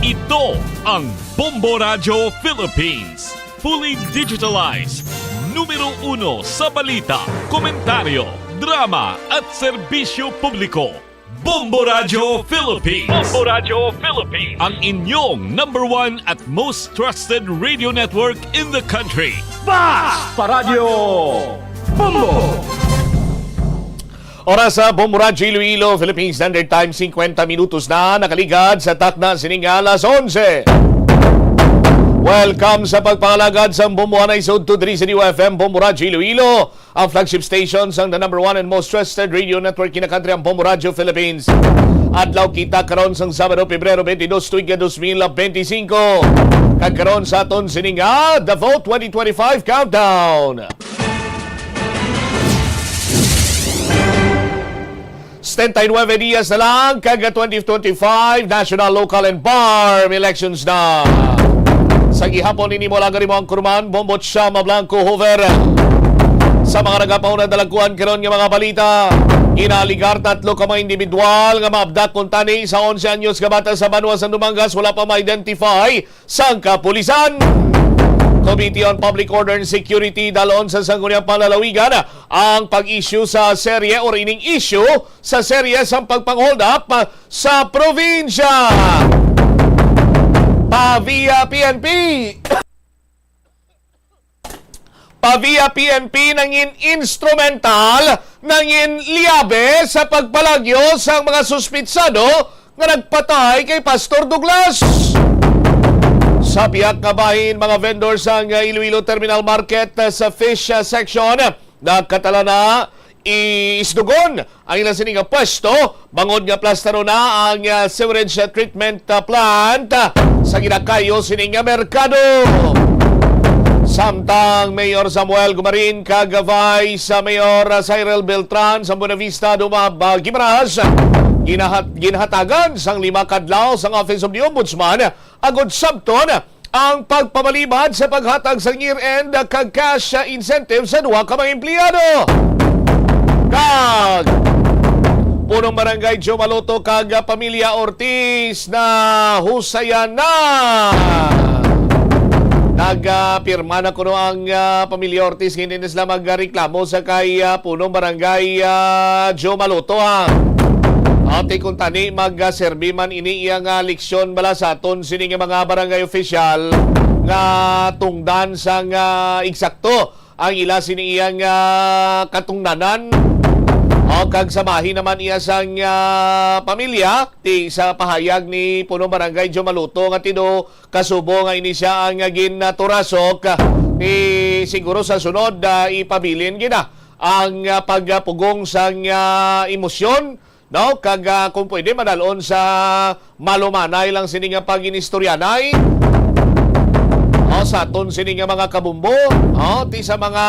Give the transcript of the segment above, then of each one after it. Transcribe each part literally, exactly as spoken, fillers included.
Ito ang Bombo Radyo Philippines. Fully digitalized. Numero uno sa balita, komentaryo, drama at serbisyo publiko. Bombo Radyo Philippines. Bombo Radyo Philippines. Ang inyong number one at most trusted radio network in the country. Bas! Paradyo Bombo! Oras sa Bombo Radyo Iloilo, Philippine Standard Time, singkwenta minutos na nakaligad sa takna sining alas onse. Welcome sa pagpangalagad sa Bombo Anay sa Udto diri sa D Y F M, Bombo Radyo Iloilo, ang flagship station sang the number one and most trusted radio network in the country, ang Bombo Radyo Philippines. Adlaw kita karon sang Sabado, Pebrero twenty-two, tuig nga dos mil benti singko. Kag karon sa aton sining, ah, The Vote twenty twenty-five Countdown. Setenta y nueve dias na lang kag twenty twenty-five national, local, and BARMM elections na. Sa gihapon ini, mula gani mo ang kurman, Bombo Chama Blanco Hoover. Sa mga nagapauna dalagkuan karon nga mga balita, ginaligar tatlo ka mga individual nga maabdak kuntani sa onse anyos nga bata sa banwa sa Dumangas, wala pa ma-identify sang kapulisan. Committee on Public Order and Security, dalon sa Sangguniang Panlalawigan ang pag-issue sa serye or ining issue sa serye sang pagpang-hold up sa probinsya. Pa via P N P. Pa via P N P nangin instrumental, nangin liabe sa pagpalagyo sang mga suspitsado nga nagpatay kay Pastor Douglas. Sa pihak nga bahin, mga vendor sang Iloilo Terminal Market, ah, sa fish, ah, section, nagkatala na iisdugon ang ila sini nga pwesto, bangod nga plastaro na ang, ah, sewerage, ah, treatment, ah, plant, ah, sa ginakayo sini nga merkado. Samtang Mayor Samuel Gumarin kag Vice Mayor, ah, Cyril Beltran sa Buenavista, Dumab, ah, Guimaras, ginahat-, ginhatagan sang lima kadlaw sang Office of the Ombudsman agod sabton ang pagpamalibad sa paghatag sang year-end kag cash incentive sa duha ka mga empleyado. Kag Punong Barangay Joe Maluto kag Pamilya Ortiz na husayan na. Nagpirma na kuno ang, ah, Pamilya Ortiz, hindi na sila magreklamo sa kay, ah, Punong Barangay, ah, Joe Maluto, ha. Ati kung tani, magserbi man ini iya nga leksyon bala sa aton sini nga mga barangay official nga tungdan sang, ah, eksakto ang ila sini iya nga katungdanan. O, kag sa bahin naman iya sang, ah, pamilya, ti sa pahayag ni Punong Barangay Joe Maluto nga tido kasubo nga ini siya ang, ah, ginaturasok, ah, ni siguro sa sunod, ah, ipabilin gina ang, ah, pagpugong sang, ah, emosyon, no? Kag, ah, kung pwede, madalon sa malumanay lang sini nga pag-inistoryanay. O, sa aton sini nga mga kabumbo, o, ti sa mga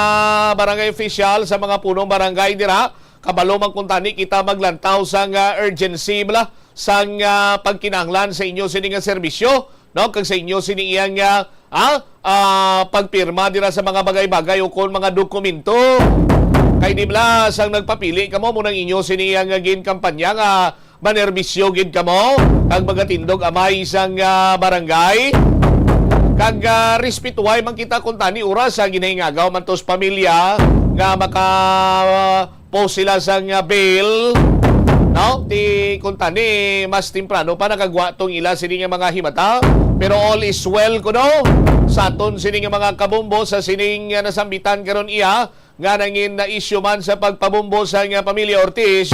barangay official, sa mga punong barangay dira, kabalo man kung tani kita maglantaw sang, ah, urgency bala sang, ah, pagkinahanglan sa inyo sini nga serbisyo, no? Kag sa inyo sini iyang, ah, ah, ah, pagpirma dira sa mga bagay-bagay o kon mga dokumento. Kay di bala sang nagpapili kamo, mo nang inyo sini iyang, ah, ginkampanya nga manerbisyo gid kamo kag magatindog amay sang, ah, barangay. Kag, ah, respetuhay man kita kung tani oras sa ginahingagaw man tos pamilya nga maka, ah, post sila sang, ah, bail, no? Ti kung tani mas temprano pa nakagwa tong ila sini nga mga himata. Pero all is well kuno sa aton sini nga mga kabumbo sa sining, ah, nasambitan karon iya nga nangin na-issue man sa pagpabumbo sa nga pamilya Ortiz.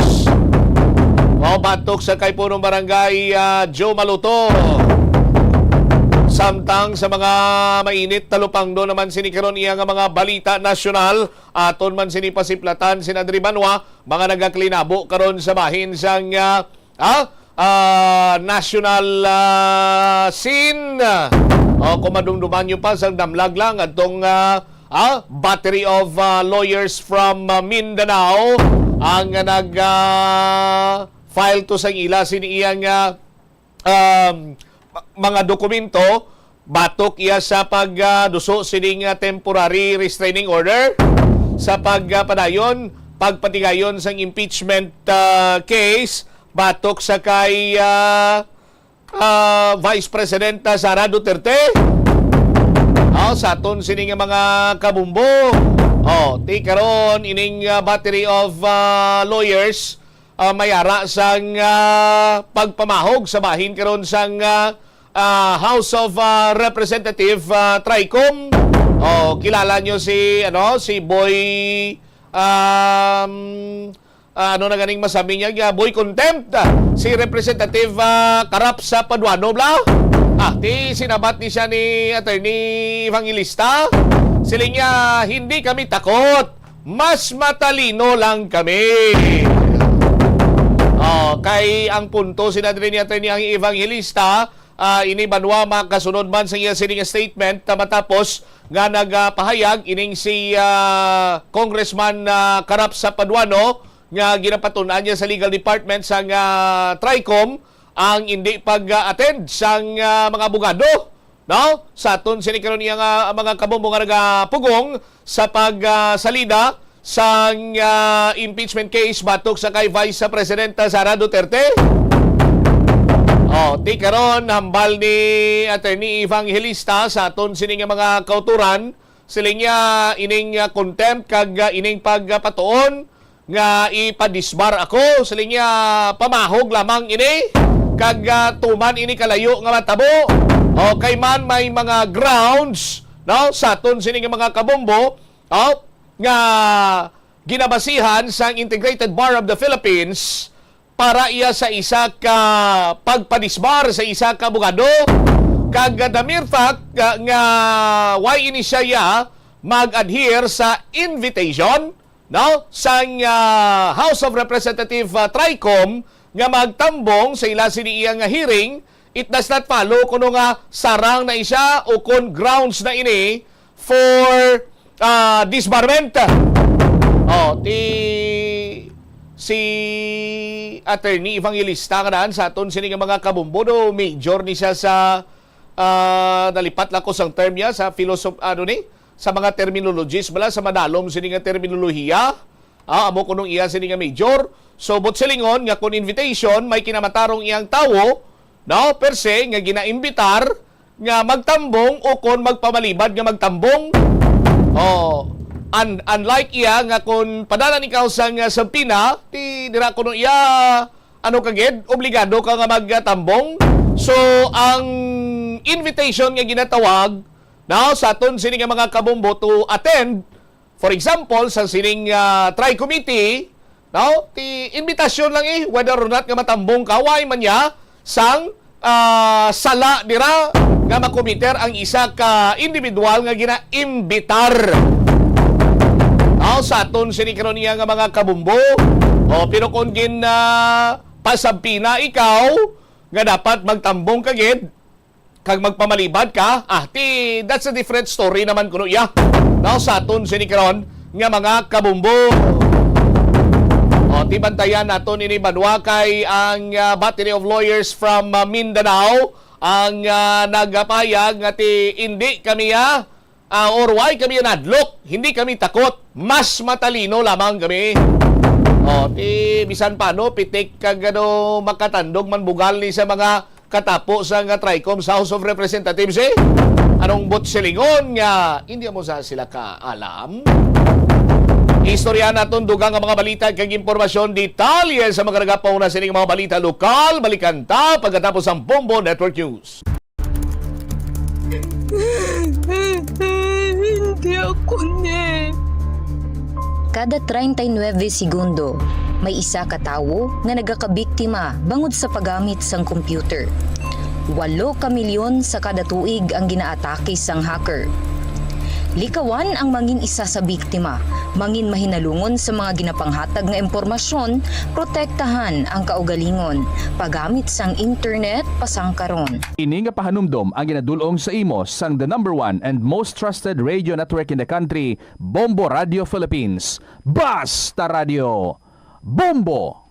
Mao batok sa kay punong barangay, ah, Joe Maluto. Samtang sa mga mainit talupangdo naman sini karon iya nga mga balita nasyonal, aton man sini pasiplatan sin Adri Banwa, mga nagaklinabo karon sa bahin sang, ah, ah, ah, national, ah, scene. O, kung madumduman nyo pa, sa damlag lang, atong, ah, ah, battery of, ah, lawyers from, ah, Mindanao ang nag, ah, file to sang ila sini iyang, ah, um, ma-, mga dokumento batok iya sa pag, ah, duso sining, ah, temporary restraining order sa pag, ah, padayon, pagpatigayon sang impeachment, ah, case batok sa kay, ah, ah, Vice President, ah, Sara Duterte. Oh, sa aton sini nga mga kabumbo. Oh, ti karon ining, ah, battery of, ah, lawyers, ah, may ara sang, ah, pagpamahog sa bahin karon sang, ah, ah, House of, ah, Representative, ah, Tricom. Oh, kilala nyo si, ano, si Boy, um, ah, ano na ganing masabi niya, ah, Boy Contempt, ah, si Representative, ah, Karap sa Paduano, bla? Ah, ti sinabat ni siya ni Attorney Evangelista. Siling niya, "Hindi kami takot. Mas matalino lang kami." Oh, kay ang punto sina diri ni Attorney ang Evangelista, ah, ini banwa makasunod man sa iya sining statement, ah, matapos nga nagapahayag ining si, ah, Congressman, ah, Karap sa Paduano nga ginapatun-an niya sa legal department sang, ah, Tricom ang indi pag-attend sang, ah, mga abogado, no? Sa aton sini karon iya nga mga kabombo nga nagapugong sa pag, ah, salida sang, ah, impeachment case batok sa kay Vice President Sara Duterte. Oh, ti karon hambal ni Attorney Evangelista sa aton sini nga mga kauturan, siling niya ining, ah, contempt kag, ah, ining pagpatuon nga ipadisbar ako, siling niya pamahog lamang ini kag, ah, tuman ini kalayo nga matabo. Okay man, may mga grounds, no, sa aton sini nga mga kabombo, oh, nga ginabasihan sang Integrated Bar of the Philippines para iya sa isa ka pagpadisbar sa isa ka abogado, kag the mere fact nga, nga why ini siya ya mag-adhere sa invitation, no, sang, ah, House of Representative, ah, Tricom nga magtambong sa ila sini iya nga hearing, it does not follow kuno nga sarang na siya o kon grounds na ini for, ah, disbarment. Oh, ti si Attorney Evangelista nga daan sa aton sini nga mga kabumbo, do major ni siya sa, ah, nalipat lang ko sang term niya sa philosoph-, ano ni, sa mga terminologies bala, sa madalom sini nga terminolohiya. Ah, amo kunong iya sini nga major. So, but silingon nga kung invitation, may kinamatarong iyang tawo, no, per se, nga ginaimbitar nga magtambong o kon magpamalibad nga magtambong. Oh, un-, unlike iya nga kon padala ikaw sang, ah, subpoena, ti dira kuno iya, ano ka gid, obligado ka nga magtambong. So, ang invitation nga ginatawag, no, sa aton sini nga mga kabombo to attend, for example, sa sining, ah, Tri Committee, no? Ti invitation lang, eh, whether or not nga matambong ka, why man niya sang, ah, sala dira nga makomiter ang isa ka individual nga ginaimbitar. No? Sa aton sini karon niya nga mga kabumbo, o, pero kung gin, ah, pasabpina ikaw nga dapat magtambong ka gid, kag magpamalibad ka, ah, ti, that's a different story naman kuno, ya. Now, sa aton sini karon nga mga kabumbo. O, ti bantayan naton ini banwa kay ang, ah, battery of lawyers from, ah, Mindanao ang, ah, nagapayag nga ti, "Hindi kami, ah, ah, or why kami nadlok? Hindi kami takot. Mas matalino lamang kami." O, ti, bisan pa, no, pitik kag, ano, makatandog man bugal ni sa mga katapo sa nga Tricom sa House of Representatives, eh. Anong buot silingon nga hindi mo sa sila kaalam? Istorya naton dugang nga mga balita kag impormasyon, detalye sa mga nagapauna sining mga balita lokal. Balikan ta pagkatapos ang Bombo Network News. Hindi ako ni. Kada treinta y nueve segundo, may isa ka tawo nga nagakabiktima bangod sa paggamit sang computer. Walo ka milyon sa kada tuig ang ginaatake sang hacker. Likawan ang mangin isa sa biktima, mangin mahinalungon sa mga ginapanghatag nga impormasyon, protektahan ang kaugalingon, paggamit sang internet, pasangkaron. Ini nga pahanumdom ang ginadul-ong sa imo sang the number one and most trusted radio network in the country, Bombo Radio Philippines. Basta Radio Bombo!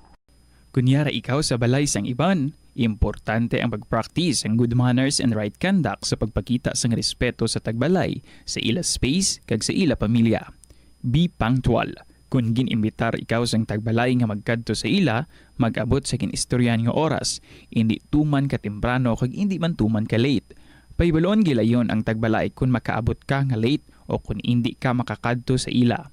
Kunyara ikaw sa balay sang iban, importante ang pag-practice sang good manners and right conduct sa pagpakita sang respeto sa tagbalay, sa ila space, kag sa ila pamilya. Be punctual. Kon gin-imbitar ikaw sang tagbalay nga magkadto sa ila, mag-abot sa gin-istoryahan nga oras, indi tuman ka temprano kag indi man tuman ka late. Pahibalon, gilayon ang tagbalay kon makaabot ka nga late o kon indi ka makakadto sa ila.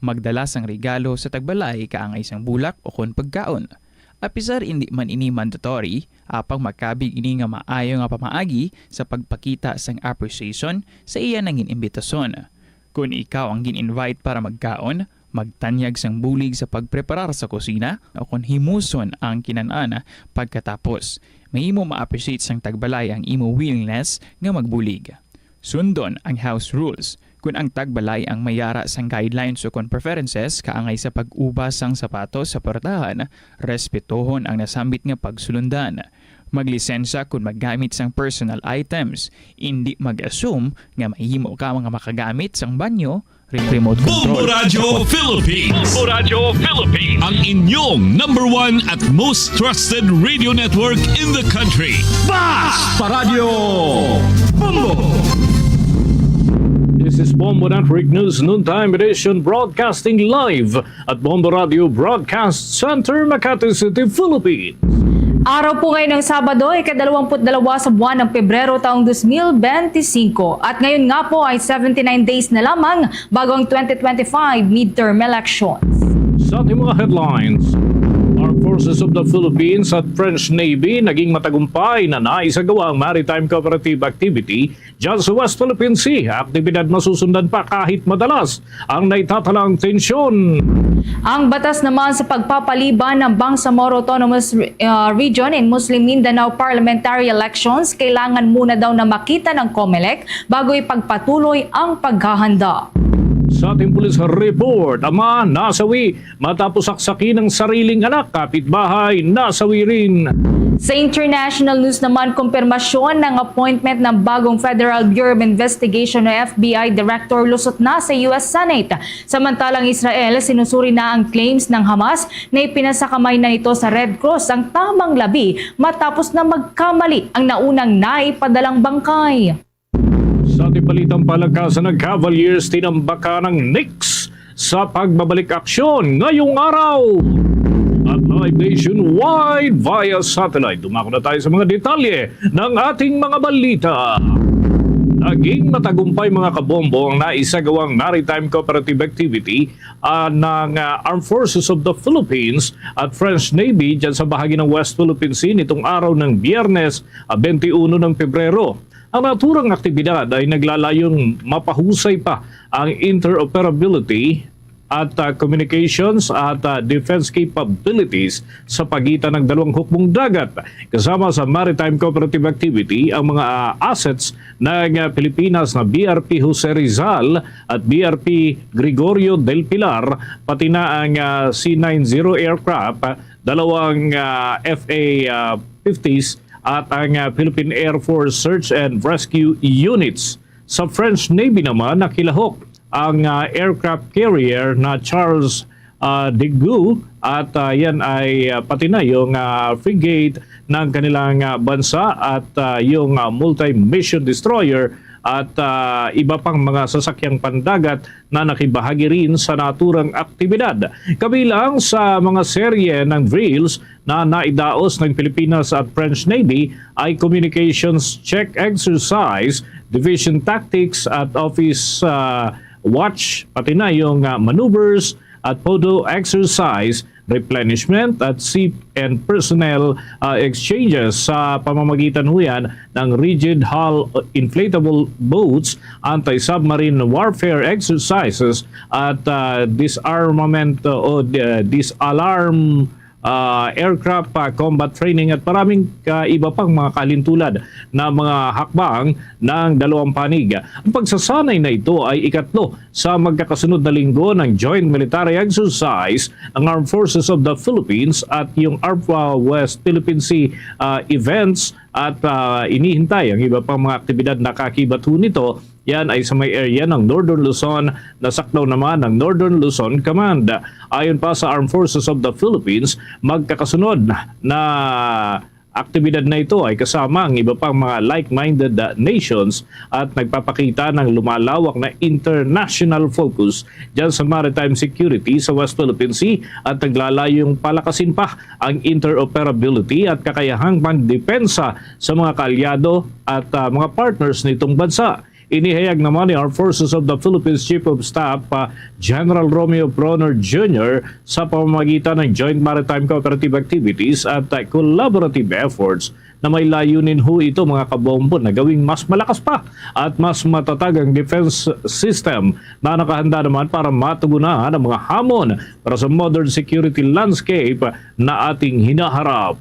Magdala sang regalo sa tagbalay kaangay sang bulak o kon pagkaon. Apisar indi man ini mandatory, apang makabig ini nga maayo nga pamaagi sa pagpakita sang appreciation sa iya nga gin-imbitason. Kon ikaw ang gin-invite para magkaon, magtanyag sang bulig sa pagpreparar sa kusina o kon himuson ang kinan-an pagkatapos. Mahimo ma-appreciate sang tagbalay ang imo willingness nga magbulig. Sundon ang house rules. Kon ang tagbalay ang may ara sang guidelines o kon preferences kaangay sa pag-ubas sang sapatos sa portahan, respetohon ang nasambit nga pagsulundan. Maglisensya kon maggamit sang personal items. Indi mag-assume nga mahimo ka nga makagamit sang banyo, remote control, Bombo Radyo Philippines. Bombo Radyo Philippines. Ang inyong number one at most trusted radio network in the country. Basta Radyo Bombo! This is Bombo Network News Noontime Edition, broadcasting live at Bombo Radio Broadcast Center, Makati City, Philippines. Araw po ngayon ng Sabado, ikadalawamput dalawa sa buwan ng Pebrero taong dos mil benti singko. At ngayon nga po ay seventy-nine days na lamang bago ang twenty twenty-five midterm elections. Sa ating mga headlines, Armed Forces of the Philippines at French Navy naging matagumpay na naisagawa ang maritime cooperative activity dyan sa West Philippine Sea. Aktibidad masusundan pa kahit madalas ang naitatalang tensyon. Ang batas naman sa pagpapaliban ng Bangsamoro Autonomous Re-, ah, Region and Muslim Mindanao Parliamentary Elections kailangan muna daw na makita ng COMELEC bago ipagpatuloy ang paghahanda. Sa ating police report, ama nasawi matapos saksakin ang sariling anak, kapitbahay nasawi rin. Sa international news naman, kumpirmasyon ng appointment ng bagong Federal Bureau of Investigation o F B I Director lusot na sa U S Senate. Samantalang Israel, sinusuri na ang claims ng Hamas na ipinasakamay na nito sa Red Cross ang tamang labi matapos na magkamali ang naunang naipadalang bangkay. Sa ating balitang palakasan, ang Cavaliers tinambakan ng Knicks sa pagbabalik aksyon ngayong araw. At live nationwide via satellite. Dumako na tayo sa mga detalye ng ating mga balita. Naging matagumpay, mga kabombo, ang naisagawang maritime cooperative activity, ah, ng, ah, Armed Forces of the Philippines at French Navy dyan sa bahagi ng West Philippine Sea nitong araw ng Biyernes, ah, twenty-one ng Pebrero. Ang naturang aktibidad ay naglalayong mapahusay pa ang interoperability at, ah, communications at, ah, defense capabilities sa pagitan ng dalawang hukbong dagat. Kasama sa maritime cooperative activity ang mga, ah, assets ng, ah, Pilipinas na B R P Jose Rizal at B R P Gregorio del Pilar, pati na ang, ah, C nine zero aircraft, dalawang, ah, F A, ah, fifties at ang, ah, Philippine Air Force Search and Rescue Units. Sa French Navy naman, nakilahok ang, ah, aircraft carrier na Charles, ah, de Gaulle at, ah, yan ay, ah, pati na yung, ah, frigate ng kanilang, ah, bansa at, ah, yung, ah, multi-mission destroyer at, ah, iba pang mga sasakyang pandagat na nakibahagi rin sa naturang aktibidad. Kabilang sa mga serye ng drills na naidaos ng Pilipinas at French Navy ay communications check exercise, division tactics at office, ah, watch, pati na yung, ah, maneuvers at photo exercise, replenishment at ship and personnel, ah, exchanges sa pamamagitan ho yan ng rigid hull inflatable boats, anti-submarine warfare exercises at, ah, disarmament, ah, o, ah, disalarm, ah, aircraft, ah, combat training at maraming, ah, iba pang mga kalintulad na mga hakbang ng dalawang panig. Ang pagsasanay na ito ay ikatlo sa magkakasunod na linggo ng joint military exercise ng Armed Forces of the Philippines at yung ARPFA West Philippine Sea, ah, events at, ah, inihintay ang iba pang mga aktibidad na kakibat ho nito. Yan ay sa may area ng Northern Luzon na saklaw naman ng Northern Luzon Command. Ayon pa sa Armed Forces of the Philippines, magkakasunod na aktibidad na ito ay kasama ang iba pang mga like-minded, ah, nations at nagpapakita ng lumalawak na international focus dyan sa maritime security sa West Philippine Sea at naglalayong palakasin pa ang interoperability at kakayahang pangdepensa sa mga kaalyado at, ah, mga partners nitong bansa. Inihayag naman ni Armed Forces of the Philippines Chief of Staff, ah, General Romeo Bronner Junior sa pamamagitan ng Joint Maritime Cooperative Activities at, ah, Collaborative Efforts na may layunin ho ito, mga kabombo, na gawing mas malakas pa at mas matatag ang defense system na nakahanda naman para matugunan ang mga hamon para sa modern security landscape na ating hinaharap.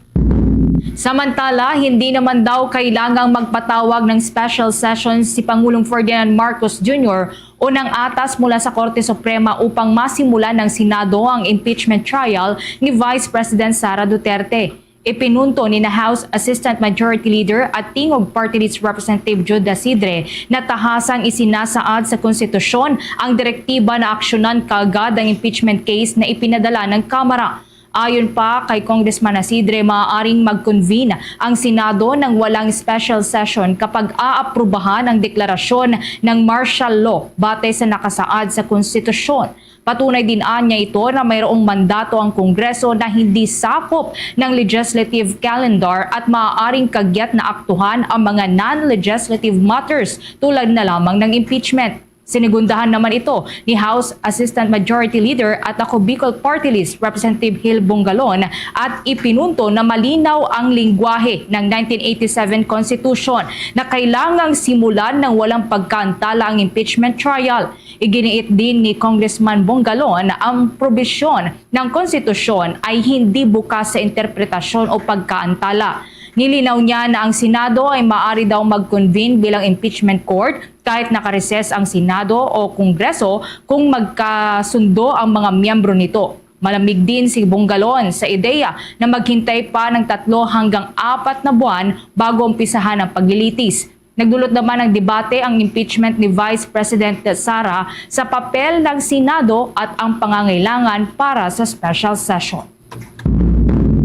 Samantala, hindi naman daw kailangang magpatawag ng special session si Pangulong Ferdinand Marcos Junior o ng atas mula sa Korte Suprema upang masimulan ng Senado ang impeachment trial ni Vice President Sara Duterte. Ipinunto ni na House Assistant Majority Leader at Tingog Party List Representative Jude Dasidre na tahasang isinasaad sa konstitusyon ang direktiba na aksyonan kaagad ang impeachment case na ipinadala ng Kamara. Ayon pa kay Congressman Asidre, maaaring mag-convene ang Senado ng walang special session kapag aaprubahan ang deklarasyon ng martial law batay sa nakasaad sa konstitusyon. Patunay din anya ito na mayroong mandato ang Kongreso na hindi sakop ng legislative calendar at maaaring kagyat na aktuhan ang mga non-legislative matters tulad na lamang ng impeachment. Sinigundahan naman ito ni House Assistant Majority Leader at Ako Bicol Party List Representative Gil Bongalon at ipinunto na malinaw ang lingwahe ng nineteen eighty-seven Constitution na kailangang simulan ng walang pagkaantala ang impeachment trial. Iginiit din ni Congressman Bongalon na ang probisyon ng konstitusyon ay hindi bukas sa interpretasyon o pagkaantala. Nilinaw niya na ang Senado ay maaari daw mag-convene bilang impeachment court kahit nakareses ang Senado o Kongreso kung magkasundo ang mga miyembro nito. Malamig din si Bongalon sa ideya na maghintay pa ng tatlo hanggang apat na buwan bago umpisahan ang paglilitis. Nagdulot naman ng debate ang impeachment ni Vice President Sara sa papel ng Senado at ang pangangailangan para sa special session.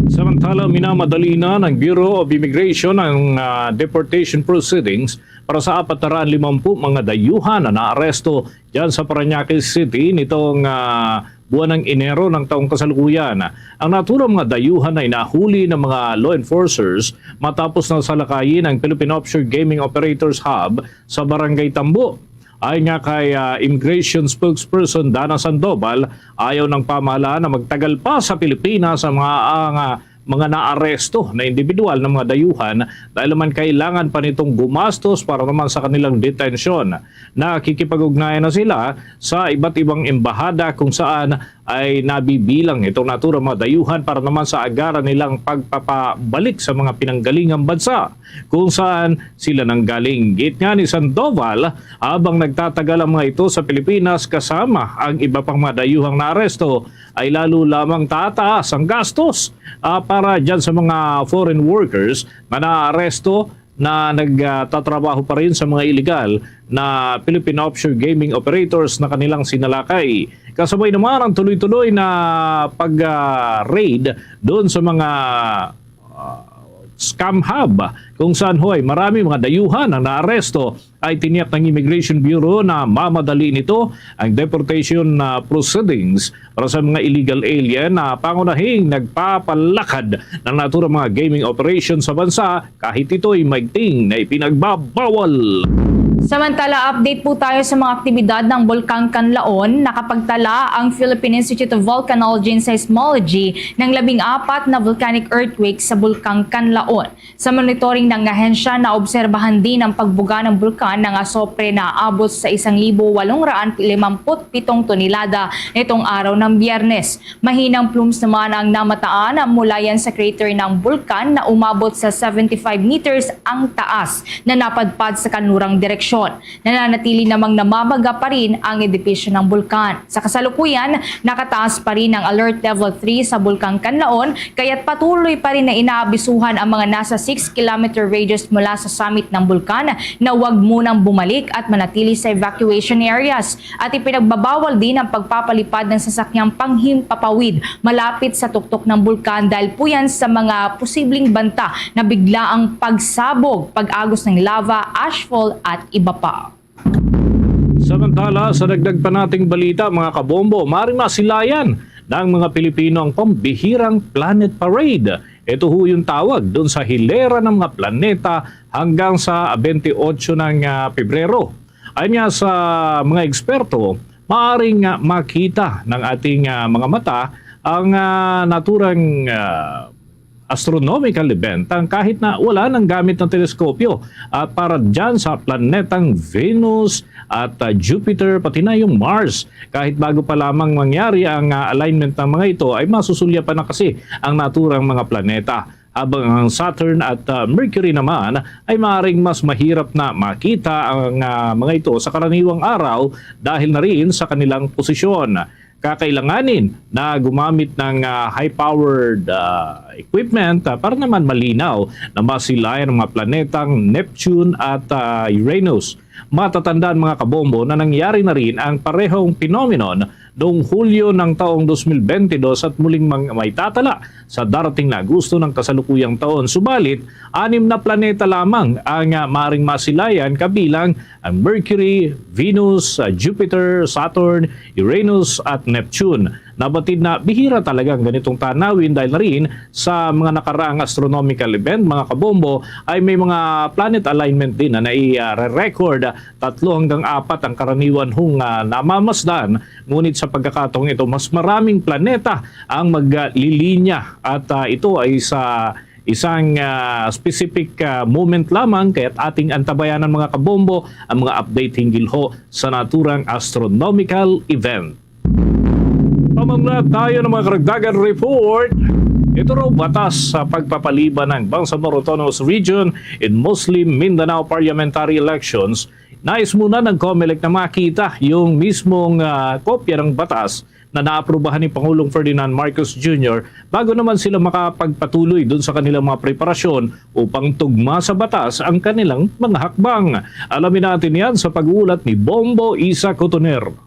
Samantala, minamadali na ng Bureau of Immigration ang, ah, deportation proceedings para sa apat na raan limampu mga dayuhan na naaresto dyan sa Parañaque City nitong, ah, buwan ng Enero ng taong kasalukuyan. Ang naturang mga dayuhan ay nahuli ng mga law enforcers matapos na salakayin ang Philippine Offshore Gaming Operators Hub sa Barangay Tambo. Ayon nga kay, ah, Immigration Spokesperson Dana Sandoval, ayaw ng pamahalaan na magtagal pa sa Pilipinas ang mga, ang, ah, mga naaresto na individual na mga dayuhan dahil naman kailangan pa nitong gumastos para naman sa kanilang detensyon. Nakikipag-ugnayan na sila sa iba't ibang embahada kung saan ay nabibilang itong naturang mga dayuhan para naman sa agaran nilang pagpapabalik sa mga pinanggalingang bansa kung saan sila nanggaling. Git nga ni Sandoval, habang nagtatagal ang mga ito sa Pilipinas kasama ang iba pang mga dayuhang naaresto, ay lalo lamang tataas ang gastos, ah, para dyan sa mga foreign workers na naaresto na nagtatrabaho pa rin sa mga illegal na Philippine offshore gaming operators na kanilang sinalakay. Kasabay naman ang tuloy-tuloy na pag-raid doon sa mga, ah, scam hub, kung saan, hoy, marami mga dayuhan ang naaresto. Ay tiniyak ng Immigration Bureau na mamadali nito ang deportation, ah, proceedings para sa mga illegal alien na pangunahing nagpapalakad ng naturang mga gaming operation sa bansa kahit ito'y maigting na ipinagbabawal. Samantala, update po tayo sa mga aktibidad ng Bulkang Kanlaon. Nakapagtala ang Philippine Institute of Volcanology and Seismology ng labing apat na volcanic earthquake sa Bulkang Kanlaon. Sa monitoring ng ahensya, naobserbahan din ang pagbuga ng bulkan ng asopre na aabot sa isang libo walong raan limampu't pitong tonelada nitong araw ng Biyernes. Mahinang plumes naman ang namataan mula yan sa crater ng bulkan na umabot sa seventy-five meters ang taas na napadpad sa kanlurang direksyon. Nananatili namang namamaga pa rin ang edipisyo ng bulkan. Sa kasalukuyan, nakataas pa rin ang Alert Level three sa Bulkang Kanlaon, kaya't patuloy pa rin na inaabisuhan ang mga nasa six kilometer radius mula sa summit ng bulkan na huwag munang bumalik at manatili sa evacuation areas. At ipinagbabawal din ang pagpapalipad ng sasakyang panghimpapawid malapit sa tuktok ng bulkan dahil po yan sa mga posibleng banta na bigla ang pagsabog, pag-agos ng lava, ashfall at iba pa. Samantala, sa dagdag pa nating balita, mga kabombo, maaaring masilayan ng mga Pilipino ang pambihirang Planet Parade. Ito ho yung tawag doon sa hilera ng mga planeta hanggang sa twenty-eight ng, ah, Pebrero. Ayon nga sa mga eksperto, maaaring, ah, makita ng ating, ah, mga mata ang, ah, naturang, ah, astronomical event ang kahit na wala nang gamit ng teleskopyo at para dyan sa planetang Venus at, ah, Jupiter, pati na yung Mars. Kahit bago pa lamang mangyari ang, ah, alignment ng mga ito, ay masusulyapan na kasi ang naturang mga planeta. Habang ang Saturn at, ah, Mercury naman ay maaaring mas mahirap na makita ang, ah, mga ito sa karaniwang araw dahil na rin sa kanilang posisyon. Kakailanganin na gumamit ng, ah, high-powered, ah, equipment, ah, para naman malinaw na masilayan ang mga planetang Neptune at, ah, Uranus. Matatandaan, mga kabombo, na nangyari na rin ang parehong phenomenon noong Hulyo ng taong twenty twenty-two at muling mang-, maitatala sa darating na Agosto ng kasalukuyang taon. Subalit, anim na planeta lamang ang, ah, maaring masilayan, kabilang ang Mercury, Venus, ah, Jupiter, Saturn, Uranus, at Neptune. Nabatid na bihira talaga ang ganitong tanawin dahil na rin sa mga nakaraang astronomical event, mga kabombo, ay may mga planet alignment din na nai-record. Tatlo hanggang apat ang karaniwan hong, ah, namamasdan, ngunit sa pagkakataong ito, mas maraming planeta ang maglilinya at, ah, ito ay sa isang, ah, specific, ah, moment lamang, kaya't ating antabayanan, mga kabombo, ang mga update hinggil ho sa naturang astronomical event. Pamamula tayo ng mga karagdagan report. Ito raw batas sa pagpapaliban ng Bangsamoro Autonomous Region in Muslim Mindanao parliamentary elections. Nais muna ng COMELEC na makita yung mismong, ah, kopya ng batas na naaprubahan ni Pangulong Ferdinand Marcos Junior bago naman sila makapagpatuloy dun sa kanilang mga preparasyon upang tugma sa batas ang kanilang mga hakbang. Alamin natin yan sa pag-uulat ni Bombo Isa Cotoner.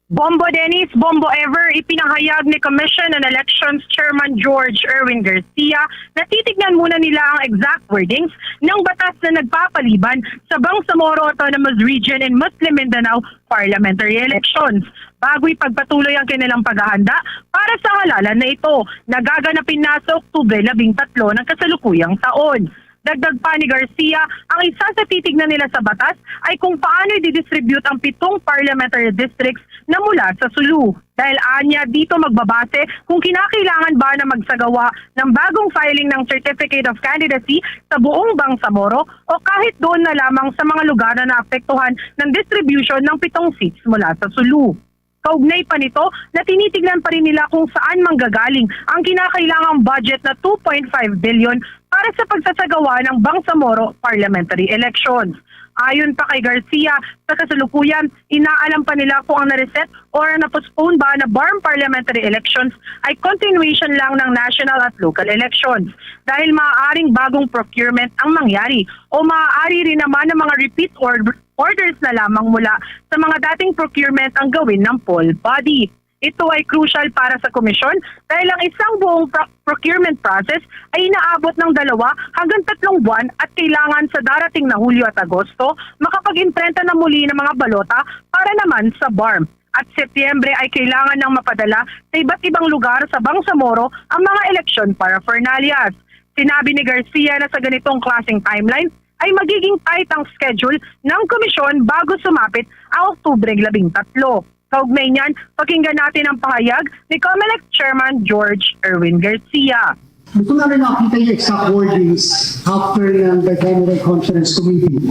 Bombo Dennis, Bombo Ever, ipinahayag ni Commission on Elections Chairman George Erwin Garcia na titignan muna nila ang exact wordings ng batas na nagpapaliban sa Bangsamoro Autonomous Region and Muslim Mindanao parliamentary elections bago ipagpatuloy ang kanilang paghahanda para sa halalan na ito na gaganapin na sa Oktubre labing tatlo ng kasalukuyang taon. Dagdag pa ni Garcia, ang isa sa titignan nila sa batas ay kung paano i-distribute ang pitong parliamentary districts na mula sa Sulu. Dahil anya, dito magbabase kung kinakailangan ba na magsagawa ng bagong filing ng Certificate of Candidacy sa buong Bangsamoro o kahit doon na lamang sa mga lugar na naapektuhan ng distribution ng pitong seats mula sa Sulu. Kaugnay pa nito na tinitignan pa rin nila kung saan manggagaling ang kinakailangang budget na two point five billion para sa pagsasagawa ng Bangsamoro parliamentary elections. Ayon pa kay Garcia, sa kasalukuyan, inaalam pa nila kung ang na-reset or na-postpone ba na BARMM parliamentary elections ay continuation lang ng national at local elections dahil maaaring bagong procurement ang mangyari o maaari rin naman ng mga repeat or orders na lamang mula sa mga dating procurement ang gawin ng poll body. Ito ay crucial para sa komisyon dahil ang isang buong pro- procurement process ay inaabot ng dalawa hanggang tatlong buwan at kailangan sa darating na Hulyo at Agosto makapag-imprenta na muli ng mga balota para naman sa BARMM. At Setyembre ay kailangan nang mapadala sa iba't ibang lugar sa Bangsamoro ang mga eleksyon paraphernalias. Sinabi ni Garcia na sa ganitong klaseng timeline ay magiging tight ang schedule ng komisyon bago sumapit ang Oktubre labing tatlo. Kaugnay niyan, pakinggan natin ang pahayag ni COMELEC Chairman George Erwin Garcia. Hindi ko na rin nakita yung exact wordings after ng Bicameral Conference Committee.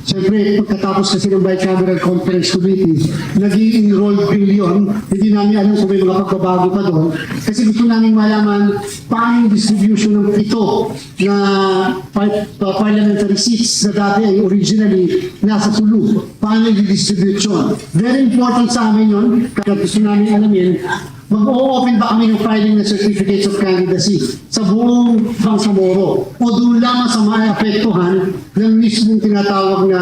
Siyempre, pagkatapos kasi ng Bicameral Conference Committee, naging enrolled bill yun. Hindi namin alam kung may mga pagbabago pa doon. Kasi gusto namin malaman paano yung distribution ng pito na par- pa- parliamentary seats na dati ay originally nasa Sulu. Paano yung distribution? Very important sa amin yun. Kaya gusto namin alamin, mag-o-open ba kami ng filing ng certificates of candidacy sa buong Bangsamoro? O doon lamang sa mga apektuhan ng mismong tinatawag na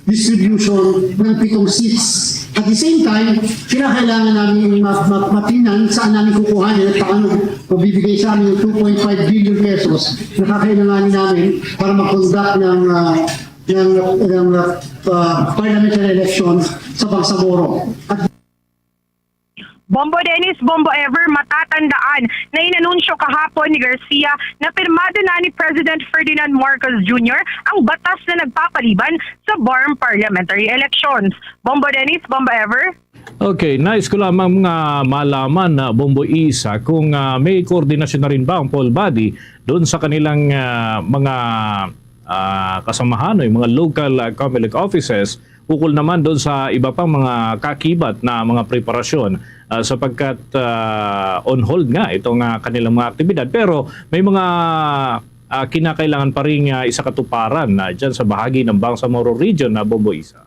distribution ng pitong seats? At the same time, kinakailangan namin ma- ma- matingnan saan namin kukuhanin at paano mabibigay sa amin yung two point five billion pesos na kakailanganin namin para mag-conduct ng, ah, ng, ng ah, parliamentary election sa Bangsamoro. At Bombo Dennis, Bombo Ever, matatandaan na inanunsyo kahapon ni Garcia na pirmado na ni President Ferdinand Marcos Junior ang batas na nagpapaliban sa BARMM parliamentary elections. Bombo Dennis, Bombo Ever. Okay, nais ko lamang nga malaman na Bombo Isa kung ah, may koordinasyon na rin ba ang poll body doon sa kanilang ah, mga ah, kasamahan o yung mga local ah, Comelec offices ukol naman doon sa iba pang mga kakibat na mga preparasyon ah, sapagkat ah, on hold nga itong ah, kanilang mga aktibidad, pero may mga ah, kinakailangan pa rin ah, isakatuparan na dyan sa bahagi ng Bangsamoro Region na Bombo Isa.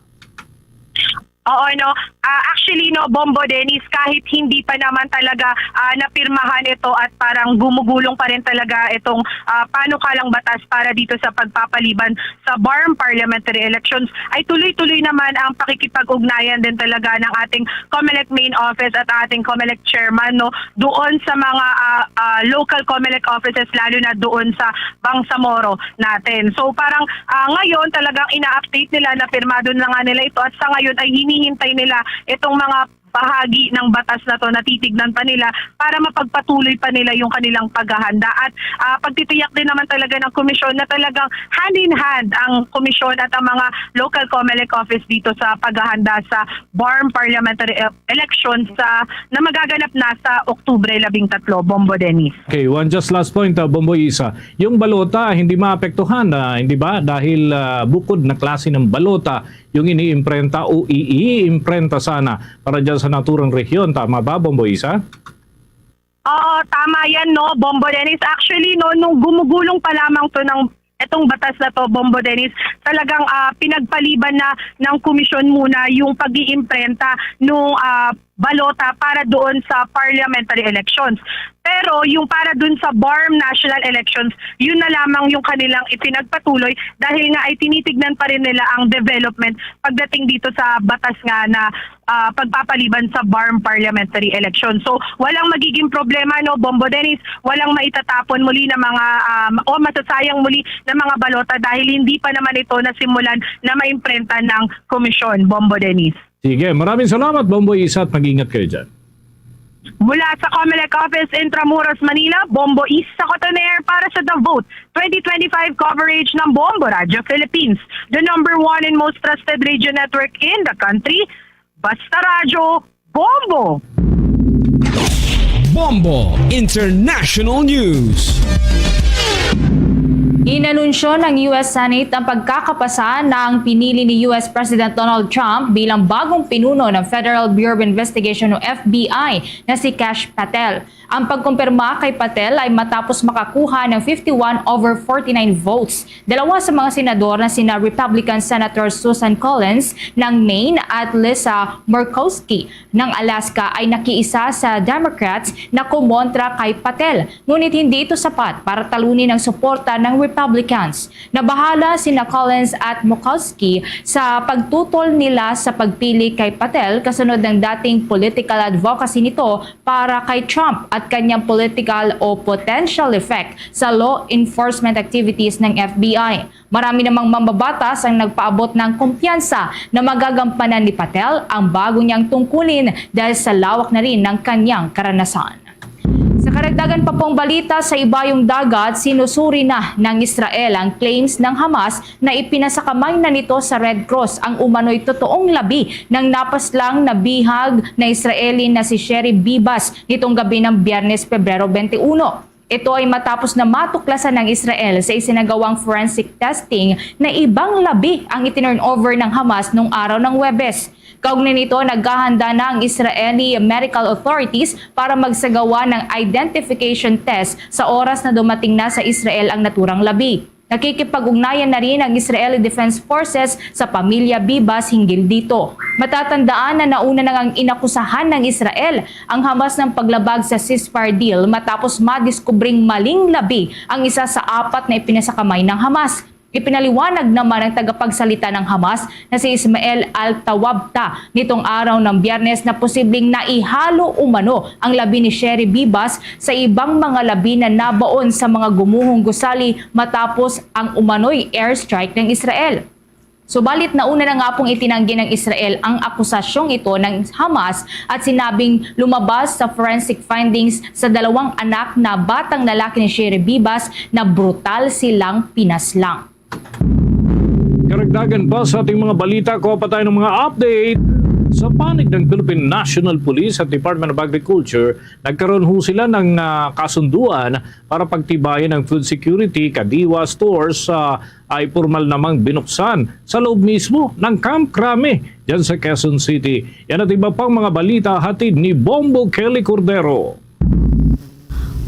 Oo, no. Ah, actually, no, Bombo Dennis, kahit hindi pa naman talaga ah, napirmahan ito at parang gumugulong pa rin talaga itong ah, panukalang batas para dito sa pagpapaliban sa BARMM parliamentary elections, ay tuloy-tuloy naman ang pakikipag-ugnayan din talaga ng ating Comelec main office at ating Comelec chairman, no, doon sa mga ah, ah, local Comelec offices, lalo na doon sa Bangsamoro natin. So parang ah, ngayon talagang ina-update nila na pirmado na nga nila ito at sa ngayon ay hinihintay nila itong mga bahagi ng batas na to na titignan pa nila para mapagpatuloy pa nila yung kanilang paghahanda. At ah, pagtitiyak din naman talaga ng komisyon na talagang hand in hand ang komisyon at ang mga local Comelec office dito sa paghahanda sa BARMM parliamentary e- elections sa, na magaganap na sa Oktubre labing tatlo, Bombo Dennis. Okay, one just last point, uh, Bombo Isa. Yung balota, hindi maapektuhan, uh, hindi ba? Dahil uh, bukod na klase ng balota, yung iniimprenta o iiimprenta sana para dyan sa naturang rehiyon. Tama ba, Bombo Isa? Oo, tama yan, no, Bombo Dennis. Actually, no, nung gumugulong pa lamang to ng itong batas na to, Bombo Dennis, talagang ah, pinagpaliban na ng komisyon muna yung pag-iimprenta nung ah, balota para doon sa parliamentary elections. Pero yung para doon sa BARMM national elections, yun na lamang yung kanilang ipinagpatuloy dahil nga ay tinitignan pa rin nila ang development pagdating dito sa batas nga na ah, pagpapaliban sa BARMM parliamentary election. So, walang magiging problema, no, Bombo Dennis, walang maitatapon muli na mga um, o masasayang muli na mga balota dahil hindi pa naman ito nasimulan na maimprenta ng komisyon, Bombo Dennis. Sige, maraming salamat, Bombo Isa, at mag-ingat kayo dyan. Mula sa Comelec Office, Intramuros, Manila, Bombo Isa Cotoner para sa The Vote twenty twenty-five coverage ng Bombo Radio Philippines, the number one and most trusted radio network in the country. Basta Radyo, Bombo! Bombo International News. Inanunsyo ng U S Senate ang pagkakapasa ng pinili ni U S President Donald Trump bilang bagong pinuno ng Federal Bureau of Investigation o F B I na si Kash Patel. Ang pagkumpirma kay Patel ay matapos makakuha ng fifty-one over forty-nine votes. Dalawa sa mga senador na sina Republican Senator Susan Collins ng Maine at Lisa Murkowski ng Alaska ay nakiisa sa Democrats na kumontra kay Patel, ngunit hindi ito sapat para talunin ang suporta ng Republicans. Nabahala sina Collins at Murkowski sa pagtutol nila sa pagpili kay Patel kasunod ng dating political advocacy nito para kay Trump at kanyang political o potential effect sa law enforcement activities ng F B I. Marami namang mambabatas ang nagpaabot ng kumpiyansa na magagampanan ni Patel ang bago niyang tungkulin dahil sa lawak na rin ng kanyang karanasan. Sa karagdagan pa pong balita, sa Ibayong Dagat, sinusuri na ng Israel ang claims ng Hamas na ipinasakamay na nito sa Red Cross ang umano'y totoong labi ng napaslang na bihag na Israeli na si Sherry Bibas nitong gabi ng Biyernes, Pebrero twenty-one. Ito ay matapos na matuklasan ng Israel sa isinagawang forensic testing na ibang labi ang itinurnover ng Hamas nung araw ng Huwebes. Kaugnay nito, naghahanda na ang Israeli medical authorities para magsagawa ng identification test sa oras na dumating na sa Israel ang naturang labi. Nakikipag-ugnayan na rin ang Israeli Defense Forces sa pamilya Bibas hinggil dito. Matatandaan na nauna nang inakusahan ng Israel ang Hamas ng paglabag sa ceasefire deal matapos madiskubring maling labi ang isa sa apat na ipinasakamay ng Hamas. Ipinaliwanag naman ng tagapagsalita ng Hamas na si Ismail Al-Tawabta nitong araw ng Biyernes na posibleng naihalo umano ang labi ni Sherry Bibas sa ibang mga labi na nabaon sa mga gumuhong gusali matapos ang umano'y airstrike ng Israel. Subalit, nauna na nga pong itinanggi ng Israel ang akusasyong ito ng Hamas at sinabing lumabas sa forensic findings sa dalawang anak na batang lalaki ni Sherry Bibas na brutal silang pinaslang. Karagdagan pa sa ating mga balita, kuha pa tayo ng mga update. Sa panig ng Philippine National Police at Department of Agriculture, nagkaroon ho sila ng ah, kasunduan para pagtibayin ang food security, kadiwa stores sa ay pormal namang binuksan sa loob mismo ng Camp Crame dyan sa Quezon City. Yan at iba pang mga balita hatid ni Bombo Kelly Cordero.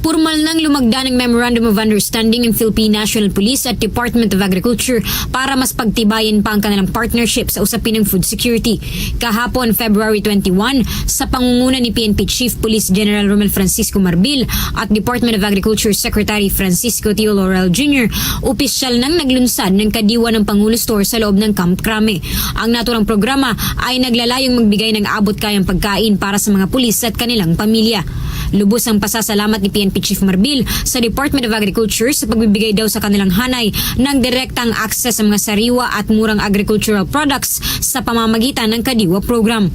Pormal nang lumagda ng Memorandum of Understanding ang Philippine National Police at Department of Agriculture para mas pagtibayin pa ang kanilang partnership sa usapin ng food security. Kahapon, February twenty-one, sa pangunguna ni P N P Chief Police General Romel Francisco Marbil at Department of Agriculture Secretary Francisco Teo Laurel Junior, opisyal nang naglunsad ng kadiwa ng Pangulo Store sa loob ng Camp Crame. Ang naturang programa ay naglalayong magbigay ng abot-kayang pagkain para sa mga pulis at kanilang pamilya. Lubos ang pasasalamat ni P N P Chief Marbil sa Department of Agriculture sa pagbibigay daw sa kanilang hanay ng direktang access sa mga sariwa at murang agricultural products sa pamamagitan ng Kadiwa Program.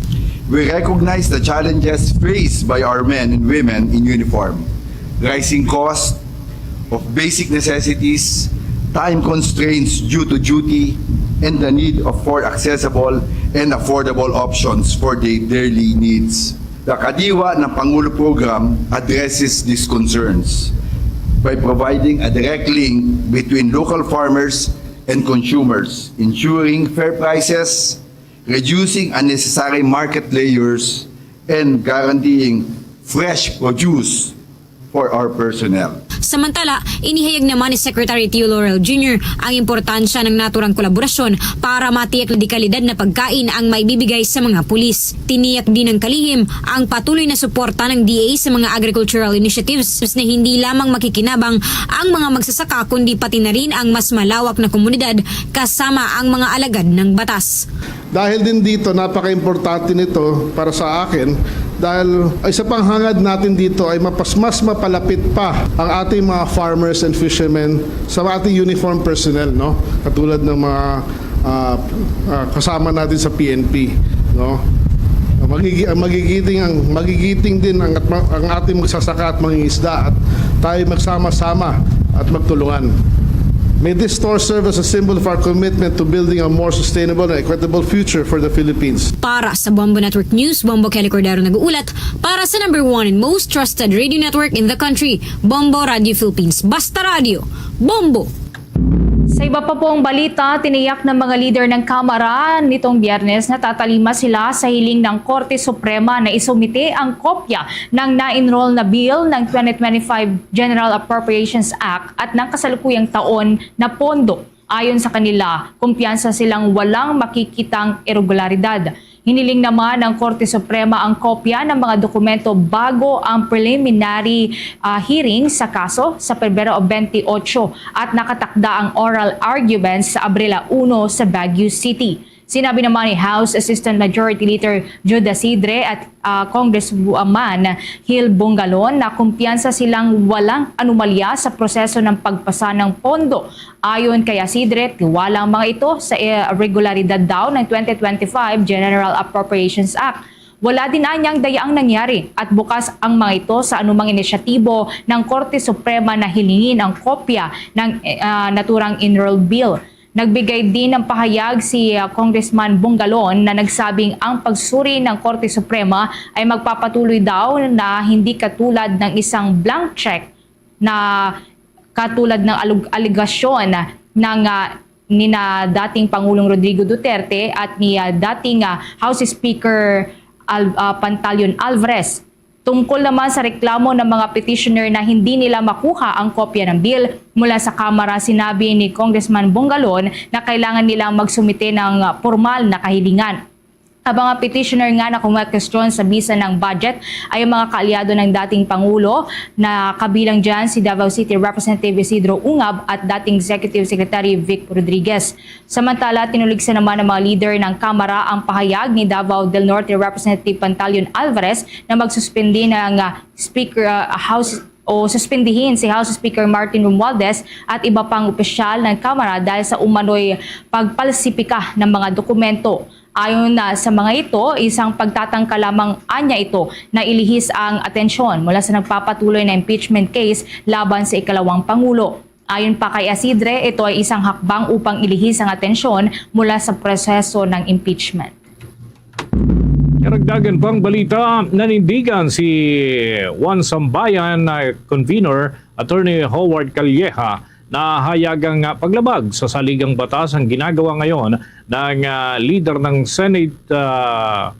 We recognize the challenges faced by our men and women in uniform: rising cost of basic necessities, time constraints due to duty, and the need of for accessible and affordable options for their daily needs. The Kadiwa ng Pangulo Program addresses these concerns by providing a direct link between local farmers and consumers, ensuring fair prices, reducing unnecessary market layers, and guaranteeing fresh produce for our personnel. Samantala, inihayag naman ni Secretary Teo Laurel Junior ang importansya ng naturang kolaborasyon para matiyak na dekalidad na pagkain ang maibibigay sa mga pulis. Tiniyak din ng kalihim ang patuloy na suporta ng D A sa mga agricultural initiatives na hindi lamang makikinabang ang mga magsasaka kundi pati na rin ang mas malawak na komunidad kasama ang mga alagad ng batas. Dahil din dito, napaka-importante nito para sa akin dahil isa pang hangad natin dito ay mapas mas mapalapit pa ang ating mga farmers and fishermen sa ating uniform personnel, no? Katulad ng mga ah, ah, kasama natin sa P N P, no? Magigi ang magigiting ang magigiting din ang, ang ating magsasaka at mangingisda at tayo magsama-sama at magtulungan. May this store serve as a symbol of our commitment to building a more sustainable and equitable future for the Philippines. Para sa Bombo Network News, Bombo Kelly Cordero nag-uulat para sa number one and most trusted radio network in the country, Bombo Radio Philippines. Basta Radio, Bombo! Sa iba pa pong balita, tiniyak ng mga leader ng Kamara nitong Biyernes na tatalima sila sa hiling ng Korte Suprema na isumite ang kopya ng na-enroll na bill ng twenty twenty-five General Appropriations Act at ng kasalukuyang taon na pondo. Ayon sa kanila, kumpiyansa silang walang makikitang iregularidad. Hiniling naman ng Korte Suprema ang kopya ng mga dokumento bago ang preliminary ah, hearing sa kaso sa Pebrero twenty-eight at nakatakda ang oral arguments sa Abril uno sa Baguio City. Sinabi naman ni House Assistant Majority Leader Jude Asidre at ah, Congresswoman Hil Bongalon na kumpiyansa silang walang anomalya sa proseso ng pagpasa ng pondo. Ayon kay Asidre, tiwala ang mga ito sa eh, regularidad daw ng twenty twenty-five General Appropriations Act. Wala din anyang daya ang nangyari at bukas ang mga ito sa anumang inisyatibo ng Korte Suprema na hilingin ang kopya ng ah, naturang enrolled bill. Nagbigay din ng pahayag si ah, Congressman Bongalon na nagsabing ang pagsuri ng Korte Suprema ay magpapatuloy daw na hindi katulad ng isang blank check na katulad ng alug-, alegasyon ng, ah, nina dating Pangulong Rodrigo Duterte at ni, ah, dating, ah, House Speaker Al-, ah, Pantaleon Alvarez. Tungkol naman sa reklamo ng mga petitioner na hindi nila makuha ang kopya ng bill mula sa Kamara, sinabi ni Congressman Bongalon na kailangan nilang magsumite ng, ah, pormal na kahilingan. Ang mga petitioner nga na kumwestiyon sa bisa ng budget ay ang mga kaalyado ng dating Pangulo, na kabilang dyan si Davao City Representative Isidro Ungab at dating Executive Secretary Vic Rodriguez. Samantala, tinuligsa naman ng mga leader ng Kamara ang pahayag ni Davao del Norte Representative Pantaleon Alvarez na magsuspindi ng, ah, Speaker, ah, House o suspendihin si House Speaker Martin Romualdez at iba pang opisyal ng Kamara dahil sa umano'y pagpalsipika ng mga dokumento. Ayon na sa mga ito, isang pagtatangka lamang anya ito na ilihis ang atensyon mula sa nagpapatuloy na impeachment case laban sa ikalawang Pangulo. Ayon pa kay Asidre, ito ay isang hakbang upang ilihis ang atensyon mula sa proseso ng impeachment. Karagdagan pang balita, nanindigan si One Sambayan, uh, convener, Attorney Howard Calleja, na hayagang, uh, paglabag sa saligang batas ang ginagawa ngayon ng, uh, leader ng Senate, uh,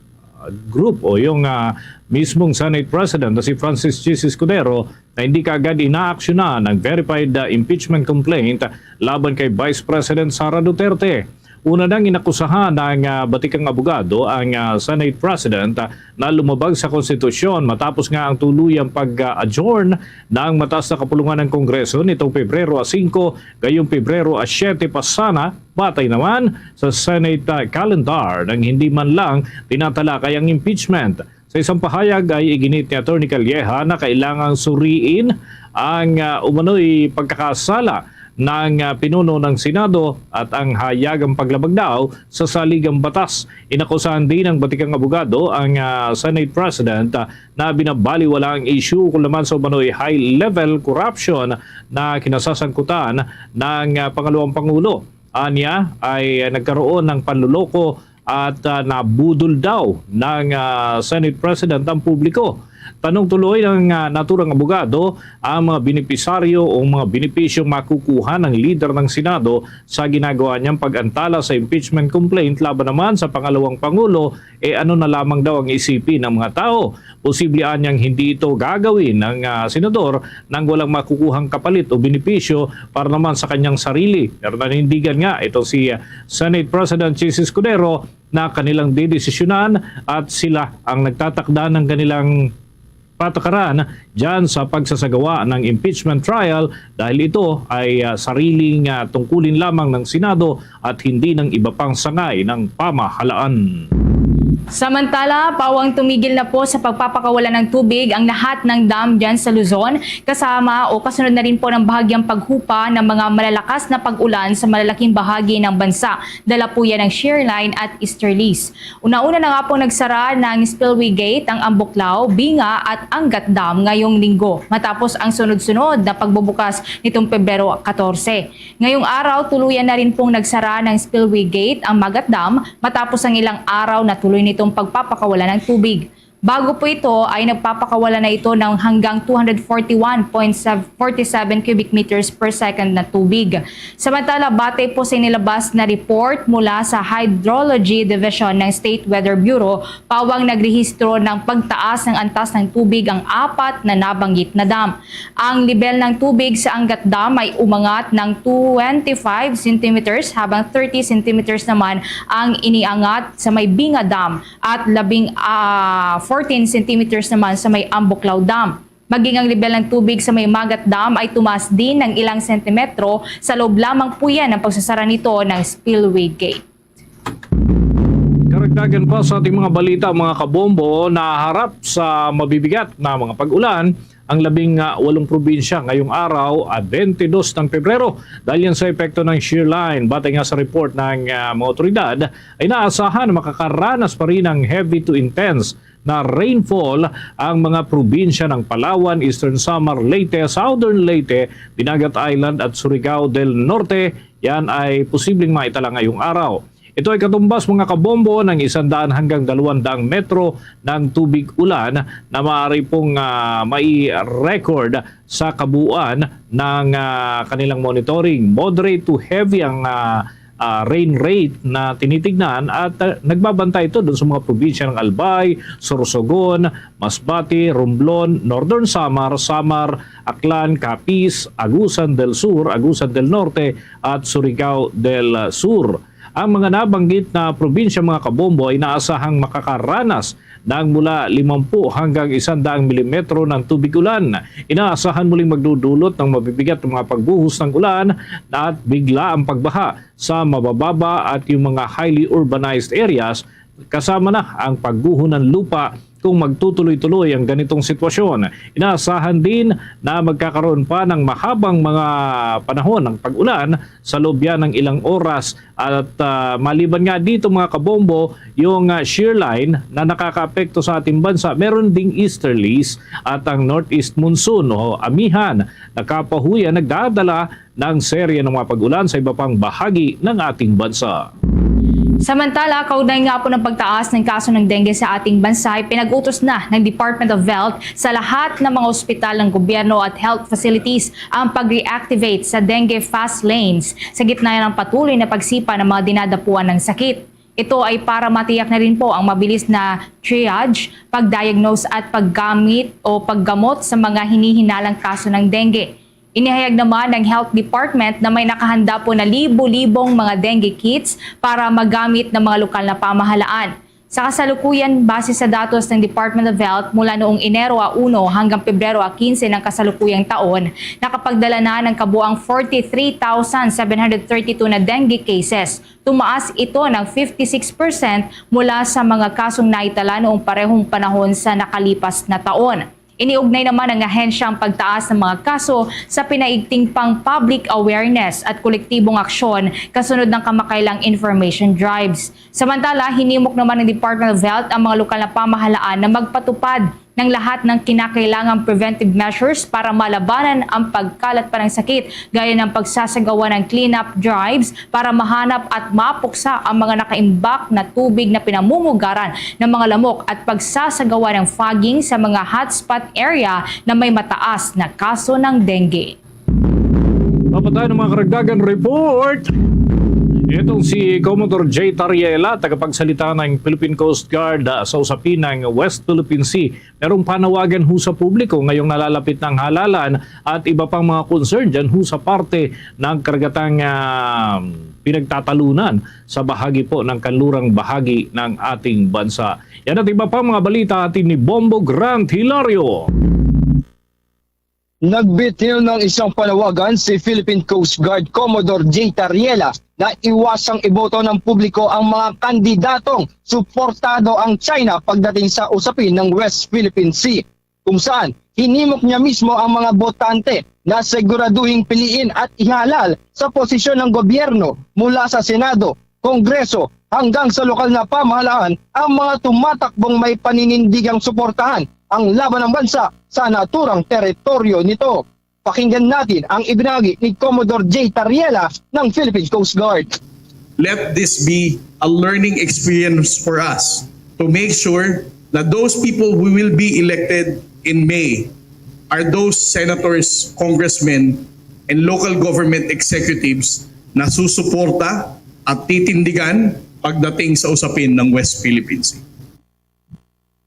group o yung, uh, mismong Senate President na si Francis Chiz Escudero na hindi kaagad inaaksyonan ang verified, uh, impeachment complaint laban kay Vice President Sara Duterte. Una nang inakusahan ng, ah, batikang abogado ang, ah, Senate President, ah, na lumabag sa konstitusyon matapos nga ang tuluyang pag-adjourn ng mataas na kapulungan ng Kongreso nitong Pebrero a singko gayong Pebrero a siyete pa sana, batay naman sa Senate, ah, calendar, nang hindi man lang tinatalakay ang impeachment. Sa isang pahayag ay iginit ni Attorney Calleja na kailangang suriin ang, ah, umano'y pagkakasala ng, ah, pinuno ng Senado at ang hayagang paglabag daw sa saligang batas. Inakusahan din ng batikang abogado ang, ah, Senate President, ah, na binabaliwala ang issue ukol naman sa umano'y high-level corruption na kinasasangkutan ng, ah, pangalawang pangulo. Anya ay nagkaroon ng panloloko at, ah, nabudol daw ng, ah, Senate President ang publiko. Tanong tuloy ng, ah, naturang abogado, ang mga benepisaryo o mga benepisyong makukuha ng lider ng Senado sa ginagawa niyang pag-antala sa impeachment complaint laban naman sa pangalawang pangulo, eh, ano na lamang daw ang isipin ng mga tao? Posible anyang hindi ito gagawin ng, ah, senador nang walang makukuhang kapalit o benepisyo para naman sa kanyang sarili. Pero nanindigan nga ito si, ah, Senate President Chiz Escudero na kanilang didesisyonan at sila ang nagtatakda ng kanilang patakaran dyan sa pagsasagawa ng impeachment trial dahil ito ay, ah, sariling, ah, tungkulin lamang ng Senado at hindi ng iba pang sangay ng pamahalaan. Samantala, pawang tumigil na po sa pagpapakawala ng tubig ang lahat ng dam dyan sa Luzon, kasama o kasunod na rin po ng bahagyang paghupa ng mga malalakas na pag-ulan sa malalaking bahagi ng bansa, dala po yan ng shear line at easterlies. Una-una na nga pong nagsara ng spillway gate ang Ambuklao, Binga at Angat Dam ngayong linggo, matapos ang sunod-sunod na pagbubukas nitong Pebrero katorse. Ngayong araw, tuluyan na rin pong nagsara ng spillway gate ang Magat Dam matapos ang ilang araw na tuloy nitong pagpapakawala ng tubig. Bago po ito ay nagpapakawala na ito ng hanggang two hundred forty-one point forty-seven cubic meters per second na tubig. Samantala, batay po sa inilabas na report mula sa Hydrology Division ng State Weather Bureau, pawang nagrehistro ng pagtaas ng antas ng tubig ang apat na nabanggit na dam. Ang lebel ng tubig sa Angat Dam ay umangat ng twenty-five centimeters, habang thirty centimeters naman ang iniangat sa may Binga Dam at labing, ah, fourteen centimeters naman sa may Ambuklao Dam. Maging ang lebel ng tubig sa may Magat Dam ay tumaas din ng ilang sentimetro sa loob lamang po yan ng pagsasara nito ng spillway gate. Karagdagan pa sa ating mga balita, mga kabombo, naharap sa mabibigat na mga pag-ulan ang labing, ah, walong probinsya ngayong araw, ah, twenty-dos ng Pebrero. Dahil yan sa epekto ng shear line, batay nga sa report ng, ah, mga otoridad, ay naasahan na makakaranas pa rin ng heavy to intense na rainfall ang mga probinsya ng Palawan, Eastern Samar, Leyte, Southern Leyte, Dinagat Island at Surigao del Norte. Yan ay posibleng maitala ngayong araw. Ito ay katumbas, mga kabombo, ng isang daan hanggang dalawang daang metro ng tubig ulan na maaari pong, ah, mai-record sa kabuuan ng, ah, kanilang monitoring. Moderate to heavy ang, ah, ah, rain rate na tinitignan at, ah, nagbabantay ito dun sa mga probinsya ng Albay, Sorsogon, Masbate, Romblon, Northern Samar, Samar, Aklan, Capiz, Agusan del Sur, Agusan del Norte, at Surigao del Sur. Ang mga nabanggit na probinsya, mga kabombo, ay inaasahang makakaranas ng mula limampu hanggang isang daang milimetro ng tubig ulan. Inaasahan muling magdudulot ng mabibigat na mga pagbuhos ng ulan at bigla ang pagbaha sa mabababa at yung mga highly urbanized areas, kasama na ang pagguho ng lupa kung magtutuloy-tuloy ang ganitong sitwasyon. Inaasahan din na magkakaroon pa ng mahabang mga panahon ng pag-ulan sa loob yan ng ilang oras. At, ah, maliban nga dito, mga kabombo, yung, ah, shear line na nakakaapekto sa ating bansa, meron ding easterlies at ang northeast monsoon o amihan na kapahuyan nagdadala ng serye ng mga pag-ulan sa iba pang bahagi ng ating bansa. Samantala, kaugnay nga po ng pagtaas ng kaso ng dengue sa ating bansa, ay pinag-utos na ng Department of Health sa lahat ng mga ospital ng gobyerno at health facilities ang pag-reactivate sa dengue fast lanes sa gitna ng patuloy na pagsipa ng mga dinadapuan ng sakit. Ito ay para matiyak na rin po ang mabilis na triage, pag-diagnose at paggamit o paggamot sa mga hinihinalang kaso ng dengue. Inihayag naman ng Health Department na may nakahanda po na libo-libong mga dengue kits para magamit ng mga lokal na pamahalaan. Sa kasalukuyan, base sa datos ng Department of Health, mula noong Enero a uno hanggang Pebrero a quince ng kasalukuyang taon, nakapagdala na ng kabuang forty-three thousand seven hundred thirty-two na dengue cases. Tumaas ito ng fifty-six percent mula sa mga kasong naitala noong parehong panahon sa nakalipas na taon. Iniugnay naman ng ahensya ang pagtaas ng mga kaso sa pinaigting pang public awareness at kolektibong aksyon kasunod ng kamakailang information drives. Samantala, hinimok naman ng Department of Health ang mga lokal na pamahalaan na magpatupad ng lahat ng kinakailangang preventive measures para malabanan ang pagkalat pa ng sakit, gaya ng pagsasagawa ng cleanup drives para mahanap at mapuksa ang mga nakaimbak na tubig na pinamumugaran ng mga lamok at pagsasagawa ng fogging sa mga hotspot area na may mataas na kaso ng dengue. Mapatay ng mga karagdagan report. Itong si Commodore Jay Tariela, tagapagsalita ng Philippine Coast Guard, ah, sa usapin ng West Philippine Sea. Merong panawagan ho sa publiko ngayong nalalapit ng halalan at iba pang mga concern dyan ho sa parte ng karagatang, ah, pinagtatalunan sa bahagi po ng kanlurang bahagi ng ating bansa. Yan at iba pang mga balita atin ni Bombo Grant Hilario. Nagbitiw ng isang panawagan si Philippine Coast Guard Commodore Jay Tariela na iwasang iboto ng publiko ang mga kandidatong suportado ang China pagdating sa usapin ng West Philippine Sea, kung saan hinimok niya mismo ang mga botante na siguraduhing piliin at ihalal sa posisyon ng gobyerno mula sa Senado, Kongreso, hanggang sa lokal na pamahalaan ang mga tumatakbong may paninindigang suportahan ang laban ng bansa sa naturang teritoryo nito. Pakinggan natin ang ibinahagi ni Commodore Jay Tariela ng Philippine Coast Guard. Let this be a learning experience for us to make sure that those people who will be elected in May are those senators, congressmen, and local government executives na susuporta at titindigan pagdating sa usapin ng West Philippine Sea.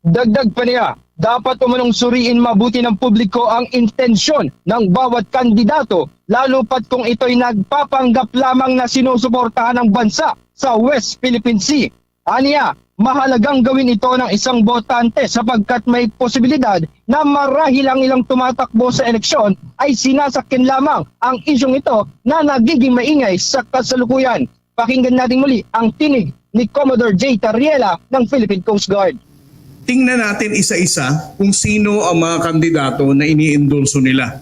Dagdag pa niya, dapat umanong suriin mabuti ng publiko ang intensyon ng bawat kandidato, lalo pat kung ito'y nagpapanggap lamang na sinusuportahan ang bansa sa West Philippine Sea. Aniya, mahalagang gawin ito ng isang botante sapagkat may posibilidad na marahil ang ilang tumatakbo sa eleksyon ay sinasakyan lamang ang isyung ito na nagiging maingay sa kasalukuyan. Pakinggan natin muli ang tinig ni Commodore Jay Tariela ng Philippine Coast Guard. Tingnan natin isa-isa kung sino ang mga kandidato na iniendorso nila.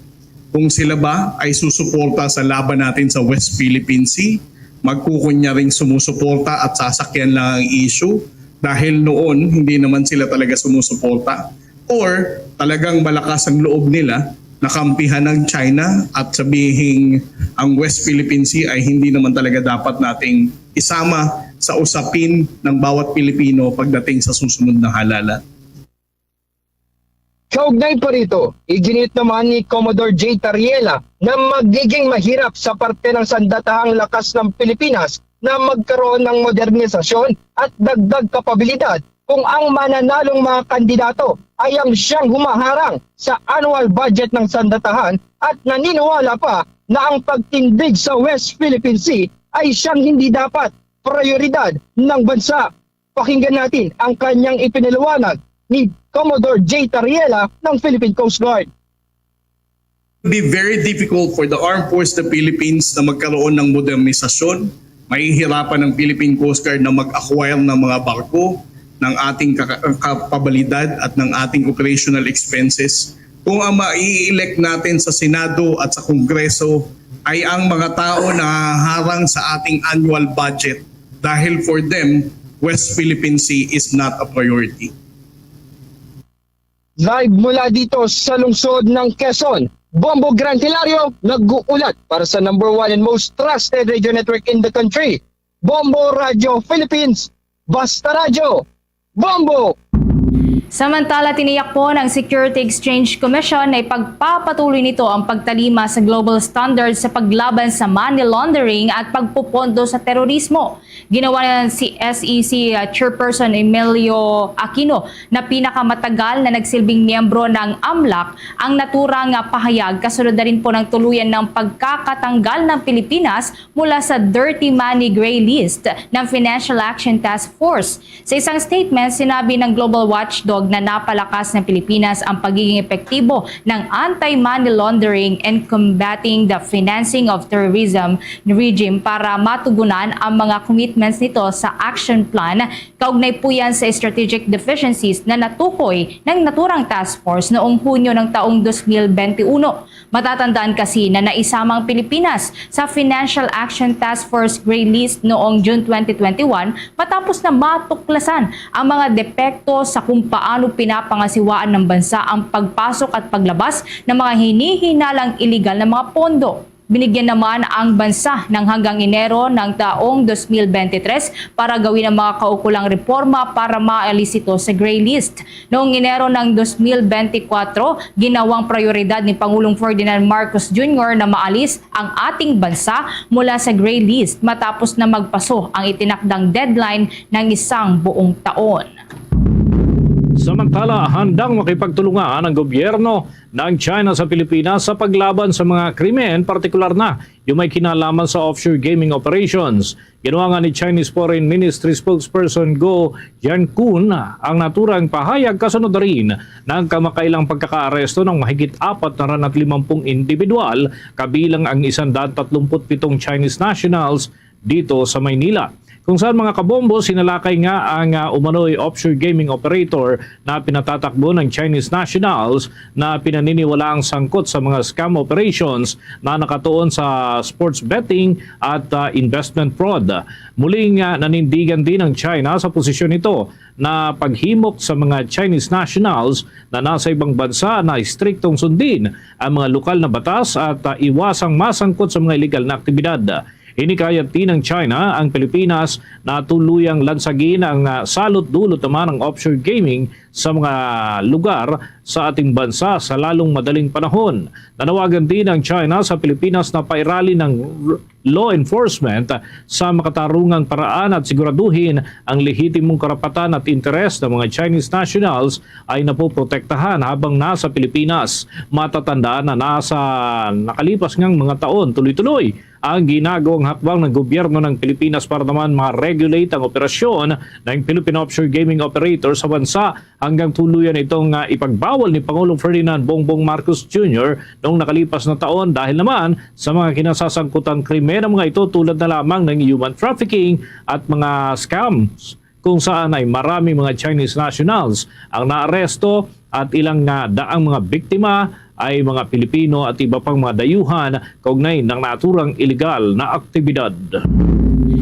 Kung sila ba ay susuporta sa laban natin sa West Philippine Sea, magkukunya ring sumusuporta at sasakyan lang ang issue dahil noon hindi naman sila talaga sumusuporta, or talagang malakas ang loob nila nakampihan ng China at sabihing ang West Philippine Sea ay hindi naman talaga dapat nating isama sa usapin ng bawat Pilipino pagdating sa susunod na halalan. Kaugnay pa rito, iginiit naman ni Commodore J. Tariela na magiging mahirap sa parte ng sandatahang lakas ng Pilipinas na magkaroon ng modernisasyon at dagdag kapabilidad kung ang mananalong mga kandidato ay ang siyang humaharang sa annual budget ng sandatahan at naniniwala pa na ang pagtindig sa West Philippine Sea ay siyang hindi dapat prioridad ng bansa. Pakinggan natin ang kanyang ipinaliwanag ni Commodore J. Tariela ng Philippine Coast Guard. It would be very difficult for the Armed Force of the Philippines na magkaroon ng modernisasyon. Mahihirapan ang Philippine Coast Guard na mag-acquire ng mga barko, ng ating kaka- kapabalidad at ng ating operational expenses. Kung ang mai-elect natin sa Senado at sa Kongreso ay ang mga tao na harang sa ating annual budget, dahil for them, West Philippine Sea is not a priority. Live mula dito sa lungsod ng Quezon, Bombo Gran Hilario nag-uulat para sa number one and most trusted radio network in the country, Bombo Radio Philippines. Basta Radyo, Bombo! Samantala, tiniyak po ng Security Exchange Commission na ipagpapatuloy nito ang pagtalima sa global standards sa paglaban sa money laundering at pagpupondo sa terorismo. Ginawa na si S E C, uh, Chairperson Emilio Aquino, na pinakamatagal na nagsilbing miyembro ng AMLAC, ang naturang, uh, pahayag kasunod na rin po ng tuluyan ng pagkakatanggal ng Pilipinas mula sa dirty money gray list ng Financial Action Task Force. Sa isang statement, sinabi ng global watchdog na napalakas ng Pilipinas ang pagiging epektibo ng anti-money laundering and combating the financing of terrorism regime para matugunan ang mga commitments nito sa action plan. Kaugnay po yan sa strategic deficiencies na natukoy ng naturang task force noong Hunyo ng taong dos mil benti uno. Matatandaan kasi na naisama ang Pilipinas sa Financial Action Task Force Gray List noong June twenty twenty-one, matapos na matuklasan ang mga depekto sa kung paano pinapangasiwaan ng bansa ang pagpasok at paglabas ng mga hinihinalang iligal na mga pondo. Binigyan naman ang bansa ng hanggang Enero ng taong dos mil benti tres para gawin ang mga kaukulang reforma para maalis ito sa gray list. Noong Enero ng dos mil benti kwatro, ginawang prayoridad ni Pangulong Ferdinand Marcos Junior na maalis ang ating bansa mula sa gray list matapos na magpaso ang itinakdang deadline ng isang buong taon. Samantala, handang makipagtulungan ang gobyerno ng China sa Pilipinas sa paglaban sa mga krimen, partikular na yung may kinalaman sa offshore gaming operations. Ginawa nga ni Chinese Foreign Ministry spokesperson Guo Jiankun ang naturang pahayag kasunod na rin ng kamakailang pagkakaaresto ng mahigit apat na raat limampung individual, kabilang ang isang daan tatlumput pitong Chinese nationals dito sa Maynila. Kung saan, mga kabombo, sinalakay nga ang, ah, umano'y offshore gaming operator na pinatatakbo ng Chinese nationals na pinaniniwalaang sangkot sa mga scam operations na nakatuon sa sports betting at, ah, investment fraud. Muling, ah, nanindigan din ang China sa posisyon nito na paghimok sa mga Chinese nationals na nasa ibang bansa na istriktong sundin ang mga lokal na batas at, ah, iwasang masangkot sa mga iligal na aktibidad. Hinikayat din ng China ang Pilipinas na tuluyang lansagin ang, ah, salot-dulot naman ang offshore gaming sa mga lugar sa ating bansa sa lalong madaling panahon. Nanawagan din ang China sa Pilipinas na pairali ng r-, law enforcement sa makatarungang paraan at siguraduhin ang lehitimong karapatan at interes ng mga Chinese nationals ay napoprotektahan habang nasa Pilipinas. Matatandaan na nasa nakalipas ngang mga taon, tuloy-tuloy ang ginagawang hakbang ng gobyerno ng Pilipinas para naman ma-regulate ang operasyon ng Philippine offshore gaming operator sa bansa, hanggang tuluyan itong, ah, ipagbawal ni Pangulong Ferdinand Bongbong Marcos Junior noong nakalipas na taon, dahil naman sa mga kinasasangkutang krimen, ang mga ito tulad na lamang ng human trafficking at mga scams, kung saan ay maraming mga Chinese nationals ang naaresto at ilang, ah, daang mga biktima ay mga Pilipino at iba pang mga dayuhan kaugnay ng naturang iligal na aktibidad.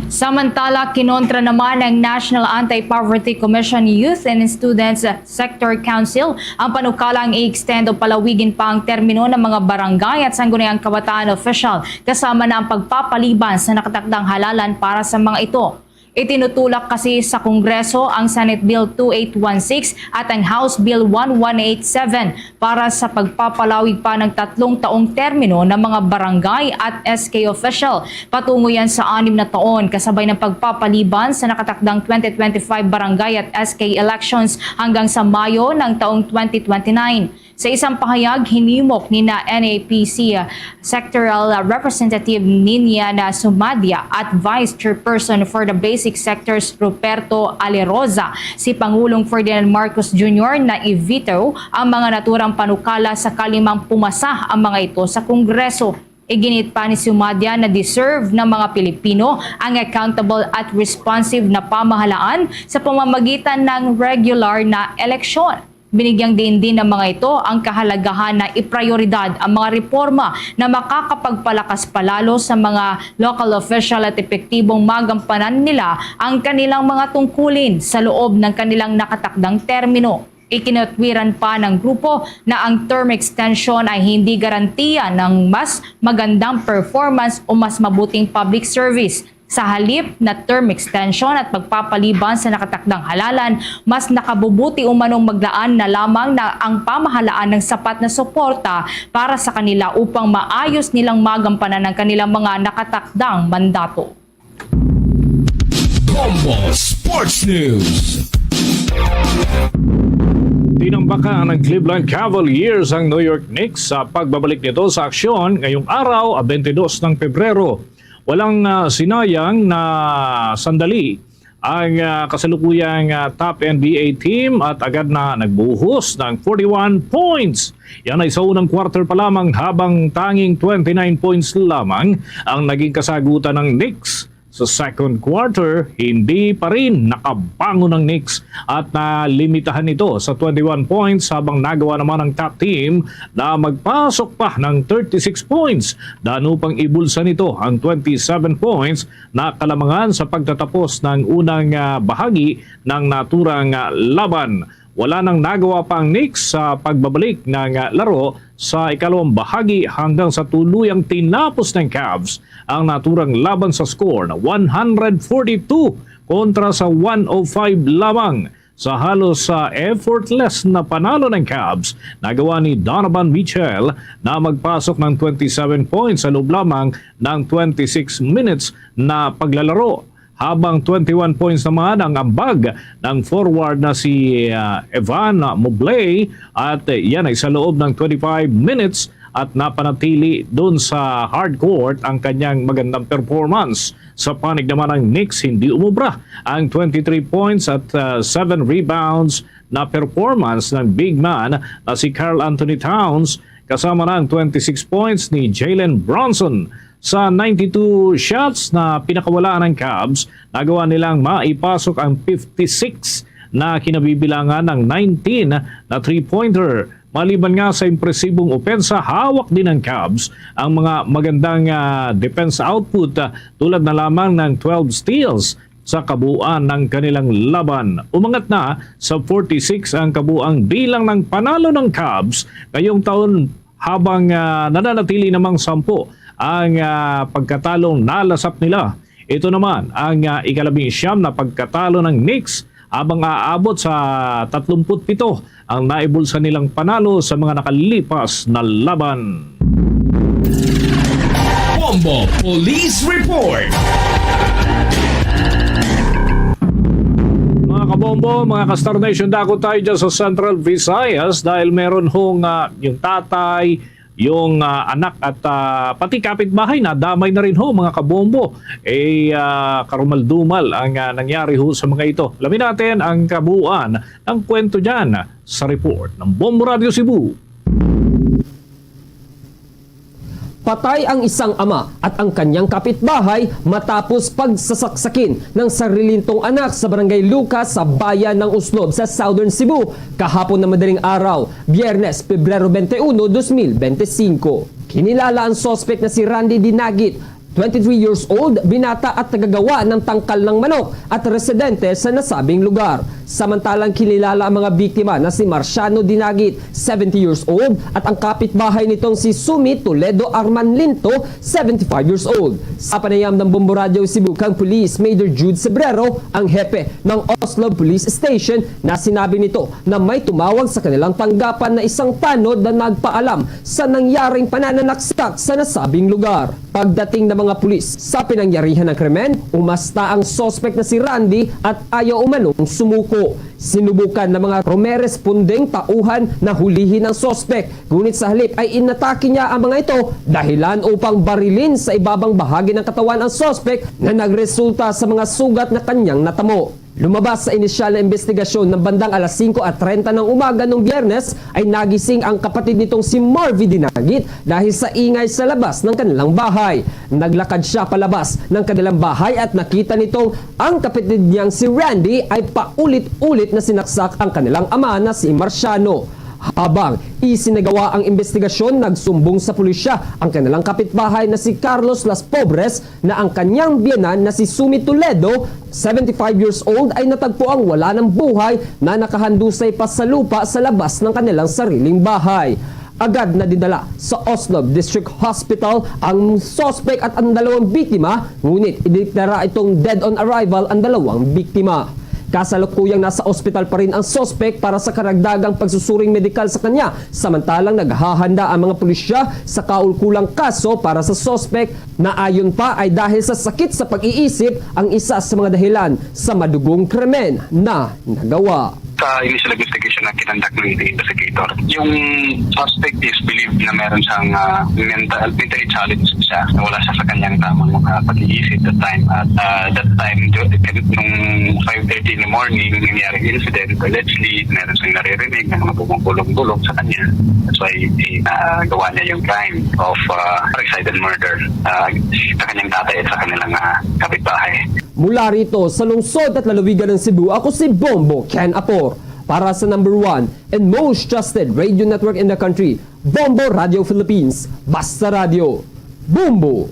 Samantala, kinontra naman ng National Anti-Poverty Commission Youth and Students Sector Council ang panukalang i-extend o palawigin pa ang termino ng mga barangay at sangguniang kabataan official, kasama na ang pagpapaliban sa nakatakdang halalan para sa mga ito. Itinutulak kasi sa Kongreso ang Senate Bill two eight one six at ang House Bill one one eight seven para sa pagpapalawig pa ng tatlong taong termino ng mga barangay at S K official. Patungo yan sa anim na taon, kasabay ng pagpapaliban sa nakatakdang twenty twenty-five barangay at S K elections hanggang sa Mayo ng taong twenty twenty-nine. Sa isang pahayag, hinimok ni na N A P C Sectoral Representative Ninia na Sumadia at Vice Chairperson for the Basic Sectors Ruperto Aleroza si Pangulong Ferdinand Marcos Junior na i-veto ang mga naturang panukala sakalimang pumasa ang mga ito sa Kongreso. Iginit pa ni Sumadia na deserve ng mga Pilipino ang accountable at responsive na pamahalaan sa pamamagitan ng regular na eleksyon. Binigyang diin din ng mga ito ang kahalagahan na iprioridad ang mga reforma na makakapagpalakas palalo sa mga local official at epektibong magampanan nila ang kanilang mga tungkulin sa loob ng kanilang nakatakdang termino. Ikinatwiran pa ng grupo na ang term extension ay hindi garantiya ng mas magandang performance o mas mabuting public service. Sa halip na term extension at pagpapaliban sa nakatakdang halalan, mas nakabubuti umanong maglaan na lamang na ang pamahalaan ng sapat na suporta para sa kanila upang maayos nilang magampanan ang kanilang mga nakatakdang mandato. Bombo Sports News. Tinambakan ng Cleveland Cavaliers ang New York Knicks sa pagbabalik nito sa aksyon ngayong araw, ah, twenty-two ng Pebrero. Walang, ah, sinayang na sandali ang, ah, kasalukuyang, ah, top N B A team at agad na nagbuhos ng forty-one points. Yan ay sa unang quarter pa lamang, habang tanging twenty-nine points lamang ang naging kasagutan ng Knicks. Sa second quarter, hindi pa rin nakabangon ang Knicks at nalimitahan ito sa twenty-one points, habang nagawa naman ang top team na magpasok pa ng thirty-six points. Daan upang ibulsa nito ang twenty-seven points na kalamangan sa pagtatapos ng unang, ah, bahagi ng naturang, ah, laban. Wala nang nagawa pa ang Knicks sa pagbabalik ng, ah, laro sa ikalawang bahagi, hanggang sa tuluyang tinapos ng Cavs ang naturang laban sa score na one hundred forty-two kontra sa one oh five lamang. Sa halos, ah, effortless na panalo ng Cavs, nagawa ni Donovan Mitchell na magpasok ng twenty-seven points sa loob lamang ng twenty-six minutes na paglalaro, habang twenty-one points naman ang ambag ng forward na si, ah, Evan Mobley, at, eh, yan ay sa loob ng twenty-five minutes, at napanatili dun sa hard court ang kanyang magandang performance. Sa panig naman ng Knicks, hindi umubra ang twenty-three points at, ah, seven rebounds na performance ng big man na si Karl Anthony Towns, kasama na ang twenty-six points ni Jalen Brunson. Sa ninety-two shots na pinakawalaan ng Cavs, nagawa nilang maipasok ang fifty-six na kinabibilangan ng nineteen na three-pointer. Maliban nga sa impresibong opensa, hawak din ng Cavs ang mga magandang, ah, defense output, ah, tulad na lamang ng twelve steals sa kabuuan ng kanilang laban. Umangat na sa forty-six ang kabuang bilang ng panalo ng Cavs ngayong taon, habang, ah, nananatili namang sampu ang, ah, pagkatalong nalasap nila. Ito naman ang, ah, ikalabing siyam na pagkatalo ng Knicks, habang aabot sa tatlumpu't pito ang naibulsa nilang panalo sa mga nakalipas na laban. Bombo Police Report. Mga kabombo, mga ka-Star Nation, dako tayo dyan sa Central Visayas dahil meron hong, ah, yung tatay, yung, ah, anak at, ah, pati kapitbahay nadamay na rin ho, mga kabombo. Eh, ah, karumal-dumal ang, ah, nangyari ho sa mga ito. Alamin natin ang kabuuan ng kwento dyan sa report ng Bombo Radio Cebu. Patay ang isang ama at ang kanyang kapitbahay matapos pagsasaksakin ng sarili nitong anak sa Barangay Lucas sa bayan ng Uslob sa Southern Cebu kahapon na madaling araw, Biyernes, Pebrero twenty-one, twenty twenty-five. Kinilala ang suspect na si Randy Dinagit twenty-three years old, binata at tagagawa ng tangkal ng manok at residente sa nasabing lugar. Samantalang kinilala ang mga biktima na si Marciano Dinagit, seventy years old, at ang kapitbahay nitong si Sumi Toledo Arman Linto, seventy-five years old. Sa panayam ng Bombo Radyo Cebu kang Police Major Jude Sebrero, ang hepe ng Oslob Police Station, na sinabi nito na may tumawag sa kanilang tanggapan na isang tanod na nagpaalam sa nangyaring pananaksak sa nasabing lugar. Pagdating ng mga pulis sa pinangyarihan ng krimen, umasta ang suspect na si Randy at ayaw umanong sumuko. Sinubukan ng mga rumerespondeng tauhan na hulihin ang suspect, ngunit sa halip ay inatake niya ang mga ito dahilan upang barilin sa ibabang bahagi ng katawan ang suspect na nagresulta sa mga sugat na kanyang natamo. Lumabas sa inisyal na investigasyon na bandang alas singko at treinta ng umaga nung Biyernes ay nagising ang kapatid nitong si Marvy Dinagit dahil sa ingay sa labas ng kanilang bahay. Naglakad siya palabas ng kanilang bahay at nakita nitong ang kapatid niyang si Randy ay paulit-ulit na sinaksak ang kanilang ama na si Marciano. Habang isinagawa ang investigasyon, nagsumbong sa pulisya ang kanilang kapitbahay na si Carlos Las Pobres na ang kanyang biyenan na si Sumi Toledo, seventy-five years old, ay natagpuang wala ng buhay na nakahandusay pa sa lupa sa labas ng kanilang sariling bahay. Agad na dinala sa Oslob District Hospital ang suspect at ang dalawang biktima, ngunit idineklara itong dead on arrival ang dalawang biktima. Kasalukuyang nasa ospital pa rin ang suspect para sa karagdagang pagsusuring medikal sa kanya, samantalang naghahanda ang mga pulisya sa kaulkulang kaso para sa suspect, na ayon pa ay dahil sa sakit sa pag-iisip ang isa sa mga dahilan sa madugong krimen na nagawa. Sa initial investigation na kinonduct ng investigator, yung suspect is believed na meron siyang, ah, mental, mentally challenged siya. Nawala siya sa kanyang tamang mga pag-iisip that time. At, ah, that time, do- nung five thirty in the morning, nangyari ang incident, allegedly, meron siyang naririnig ng mga bumubulong-bulong sa kanya. That's why, eh, nagawa niya yung crime of, ah, parricide and murder, ah, sa kanyang tatay at sa kanilang, ah, kapitbahay. Mula rito sa lungsod at lalawigan ng Cebu, ako si Bombo Ken Apor. Para sa number one and most trusted radio network in the country, Bombo Radio Philippines. Basta Radio, Bombo!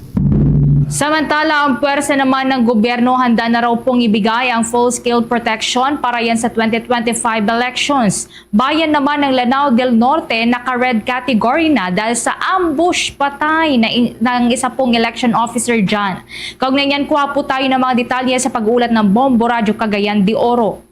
Samantala, ang pwersa naman ng gobyerno handa na raw pong ibigay ang full-scale protection para yan sa twenty twenty-five elections. Bayan naman ng Lanao del Norte naka-red category na dahil sa ambush patay na in- ng isa pong election officer dyan. Kaugnay niyan, kuha po tayo ng mga detalye sa pag-uulat ng Bombo Radyo Cagayan de Oro.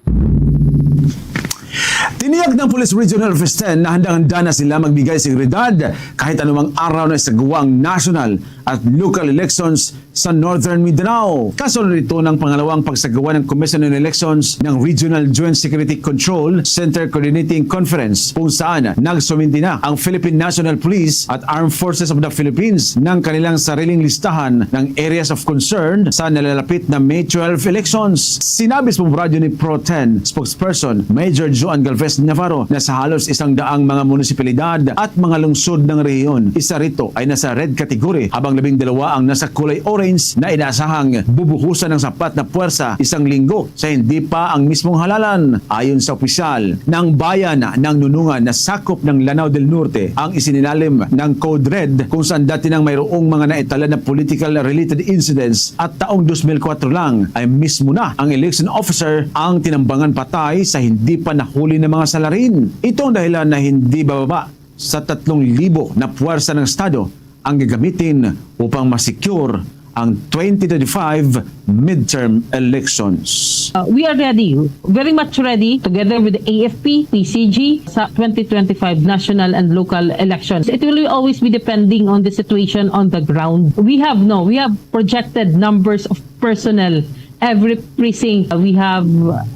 Tiniyak ng Police Regional Office ten na handang-handa na sila magbigay seguridad kahit anumang araw na isagawa ang national at local elections sa Northern Mindanao. Kasunod ito ng pangalawang pagsagawa ng Commission on Elections ng Regional Joint Security Control Center Coordinating Conference, kung saan nagsuminti na ang Philippine National Police at Armed Forces of the Philippines ng kanilang sariling listahan ng areas of concern sa nalalapit na May twelve elections. Sinabi sa radyo ni Pro ten spokesperson Major Joan Galvez Navarro na sa halos isang daang mga munisipalidad at mga lungsod ng rehiyon, isa rito ay nasa red category, habang labing dalawa ang nasa kulay orange na inaasahang bubuhusan ng sapat na puwersa isang linggo sa hindi pa ang mismong halalan. Ayon sa opisyal, ang bayan ng Nunungan na sakop ng Lanao del Norte ang isinilalim ng Code Red, kung saan dati nang mayroong mga naitala na political-related incidents at taong dos mil kuwatro lang ay mismo na ang election officer ang tinambangan patay sa hindi pa nahuli na mga salarin. Ito ang dahilan na hindi bababa sa tatlong libo na puwersa ng Estado ang gagamitin upang ma-secure ang twenty twenty-five midterm elections. Uh, we are ready, very much ready, together with the A F P, P C G, sa twenty twenty-five national and local elections. It will always be depending on the situation on the ground. We have, no, we have projected numbers of personnel. Every precinct, uh, we have,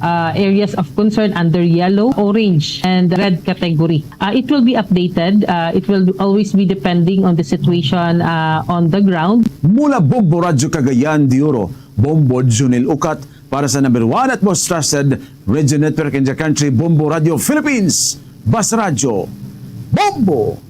uh, areas of concern under yellow, orange, and red category. Uh, it will be updated. Uh, it will always be depending on the situation, uh, on the ground. Mula Bombo Radyo Cagayan de Oro, Bombo Junel Ukat para sa number one at most trusted radio network in the country, Bombo Radio Philippines. Bas Radyo, Bombo!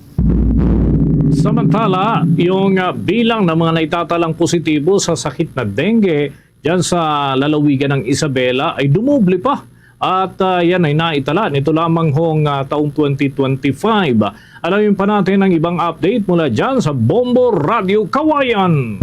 Samantala, yung, ah, bilang ng mga naitatalang positibo sa sakit na dengue dyan sa lalawigan ng Isabela ay dumoble pa. At, ah, yan ay naitala nito lamang hong, ah, taong twenty twenty-five. Alamin pa natin ang ibang update mula dyan sa Bombo Radio Kawayan.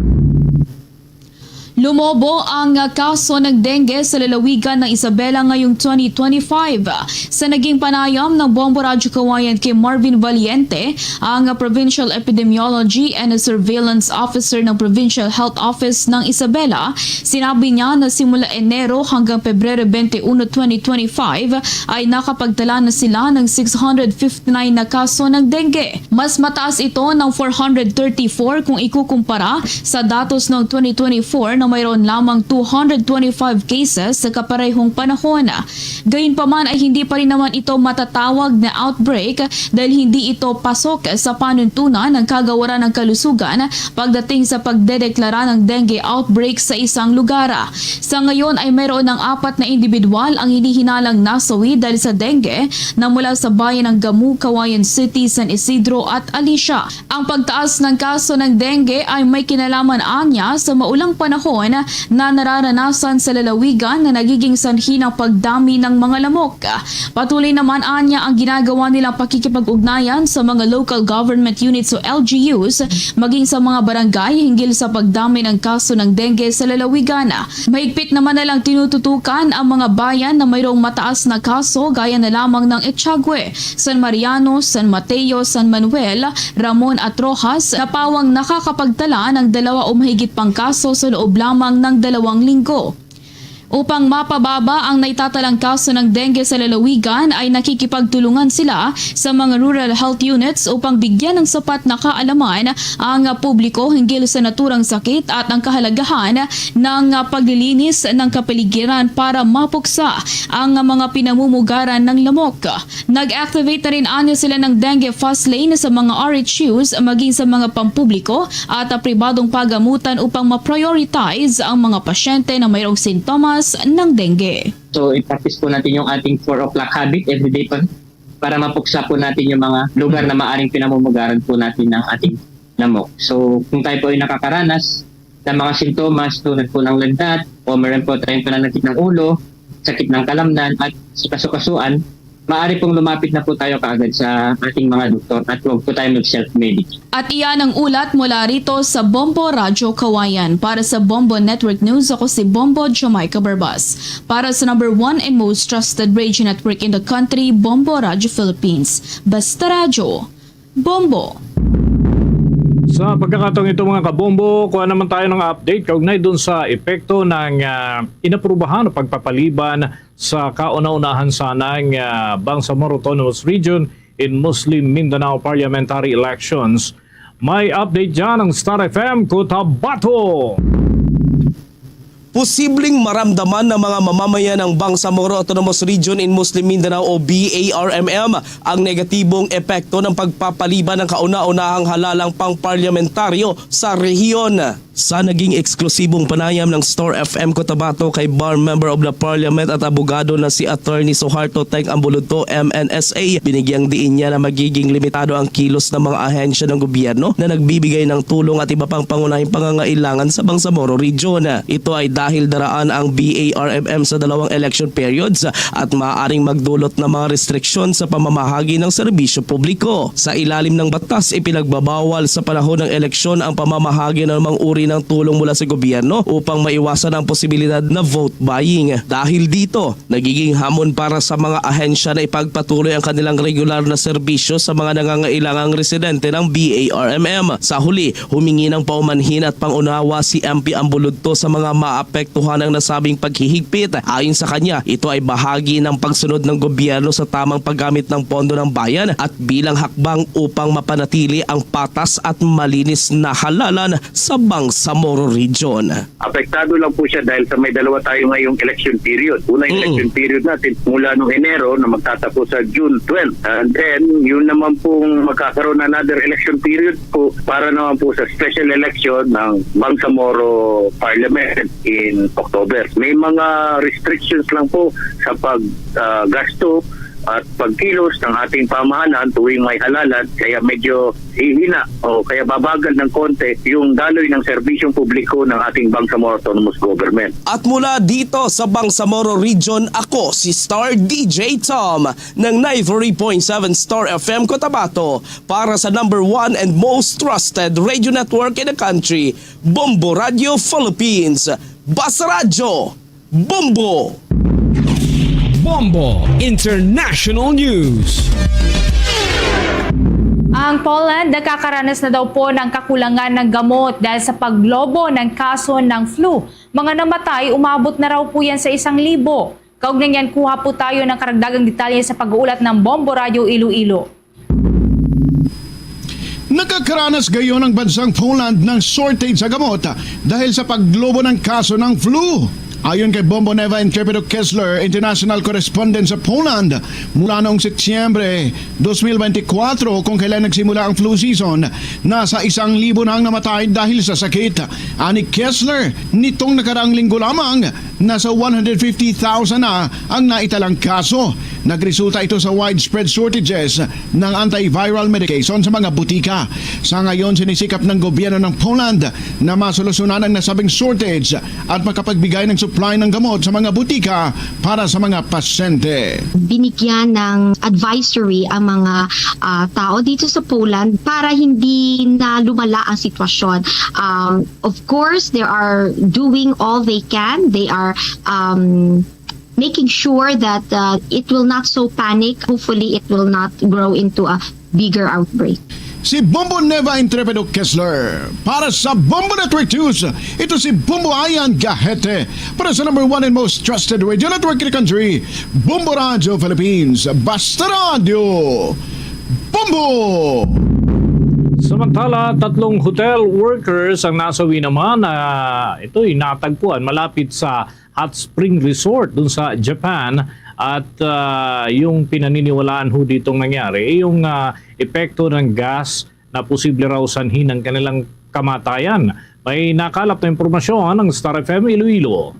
Lumobo ang kaso ng dengue sa lalawigan ng Isabela ngayong twenty twenty-five. Sa naging panayam ng Bombo Radyo Kawayan kay Marvin Valiente, ang Provincial Epidemiology and Surveillance Officer ng Provincial Health Office ng Isabela, sinabi niya na simula Enero hanggang Pebrero twenty-one, twenty twenty-five, ay nakapagtala na sila ng six hundred fifty-nine na kaso ng dengue. Mas mataas ito ng four hundred thirty-four kung ikukumpara sa datos noong twenty twenty-four na mayroon lamang two hundred twenty-five cases sa kaparehong panahon. Gayunpaman ay hindi pa rin naman ito matatawag na outbreak dahil hindi ito pasok sa panuntunan ng kagawaran ng kalusugan pagdating sa pagdedeklara ng dengue outbreak sa isang lugar. Sa ngayon ay mayroon ng apat na individual ang hinihinalang nasawi dahil sa dengue na mula sa bayan ng Gamu, Cauayan City, San Isidro at Alicia. Ang pagtaas ng kaso ng dengue ay may kinalaman anya sa maulang panahon na nararanasan sa lalawigan na nagiging sanhi ng pagdami ng mga lamok. Patuloy naman anya ang ginagawa nilang pakikipag-ugnayan sa mga local government units o L G Us, maging sa mga barangay hinggil sa pagdami ng kaso ng dengue sa lalawigan. Mahigpit naman nilang tinututukan ang mga bayan na mayroong mataas na kaso gaya na lamang ng Echagüe, San Mariano, San Mateo, San Manuel, Ramon at Roxas na pawang nakakapagtala ng dalawa o mahigit pang kaso sa loob lamang ng dalawang linggo. Upang mapababa ang naitatalang kaso ng dengue sa lalawigan, ay nakikipagtulungan sila sa mga rural health units upang bigyan ng sapat na kaalaman ang publiko hinggil sa naturang sakit at ang kahalagahan ng paglilinis ng kapaligiran para mapuksa ang mga pinamumugaran ng lamok. Nag-activate na rin anya sila ng dengue fast lane sa mga R H Us, maging sa mga pampubliko at pribadong pagamutan upang ma-prioritize ang mga pasyente na mayroong sintomas ng dengue. So, i-practice po natin yung ating four o'clock habit everyday pa para mapuksa po natin yung mga lugar na maaring pinamumugaran po natin ng ating lamok. So, kung tayo po ay nakakaranas ng mga sintomas tulad po ng lagnat o meron po tayong pananakit ng ulo, sakit ng kalamnan at sa kasukasuan, maaari pong lumapit na po tayo kaagad sa ating mga doktor at huwag po tayo mag-self-medicate. At iyan ang ulat mula rito sa Bombo Radyo Kawayan. Para sa Bombo Network News, ako si Bombo Jamaica Barbas. Para sa number one and most trusted radio network in the country, Bombo Radyo Philippines. Basta Radyo, Bombo. Sa pagkakataong ito, mga kabombo, kuha naman tayo ng update kaugnay dun sa epekto ng, ah, inaprubahan o pagpapaliban sa kauna-unahan sanang, ah, Bangsamoro Autonomous Region in Muslim Mindanao Parliamentary Elections. May update dyan ang Star F M Cotabato. Posibleng maramdaman ng mga mamamayan ng Bangsamoro Autonomous Region in Muslim Mindanao o B A R M M ang negatibong epekto ng pagpapaliban ng kauna-unahang halalang pangparlamentaryo sa rehiyon. Sa naging eksklusibong panayam ng Star F M Cotabato kay Bar Member of the Parliament at abogado na si Attorney Suharto Teng Ambulodto, M N S A, binigyang diin niya na magiging limitado ang kilos ng mga ahensya ng gobyerno na nagbibigay ng tulong at iba pang pangunahing pangangailangan sa Bangsamoro Region. Ito ay dahil daraan ang B A R M M sa dalawang election periods at maaaring magdulot ng mga restriksyon sa pamamahagi ng serbisyo publiko. Sa ilalim ng batas, ipinagbabawal sa panahon ng eleksyon ang pamamahagi ng anumang uri ng tulong mula sa gobyerno upang maiwasan ang posibilidad na vote buying. Dahil dito, nagiging hamon para sa mga ahensya na ipagpatuloy ang kanilang regular na serbisyo sa mga nangangailangang residente ng B A R M M. Sa huli, humingi ng paumanhin at pangunawa si M P Ambulodto sa mga maapektuhan ng nasabing paghihigpit. Ayon sa kanya, ito ay bahagi ng pagsunod ng gobyerno sa tamang paggamit ng pondo ng bayan at bilang hakbang upang mapanatili ang patas at malinis na halalan sa Bangsamoro Region. Apektado lang po siya dahil sa may dalawa tayo ngayong election period. Una, yung Mm. election period natin mula nung Enero na magtatapos sa June twelve. And then, yun naman pong magkakaroon another election period po para naman po sa special election ng Bangsamoro Parliament in October. May mga restrictions lang po sa pag, ah, gasto at pagkilos ng ating pamahalaan tuwing may halalan, kaya medyo hihina o kaya babagal ng konti yung daloy ng serbisyong publiko ng ating Bangsamoro Autonomous Government. At mula dito sa Bangsamoro Region, ako si Star D J Tom ng ninety-three point seven Star F M Cotabato para sa number one and most trusted radio network in the country, Bombo Radio Philippines. Basta Radyo, Bombo! Bombo International News. Ang Poland nakakaranas na daw po ng kakulangan ng gamot dahil sa paglobo ng kaso ng flu. Mga namatay, umabot na raw po yan sa isang libo. Kaugnay niyan, kuha po tayo ng karagdagang detalye sa pag-uulat ng Bombo Radyo Iloilo. Nakakaranas gayon ang bansang Poland ng shortage sa gamot dahil sa paglobo ng kaso ng flu. Ayon kay Bombo Neva Intrepido Kessler, international correspondent sa Poland, mula noong Setyembre dos mil benti kwatro, kung kailan nagsimula ang flu season, nasa isang libo na ang namatay dahil sa sakit. Ani Kessler, nitong nakaraang linggo lamang, nasa one hundred fifty thousand na ang naitalang kaso. Nagresulta ito sa widespread shortages ng antiviral medication sa mga butika. Sa ngayon, sinisikap ng gobyerno ng Poland na masolusyonan ang nasabing shortage at makapagbigay ng supply ng gamot sa mga butika para sa mga pasyente. Binigyan ng advisory ang mga, ah, tao dito sa Poland para hindi na lumala ang sitwasyon. Um, of course, they are doing all they can. They are, um, making sure that, uh, it will not so panic. Hopefully, it will not grow into a bigger outbreak. Si Bombo Neva Intrepido Kessler. Para sa Bombo Network News, ito si Bombo Ayan Gahete. Para sa number one and most trusted radio network in the country, Bombo Radio Philippines. Basta Radio, Bombo! Samantala, tatlong hotel workers ang nasawi naman na ito'y natagpuan malapit sa Hot Spring Resort dun sa Japan. At, ah, yung pinaniniwalaan ho ditong nangyari, eh, yung, ah, epekto ng gas na posible raw sanhi ng kanilang kamatayan. May nakalap na impormasyon ang Star F M Iloilo.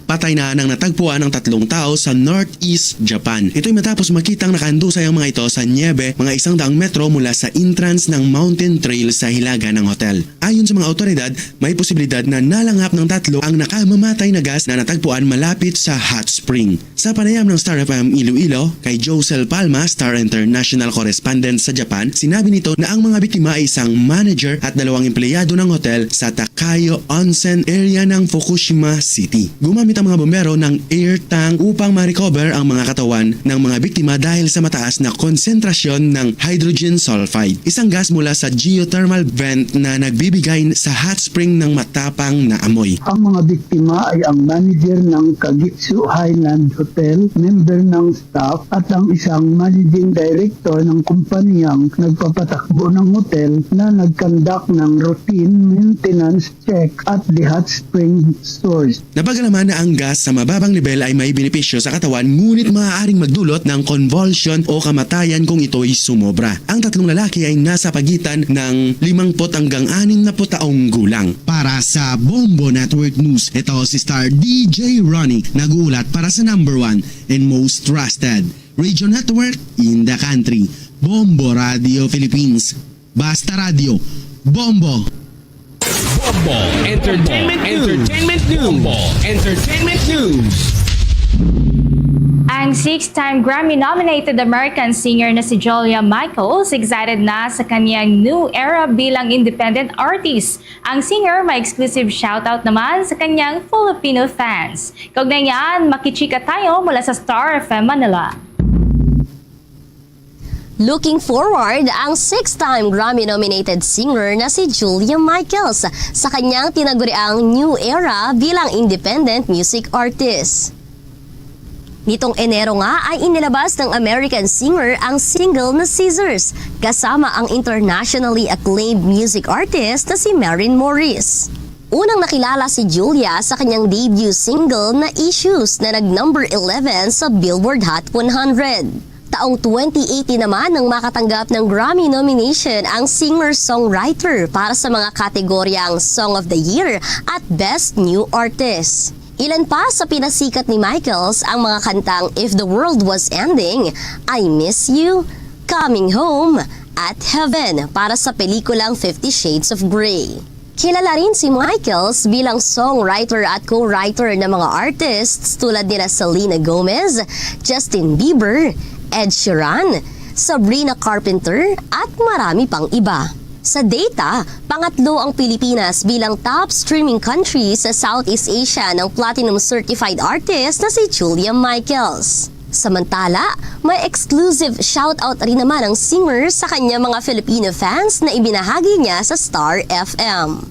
Patay na nang natagpuan ang tatlong tao sa Northeast Japan. Ito'y matapos makitang nakahandusay ang mga ito sa niyebe, mga isang daang metro mula sa entrance ng mountain trail sa hilaga ng hotel. Ayon sa mga awtoridad, may posibilidad na nalangap ng tatlo ang nakamamatay na gas na natagpuan malapit sa hot spring. Sa panayam ng Star F M Iloilo kay Josel Palma, Star International correspondent sa Japan, sinabi nito na ang mga biktima ay isang manager at dalawang empleyado ng hotel sa Takayo Onsen area ng Fukushima City. Gumamit ang mga bumbero ng air tank upang ma-recover ang mga katawan ng mga biktima dahil sa mataas na konsentrasyon ng hydrogen sulfide, isang gas mula sa geothermal vent na nagbibigay sa hot spring ng matapang na amoy. Ang mga biktima ay ang manager ng Kagitsu Highland Hotel, member ng staff, at ang isang managing director ng kumpanyang nagpapatakbo ng hotel na nag-conduct ng routine maintenance check at the hot spring source. Napagalaman na ang gas sa mababang level ay may benepisyo sa katawan, ngunit maaaring magdulot ng convulsion o kamatayan kung ito'y sumobra. Ang tatlong lalaki ay nasa pagitan ng limangput hanggang anim na put taong gulang. Para sa Bombo Network News, ito si Star D J Ronnie, nag-uulat para sa number one and most trusted radio network in the country, Bombo Radio Philippines. Basta Radio, Bombo! Bombo Entertainment News. Entertainment News. Bombo Entertainment News. Ang six-time Grammy-nominated American singer na si Julia Michaels excited na sa kanyang new era bilang independent artist. Ang singer may exclusive shoutout naman sa kanyang Filipino fans. Kaugnay niyan, makichika tayo mula sa Star F M Manila. Looking forward ang six-time Grammy-nominated singer na si Julia Michaels sa kanyang tinaguriang new era bilang independent music artist. Nitong Enero nga ay inilabas ng American singer ang single na Scissors, kasama ang internationally acclaimed music artist na si Maren Morris. Unang nakilala si Julia sa kanyang debut single na Issues na nag-number eleven sa Billboard Hot one hundred. Taong twenty eighteen naman nang makatanggap ng Grammy nomination ang singer-songwriter para sa mga kategoryang Song of the Year at Best New Artist. Ilan pa sa pinasikat ni Michaels ang mga kantang If the World Was Ending, I Miss You, Coming Home, at Heaven para sa pelikulang Fifty Shades of Grey. Kilala rin si Michaels bilang songwriter at co-writer ng mga artists tulad nila Selena Gomez, Justin Bieber, Ed Sheeran, Sabrina Carpenter, at marami pang iba. Sa data, pangatlo ang Pilipinas bilang top streaming country sa Southeast Asia ng platinum certified artist na si Julia Michaels. Samantala, may exclusive shoutout rin naman ang singer sa kanyang mga Filipino fans na ibinahagi niya sa Star F M.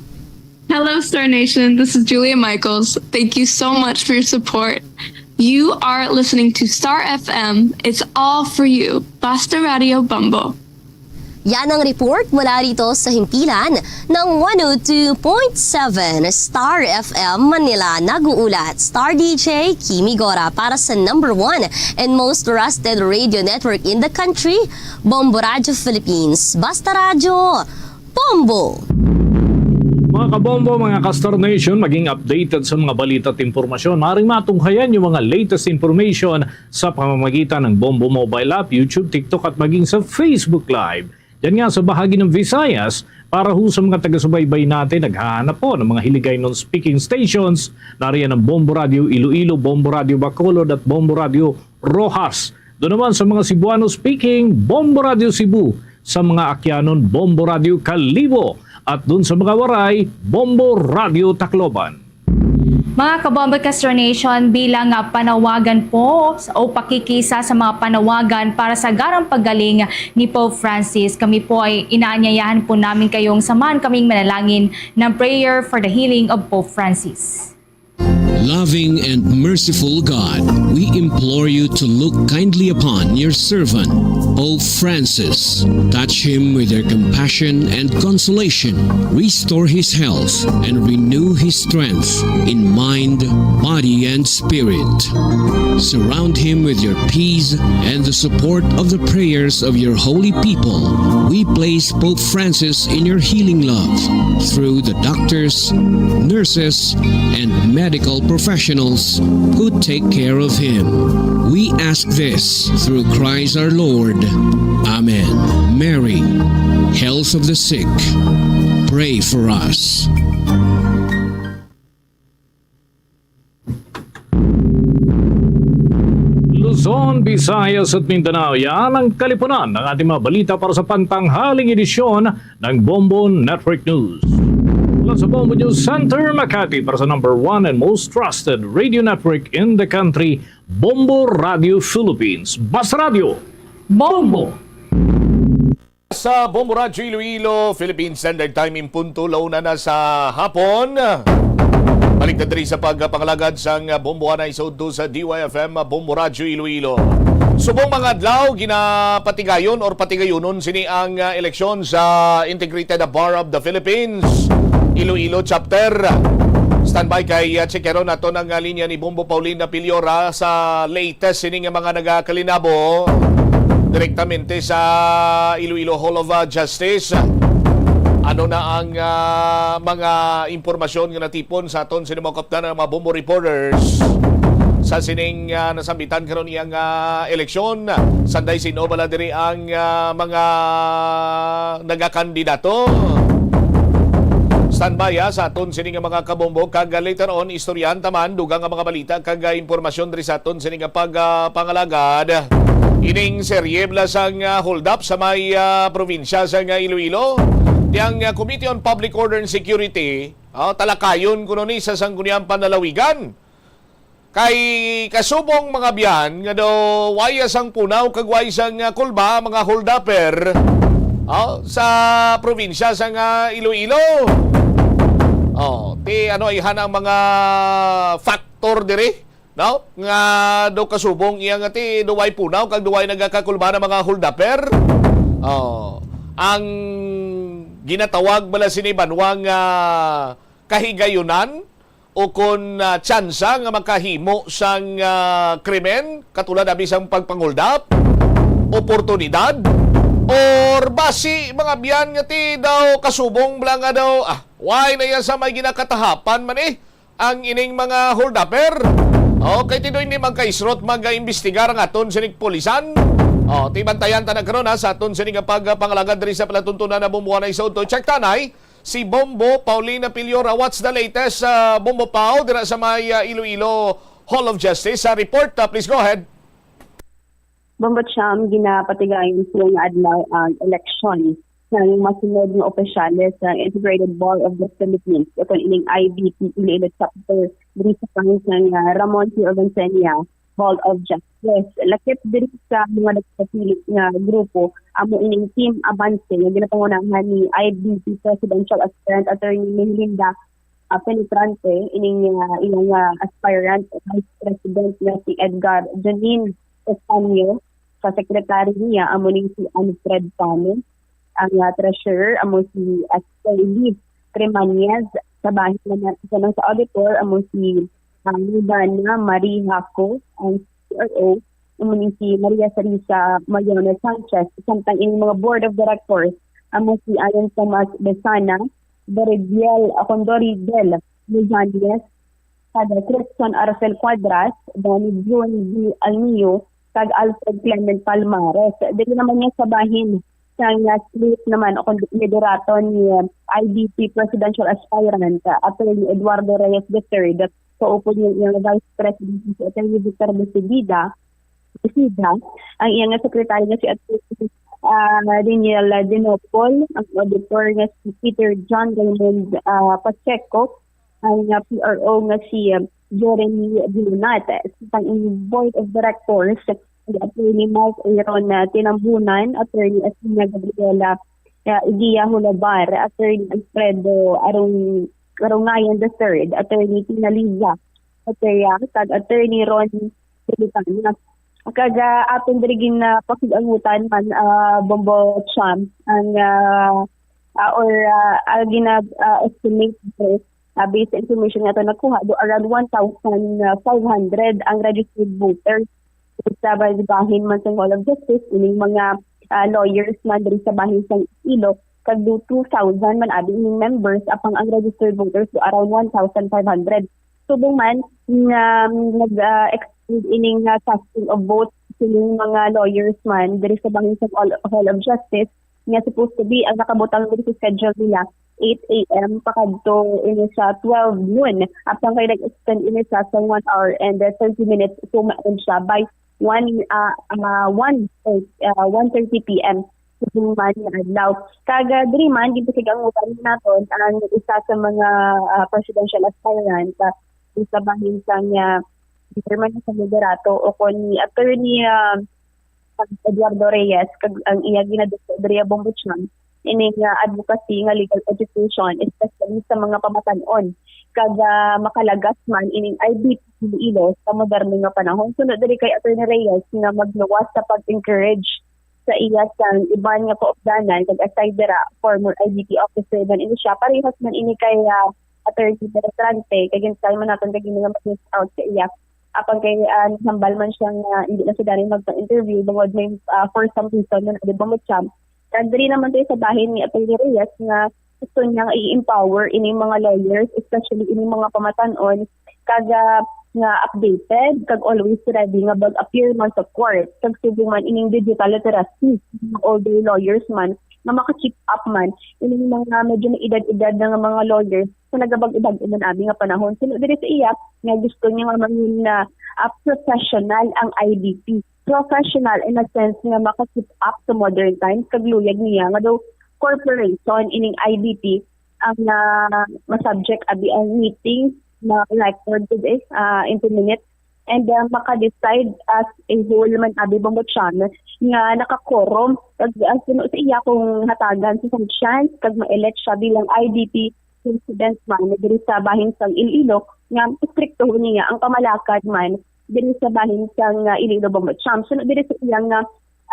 Hello, Star Nation. This is Julia Michaels. Thank you so much for your support. You are listening to Star F M. It's all for you. Basta Radio Bombo. Yan ang report mula rito sa himpilan ng one oh two point seven Star F M Manila. Nag-uulat, Star D J Kimi Gora para sa number one and most trusted radio network in the country, Bombo Radio Philippines. Basta Radyo, Bombo! Mga kabombo, mga ka-Star Nation, maging updated sa mga balita at impormasyon. Maring matunghayan yung mga latest information sa pamamagitan ng Bombo Mobile App, YouTube, TikTok at maging sa Facebook Live. Yan nga sa bahagi ng Visayas, para ho sa mga taga-subaybay natin, naghahanap po ng mga Hiligaynon speaking stations, nariyan ang Bombo Radio Iloilo, Bombo Radio Bacolod at Bombo Radio Roxas. Doon naman sa mga Cebuano speaking, Bombo Radio Cebu, sa mga Akyanon, Bombo Radio Kalibo, at doon sa mga Waray, Bombo Radio Tacloban. Mga kabombo ka Star Nation, bilang nga panawagan po o pakikisa sa mga panawagan para sa garang paggaling ni Pope Francis, kami po ay inaanyayahan po namin kayong samahan kaming manalangin ng prayer for the healing of Pope Francis. Loving and merciful God, we implore you to look kindly upon your servant, Pope Francis. Touch him with your compassion and consolation. Restore his health and renew his strength in mind, body, and spirit. Surround him with your peace and the support of the prayers of your holy people. We place Pope Francis in your healing love through the doctors, nurses, and medical professionals who take care of him. We ask this through Christ our Lord. Amen. Mary, health of the sick, pray for us. Luzon, Visayas at Mindanao, yan ang kalipunan ng ating mga balita para sa pantanghaling edisyon ng Bombo Network News. Mula sa Bombo News Center, Makati, para sa number one and most trusted radio network in the country, Bombo Radio Philippines. Basta Radio, Bombo! Sa Bombo Radyo Iloilo, Philippine Standard Time in punto, launa na sa hapon. Balik na diri sa pagpangalagad sang Bombo Anay sa udto sa D Y F M Bombo Radyo Iloilo. Subong mga adlaw, ginapatigayon or patigayonon sini ang, ah, eleksyon sa Integrated Bar of the Philippines Iloilo Chapter. Standby kay, ah, checkeron naton ang, ah, linya ni Bombo Pauline Apiliora sa latest sini nga mga nagakalinabo direktamente sa Iloilo Hall of, ah, Justice. Ano na ang, ah, mga impormasyon nga natipon sa aton sini mga kaptanan, mga Bombo reporters sa sining, ah, nasambitan karon iyang, ah, eleksyon? Sanday sin-o bala diri ang, ah, mga nagakandidato? Standby, ah, sa aton sini nga mga kabombo, kag, ah, later on istoryahan ta man dugang nga mga balita kag, ah, impormasyon diri sa aton sini nga pag, ah, pangalagad. Ining serye bala sang, ah, hold up sa may, ah, probinsya sang, ah, Iloilo. Ti ang, ah, Committee on Public Order and Security, ah, talakayon kuno ni sa Sangguniang Panlalawigan. Kay kasubong mga biyan nga daw way sang punaw kag way sang, ah, kulba, mga holdupper, ah, sa probinsya sang, ah, Iloilo. Oh, ti ano, ayhan ang mga factor diri, no? Nga daw kasubong iya nga ti daw way punaw kag daw way nagakakulba nga mga holdupper. Oh, ang ginatawag bala sini banwa nga kahigayunan o kon, ah, tsansa nga makahimo sang, ah, krimen, katulad abi sang pagpanguldap, oportunidad, or basi mga biyan nga ti daw kasubong bala nga daw, ah, way na iya sa may ginakatahapan man eh. ang ining mga holdupper. Okay, tinuod ni magkaisrot mag-imbestigar ang aton sining pulisan. O, tibantayan ta na karon, ha, sa aton sining pagpangalagad diri sa palatuntunan na bumuhanay sa udto. Check tanay si Bombo Paulina Piliora. What's the latest, ah, Bombo Pao, dira sa may, ah, Iloilo Hall of Justice? Sa report, ah, please go ahead. Bombo Cham, ginapatigayon sa nga adlaw ang eleksyon sang masunod nga opisyales sa Integrated Bar of the Philippines, o kon ining I B P Iloilo Chapter, diri sa pangunahan nga Ramon P. Urbancenia Hall of Justice. Lakip diri sa mga nagpapili nga grupo, amo ining Team Abante nga ginapangunahan ni I B P Presidential Aspirant Attorney Melinda, ah, Penetrante, ining, ah, ilang, ah, aspirant vice president nga si Edgar Janine Castaño. Sa secretary niya, amo ni si Alfred Pano. Ang, ah, treasurer, amo si Esteli Tremañez. Sa bahin naman, sa, sa auditor, amo si, ah, Lubana Marie Jaco. Ang C R O, amo ni si Maria Sarisa Mayona Sanchez. Samtang ining mga board of directors, amo si Alan Tomas Besana, Doridiel, ah, Condori Del Lujanez, kag Crispon Arcel Cuadras, Danny June D. Almio, kag Alfred Clement Palmares. Diri naman niya sa bahin sang, ah, slate naman o kon liderato ni, ah, I B P presidential aspirant, ah, Attorney Eduardo Reyes the third, kaupod niya ang vice president si Attorney Victor Decidida, Decida, ang iyang secretary nga si Attorney, ah, Daniel Dinopol, ang auditor nga si Peter John Raymond, ah, Pacheco, ang, ah, P R O nga si, ah, Jeremy Bilunat. Sa ang board of directors, ang Attorney Mark Aaron, ah, Tinambunan, Attorney Athena Gabriela, ah, Igia Hulabar, Attorney Alfredo Arung-, Arungayan the third, Attorney Tina Liza Matria, kag Attorney Ron Pilipana. Kag, ah, aton diri gin, ah, pakig-angutan man, ah, Bombo Cham, ang, ah, ah, or, ah, ang gina-, ah, estimate diri, ah, based sa information nga ato nakuha, do around one thousand five hundred ang registered voters sa bahin man sa Hall of Justice, ining mga, ah, lawyers man diri sa bahin sa Iloilo, kag do two thousand man abi ining members, apang ang registered voters do around one thousand five hundred. Subong man nga nag, ah, extend ining, ah, casting of votes sining mga lawyers man diri sa bahin sa Hall, Hall of Justice, nga supposed to be ang nakabutang diri sa schedule nila eight a m pakadto ini sa twelve noon. Apang kay nag-extend ini sa, sa one hour and, uh, thirty minutes, so ma-end siya by one, uh, uh, one, uh, one thirty p m subong man nga adlaw. Kag, uh, diri man, ginpakig-angutan naton ang isa sa mga, uh, presidential aspirant, uh, sa bahin sang, uh, chairman sa liderato o kon ni Attorney, uh, kag Eduardo Reyes, kag ang iya ginadukso diri, Bombo Cham, ining, ah, advocacy nga legal education, especially sa mga pamatan-on, kag, ah, makalagas man ining I B P Iloilo sa moderno nga panahon. Suno diri kay Attorney Reyes nga magluwas sa pag-encourage sa iya sang iban nga kaupdanan, kag aside dira, former I B P officer man ini siya, parehas man ini kay, ah, Attorney Penetrante, kay ginsay man naton kag mga mag-reach out sa iya. Apan kay, ah, nahambal man siya nga hindi na siya gani magpa-interview bangod may, ah, for some reason na di ba mo champ. Kag diri naman tayo sa bahin ni Attorney Reyes nga gusto niya nga i-empower ining mga lawyers, especially ining mga pamatan-on, kag, ah, nga updated, kag always ready nga mag-appear man sa court, kag subong man ining digital literacy, mga older lawyers man, nga maka-keep up man ining mga medyo may edad-edad na nga mga lawyers sa nagabag-ibag man abi nga panahon. Suno diri sa iya nga gusto niya nga mangin na, ah, professional ang I D P. Professional in a sense nga maka-keep up sa modern times, kag luyag niya nga daw corporation ining I D P ang, ah, ma-subject abi ang meeting na record today, ah, into minutes, and, ah, maka-decide as a whole man abi, Bombo Cham, nga naka-quorum. Kag, ah, suno sa iya kung hatagan sa chance kag ma-elect siya bilang I D P president man diri sa bahin sang Iloilo, nga istriktohon niya ang pamalakad man diri sa bahin sang, ah, Iloilo, Bombo Cham. Suno diri sa iya nga,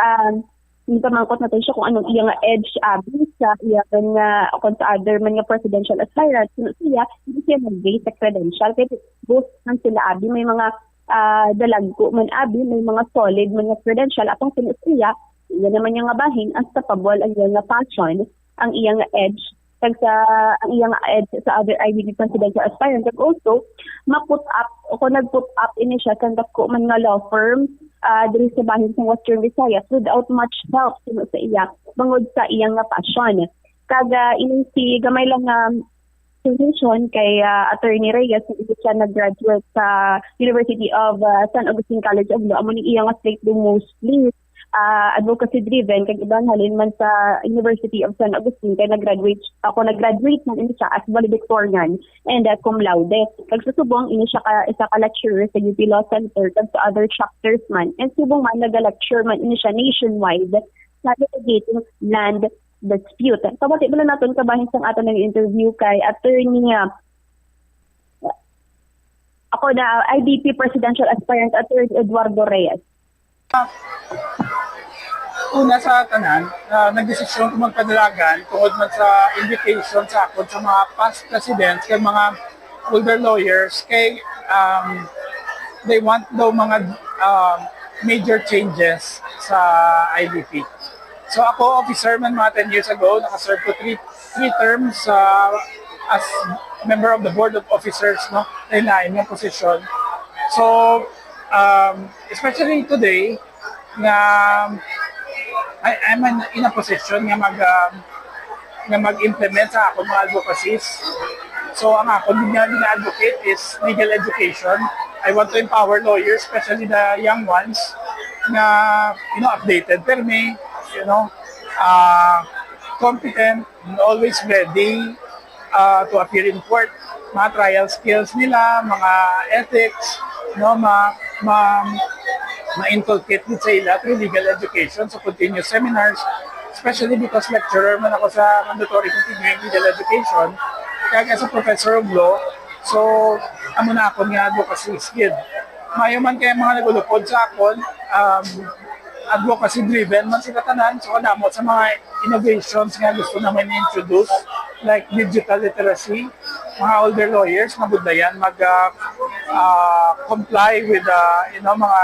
ah, ginpamangkot naton siya kung anong iya nga edge abi sa iya man nga, o kung sa other man nga presidential aspirant. Suno siya, hindi siya mag-base sa credential. Kay both man sila abi, may mga, ah, dalagko man abi, may mga solid man nga credential. Apang suno siya, iya naman niya nga bahin, unstoppable ang iya nga passion, ang iya nga edge, kag sa ang iyang edge sa other I B P presidential aspirant. Kag also, ma-put up o kung nag-put up ini siya sa dako man nga law firm ah, diri sa bahin sa Western Visayas without much help sino sa iya bangod sa iyang nga passion. Kag ah, ini si gamay lang nga suggestion kay ah, Attorney Reyes, hindi siya nag-graduate sa University of ah, San Agustin College of Law, amo ni iya nga slate do mostly ah, advocacy driven kag iban halin man sa University of San Agustin kay nag-graduate ako nag-graduate man ini siya as valedictorian and ah, cum laude. Kag sa subong ini siya ka, isa ka lecturer sa U P Law Center kag sa other chapters man. And subong man naga-lecture man ini siya nationwide navigating land dispute. Pabati bala naton kabahin sang aton nga interview kay Attorney ah, ako na I B P Presidential Aspirant Attorney Eduardo Reyes. Una sa tanan, uh, nagdesisyon ko magpadalagan tungod man sa invitation sa akon sa mga past presidents kag mga older lawyers kay um, they want daw mga um, major changes sa I B P. So ako, officer man mga ten years ago, nakaserve ko three, three terms uh, as member of the board of officers, no, lain-lain nga posisyon. So, um, especially today, nga I, I'm in, in a position nga mag um, nga mag-implement sa akong mga advocacies. So ang akon nga gina-advocate is legal education. I want to empower lawyers, especially the young ones, nga you know updated, permi, you know, uh, competent, always ready uh, to appear in court. Mga trial skills nila, mga ethics, no, ma, ma, ma-inculcate gid sa ila through legal education, so continuous seminars, especially because lecturer man ako sa mandatory continuing legal education, kag as a professor of law, so amo na akon nga advocacy gid. Maayo man kay mga nagulupod sa akon, um, advocacy driven man sila tanan, so kadamo sa mga innovations nga gusto namin i-introduce, like digital literacy, mga older lawyers mabudlayan mag uh, uh, comply with uh, you know mga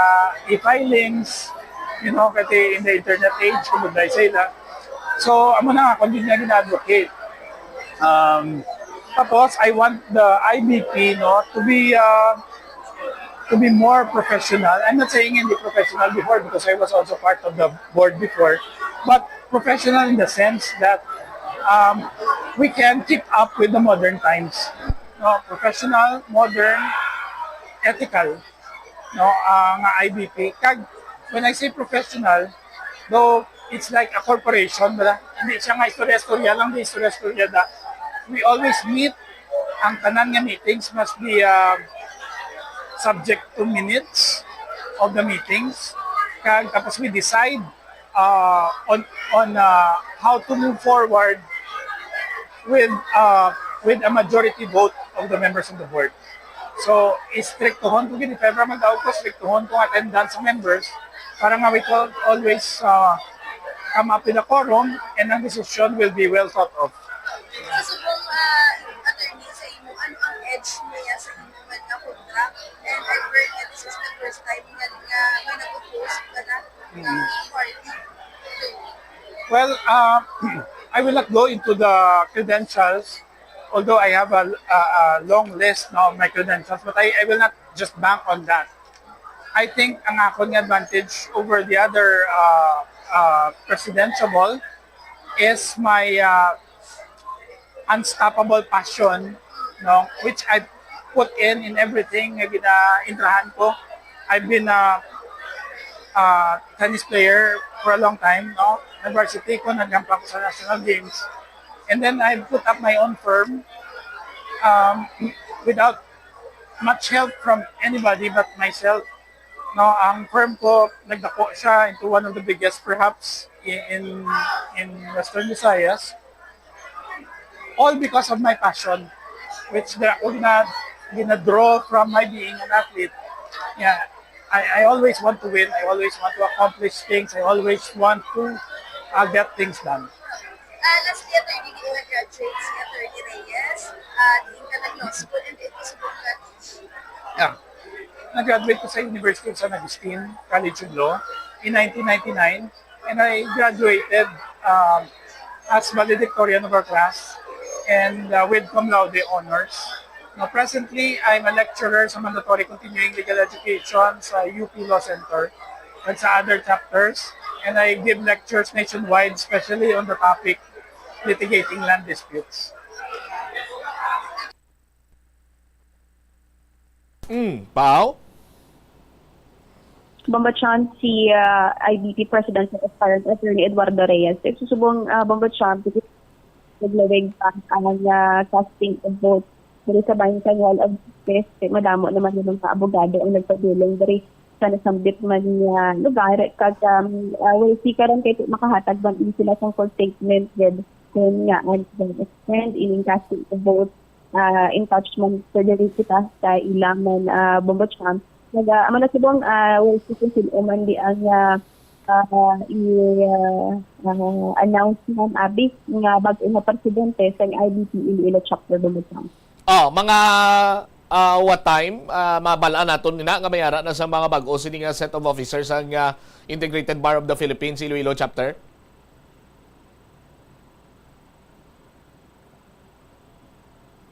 e-filings, you know, kasi in the internet age, kumudlay sila. So amo na nga kung nga gina-advocate. Um, tapos I want the I B P, no, to be uh, to be more professional. I'm not saying hindi professional before because I was also part of the board before, but professional in the sense that um, we can keep up with the modern times. No, professional, modern, ethical, no, uh, nga I B P. Kag when I say professional, though it's like a corporation, bala, hindi siya nga istorya-istorya lang, di istorya-istorya da. We always meet, ang tanan nga meetings must be uh, subject to minutes of the meetings. Kag tapos we decide uh, on on uh, how to move forward with uh, with a majority vote of the members of the board. So, istriktuhon ko gid, if ever mag-out ko, istriktuhon ko ang attendance sa members para nga we could always uh, come up with a quorum and ang decision will be well thought of. Sa subong, uh, attorney, sa imo, ano ang edge niya sa imo man nga kontra? And I've heard that this is the first time nga, nga may nag-oppose ka na. Well, uh, I will not go into the credentials, although I have a, a, a long list now of my credentials, but I, I will not just bank on that. I think ang akon nga advantage over the other uh, uh, presidentiable is my uh, unstoppable passion, no, which I put in in everything nga ginaintrahan ko. I've been a, a tennis player for a long time, no. Nag-varsity ko, naghampak ko sa national games. And then I put up my own firm um, without much help from anybody but myself. No, ang firm ko nagdako siya into one of the biggest perhaps in in, in Western Visayas. All because of my passion, which the ako gina, gina-draw from my being an athlete. Yeah, I, I always want to win. I always want to accomplish things. I always want to uh, get things done. Uh, lastly, attorney, di ka graduate si Attorney Reyes. Uh, di ka nag-law school and ito sa Bogota. Yeah. Nag-graduate ko sa University of San Agustin College of Law in nineteen ninety-nine, and I graduated um, as valedictorian of our class. and uh, with cum laude honors. Now, presently, I'm a lecturer sa mandatory continuing legal education sa U P Law Center and sa other chapters, and I give lectures nationwide, especially on the topic litigating land disputes. Mm, Pao? Bombo Cham, si ah, I B P President Secretary Attorney Eduardo Reyes. Kay subong, ah, Bombo Cham, naglawig pa ang ah, casting of vote diri sa bahin sa Hall of Justice. Kay madamo naman yung mga abogado ang nagpadulong diri sa nasambit man nga lugar. Kag, um, ah, we'll see karon kay makahatag man sila sang full statement gid kung nga ang extend ining casting of vote, ah, in touch man, sir, diri kita sa ila man, ah, Bombo Cham. Naga, amo na subong, ah, we'll see kung sino man di ang, ah, ah, i, ah, ah, announcement, abi, nga bag-o nga presidente sa I B P Iloilo Chapter, Bombo Cham. Oh, mga ah, what time ah, mabal-an naton nina nga may ara na sa mga bag-o sini nga set of officers ang ah, Integrated Bar of the Philippines Iloilo Chapter?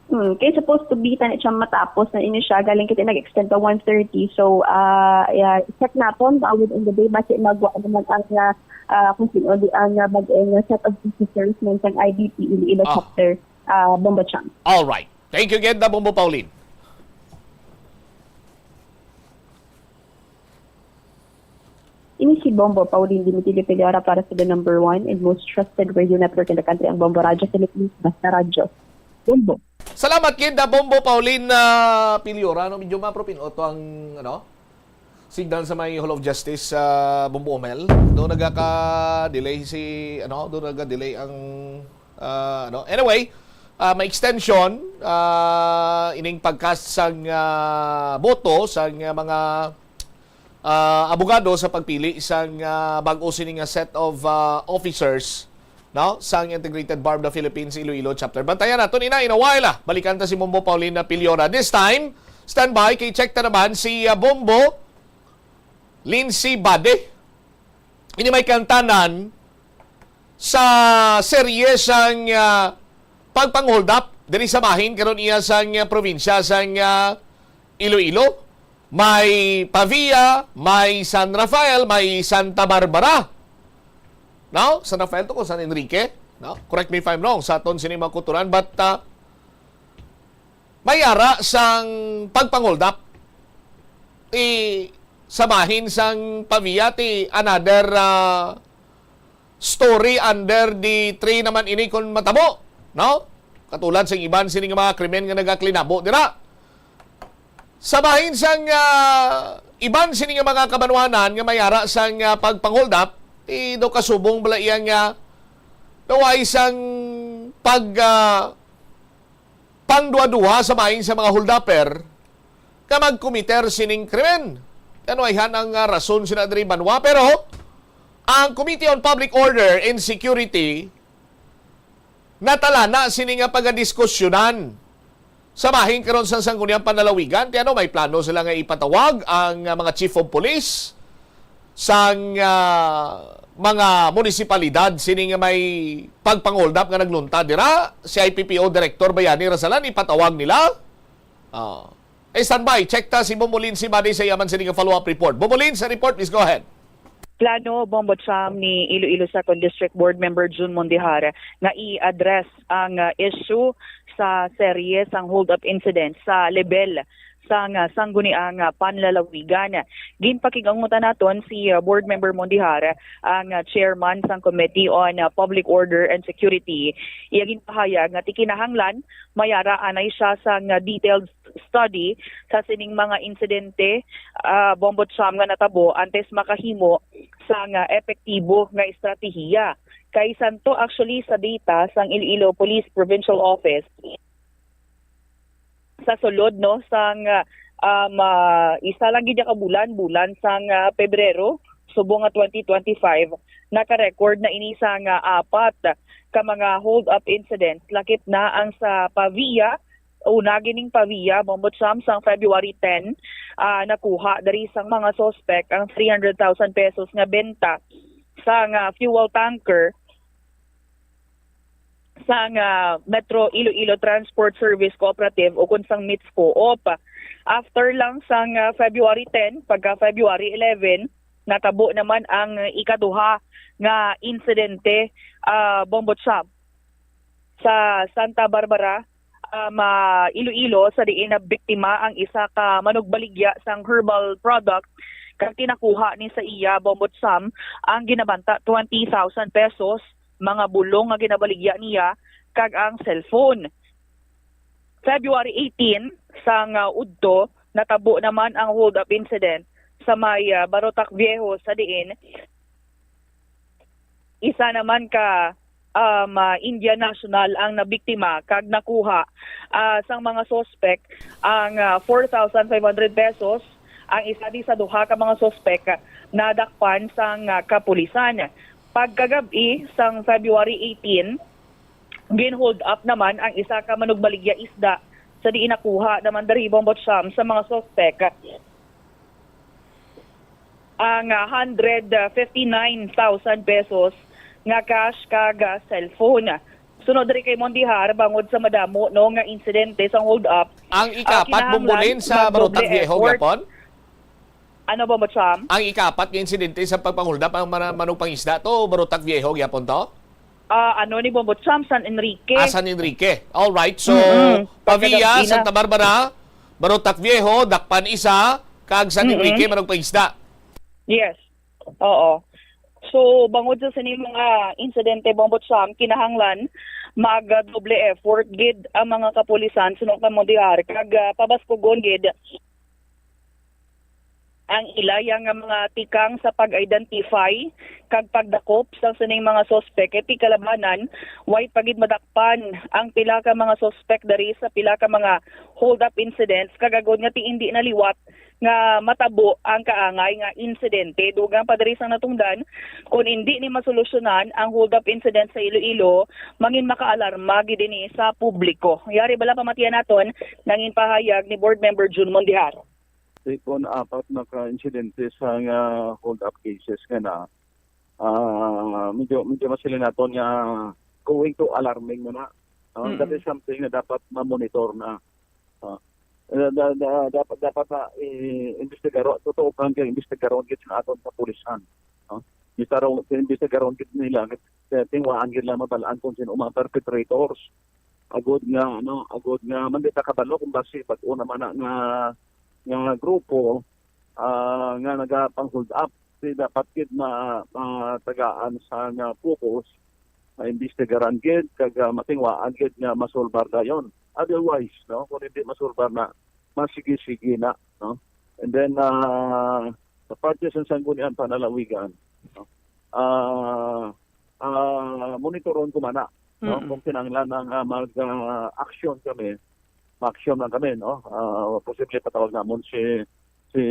Hmm, kay supposed to be tani siya matapos na ini siya galing kita nag-extend to one thirty. So, ah, yeah, check naton ba within the day basi magwa naman ang ah, ah, kung sino di ang ah, bag-o nga set of officers man sang I B P Iloilo Ah. Chapter, ah, Bombo Cham. All right. Thank you again, Dabombo Pauline. Ini si Bombo Pauline Dimitilio Piliora para sa the number one and most trusted radio network in the country, ang Bombo Radyo Philippines, Basta Radyo. Bombo. Salamat gid, Bombo Pauline uh, Piliora. No? Medyo mapropin-oto ang ano, signal sa may Hall of Justice sa Bombo Omel. Doon nagaka-delay si, ano, doon nagka-delay ang, ah, ano. Anyway, ah, may extension, ah, ining pagcast sang ah, boto sang ah, mga ah, abogado sa pagpili sang ah, bag-o sini nga set of ah, officers, no, sang Integrated Bar of the Philippines Iloilo Chapter. Bantayan naton ina in a while, ah. Balikan ta si Bombo Pauline Piliora. This time, standby kay check ta naman si ah, Bombo Lindsay Bade. Ini may kantanan sa serye sang ah, pagpang-hold up diri sa bahin karon iya sang ah, probinsya sang ah, Iloilo. May Pavia, may San Rafael, may Santa Barbara. No? San Rafael to kung San Enrique, no? Correct me if I'm wrong sa aton sini mga kulturan, but ah, may ara sang pagpang-hold up. Ti sa bahin sang Pavia ti another ah, story under the tree naman ini kon matabo, no? Katulad sang iban sini nga mga krimen nga nagaklinabo dira. Sa bahin sang ah, iban sini nga mga kabanwanan nga may ara sang ah, pagpang-hold up, ti daw kasubong bala iya nga daw ay sang pag ah, pangduha-duha sa bahin sa mga holdupper nga magkomiter sining krimen. Ano ayhan ang ah, rason sina diri banwa? Pero ang Committee on Public Order and Security natalana sini nga pagadiskusyonan sa bahin karon sa Sangguniang Panlalawigan. Ti ano, may plano sila nga ipatawag ang ah, mga chief of police sang ah, mga munisipalidad sini nga may pagpang-hold up nga nagluntad dira. Si I P P O Director Bayani Rasalan ipatawag nila. Oh. Eh, standby. Check ta si Bombolin si Badi sa yaman sini nga follow-up report. Bombolin, sa report, please go ahead. Plano, Bombo Cham, ni Iloilo Second District Board Member Jun Mondejar nga i-address ang ah, issue sa serye sang hold-up incident sa level sang ah, sangguniang ah, panlalawigan. Ginpakig-angutan naton si ah, Board Member Mondejar, ang ah, chairman sang Committee on ah, Public Order and Security. Iya ginpahayag nga ti kinahanglan mayara anay siya sang ah, detailed study sa sining mga insidente, ah, Bombo Cham, nga natabo antes makahimo sang ah, epektibo nga estratehiya. Kay santo actually sa data sang Iloilo Police Provincial Office, sa sulod, no, sang ah, um, ah, isa lang gid ka bulan, bulan sang ah, Pebrero subong nga twenty twenty-five, naka-record na ini sang ah, apat ka mga hold-up incidents, lakip na ang sa Pavia, una gining Pavia, Bombo Cham, sang February ten, ah, nakuha diri sang mga suspect ang three hundred thousand pesos nga benta sang ah, fuel tanker sang ah, Metro Iloilo Transport Service Cooperative o kun sang MITS Co-op. After lang sang ah, February ten, pagka February eleven, natabo naman ang ikaduha nga insidente, ah, Bombo Cham, sa Santa Barbara, ah, ma Iloilo, sa diin nabiktima ang isa ka manugbaligya sang herbal product, kag tinakuha ni sa iya, Bombo Cham, ang ginabanta twenty thousand pesos, mga bulong nga ginabaligya niya, kag ang cellphone. February eighteen, sang ah, udto, natabo naman ang hold-up incident sa may ah, Barotac Viejo, sa diin isa naman ka um, ah, Indian national ang nabiktima, kag nakuha ah, sang mga suspek ang ah, four thousand five hundred pesos. Ang isa di sa duha ka mga suspek nadakpan sang ah, kapulisan. Pagkagab-i sang February eighteen, gin-hold up naman ang isa ka manugbaligya isda, sa diin nakuha naman diri, Bombo Cham, sa mga suspek ang ah, hundred fifty-nine thousand pesos nga cash kag ah, cellphone. Sunod diri kay Mondihar, bangod sa madamo, no, nga insidente sang hold up, Ang ah, ikapat, kinahanglan Bumbulin, sa Barotac magdoble Viejo effort. Gyapon? Ano, Bombo Cham? Ang ikapat nga insidente sa pagpanghold up ang mana-, manugpangisda to, Barotac Viejo gyapon to? Ah, ano ni, Bombo Cham, San Enrique. Ah, San Enrique. All right. So, Mm-mm. Pavia, Pagkagabi na. Santa Barbara, Barotac Viejo, dakpan isa, kag San Mm-mm. Enrique, manugpangisda. Yes. Oo. So, bangod sa sini mga insidente, Bombo Cham, kinahanglan mag-doble effort gid ang mga kapulisan suno kay Mondihar, kag ah, pabaskugon gid ang ila ya nga mga tikang sa pag-identify kag pagdakop sang sining mga suspek. Kay ti kalabanan, way pa gid madakpan ang pila ka mga suspek diri sa pila ka mga hold-up incidents, kag agod nga ti indi na liwat nga matabo ang kaangay nga insidente. Dugang pa diri sang natungdan, kon indi ni masolusyonan ang hold-up incident sa Iloilo, mangin makaalarma gid ini sa publiko. Yari bala pamatian naton nangin pahayag ni Board Member Jun Mondihar. Kon apat na ka insidente sa nga hold-up cases nga na, ah, medyo, medyo masiling naton nga going to alarming na na. Ah, that Mm-mm. is something na dapat ma-monitor na. Ah, da-, da-, da-, dapat, dapat na i-, imbestigaron. Totoo kang imbestigaron gid sa aton kapulisan. No? Imbestigaron, imbestigaron gid nila. Kaya tingwaan gid lang mabal-an kung sino mga perpetrators. Agod nga, ano, agod nga, man di ta kabalo kung basi bag-o naman na nga, nga grupo, ah, nga nagapang-hold up. Di dapat gid ma-, matagaan sa nga focus, maimbestigaran gid, kag, ah, matingwaan gid nga masulbar dayon. Otherwise, no, kung hindi masulbar na, masigi-sige na, no? And then, ah, sa parte sa Sangguniang Panalawigan, no, ah, ah, monitoron ko man na, no? Mm-mm. Kung kinahanglan ang, ah, mag, ah, action kami, ma-action lang kami, no? Ah, posible patawag namon si, si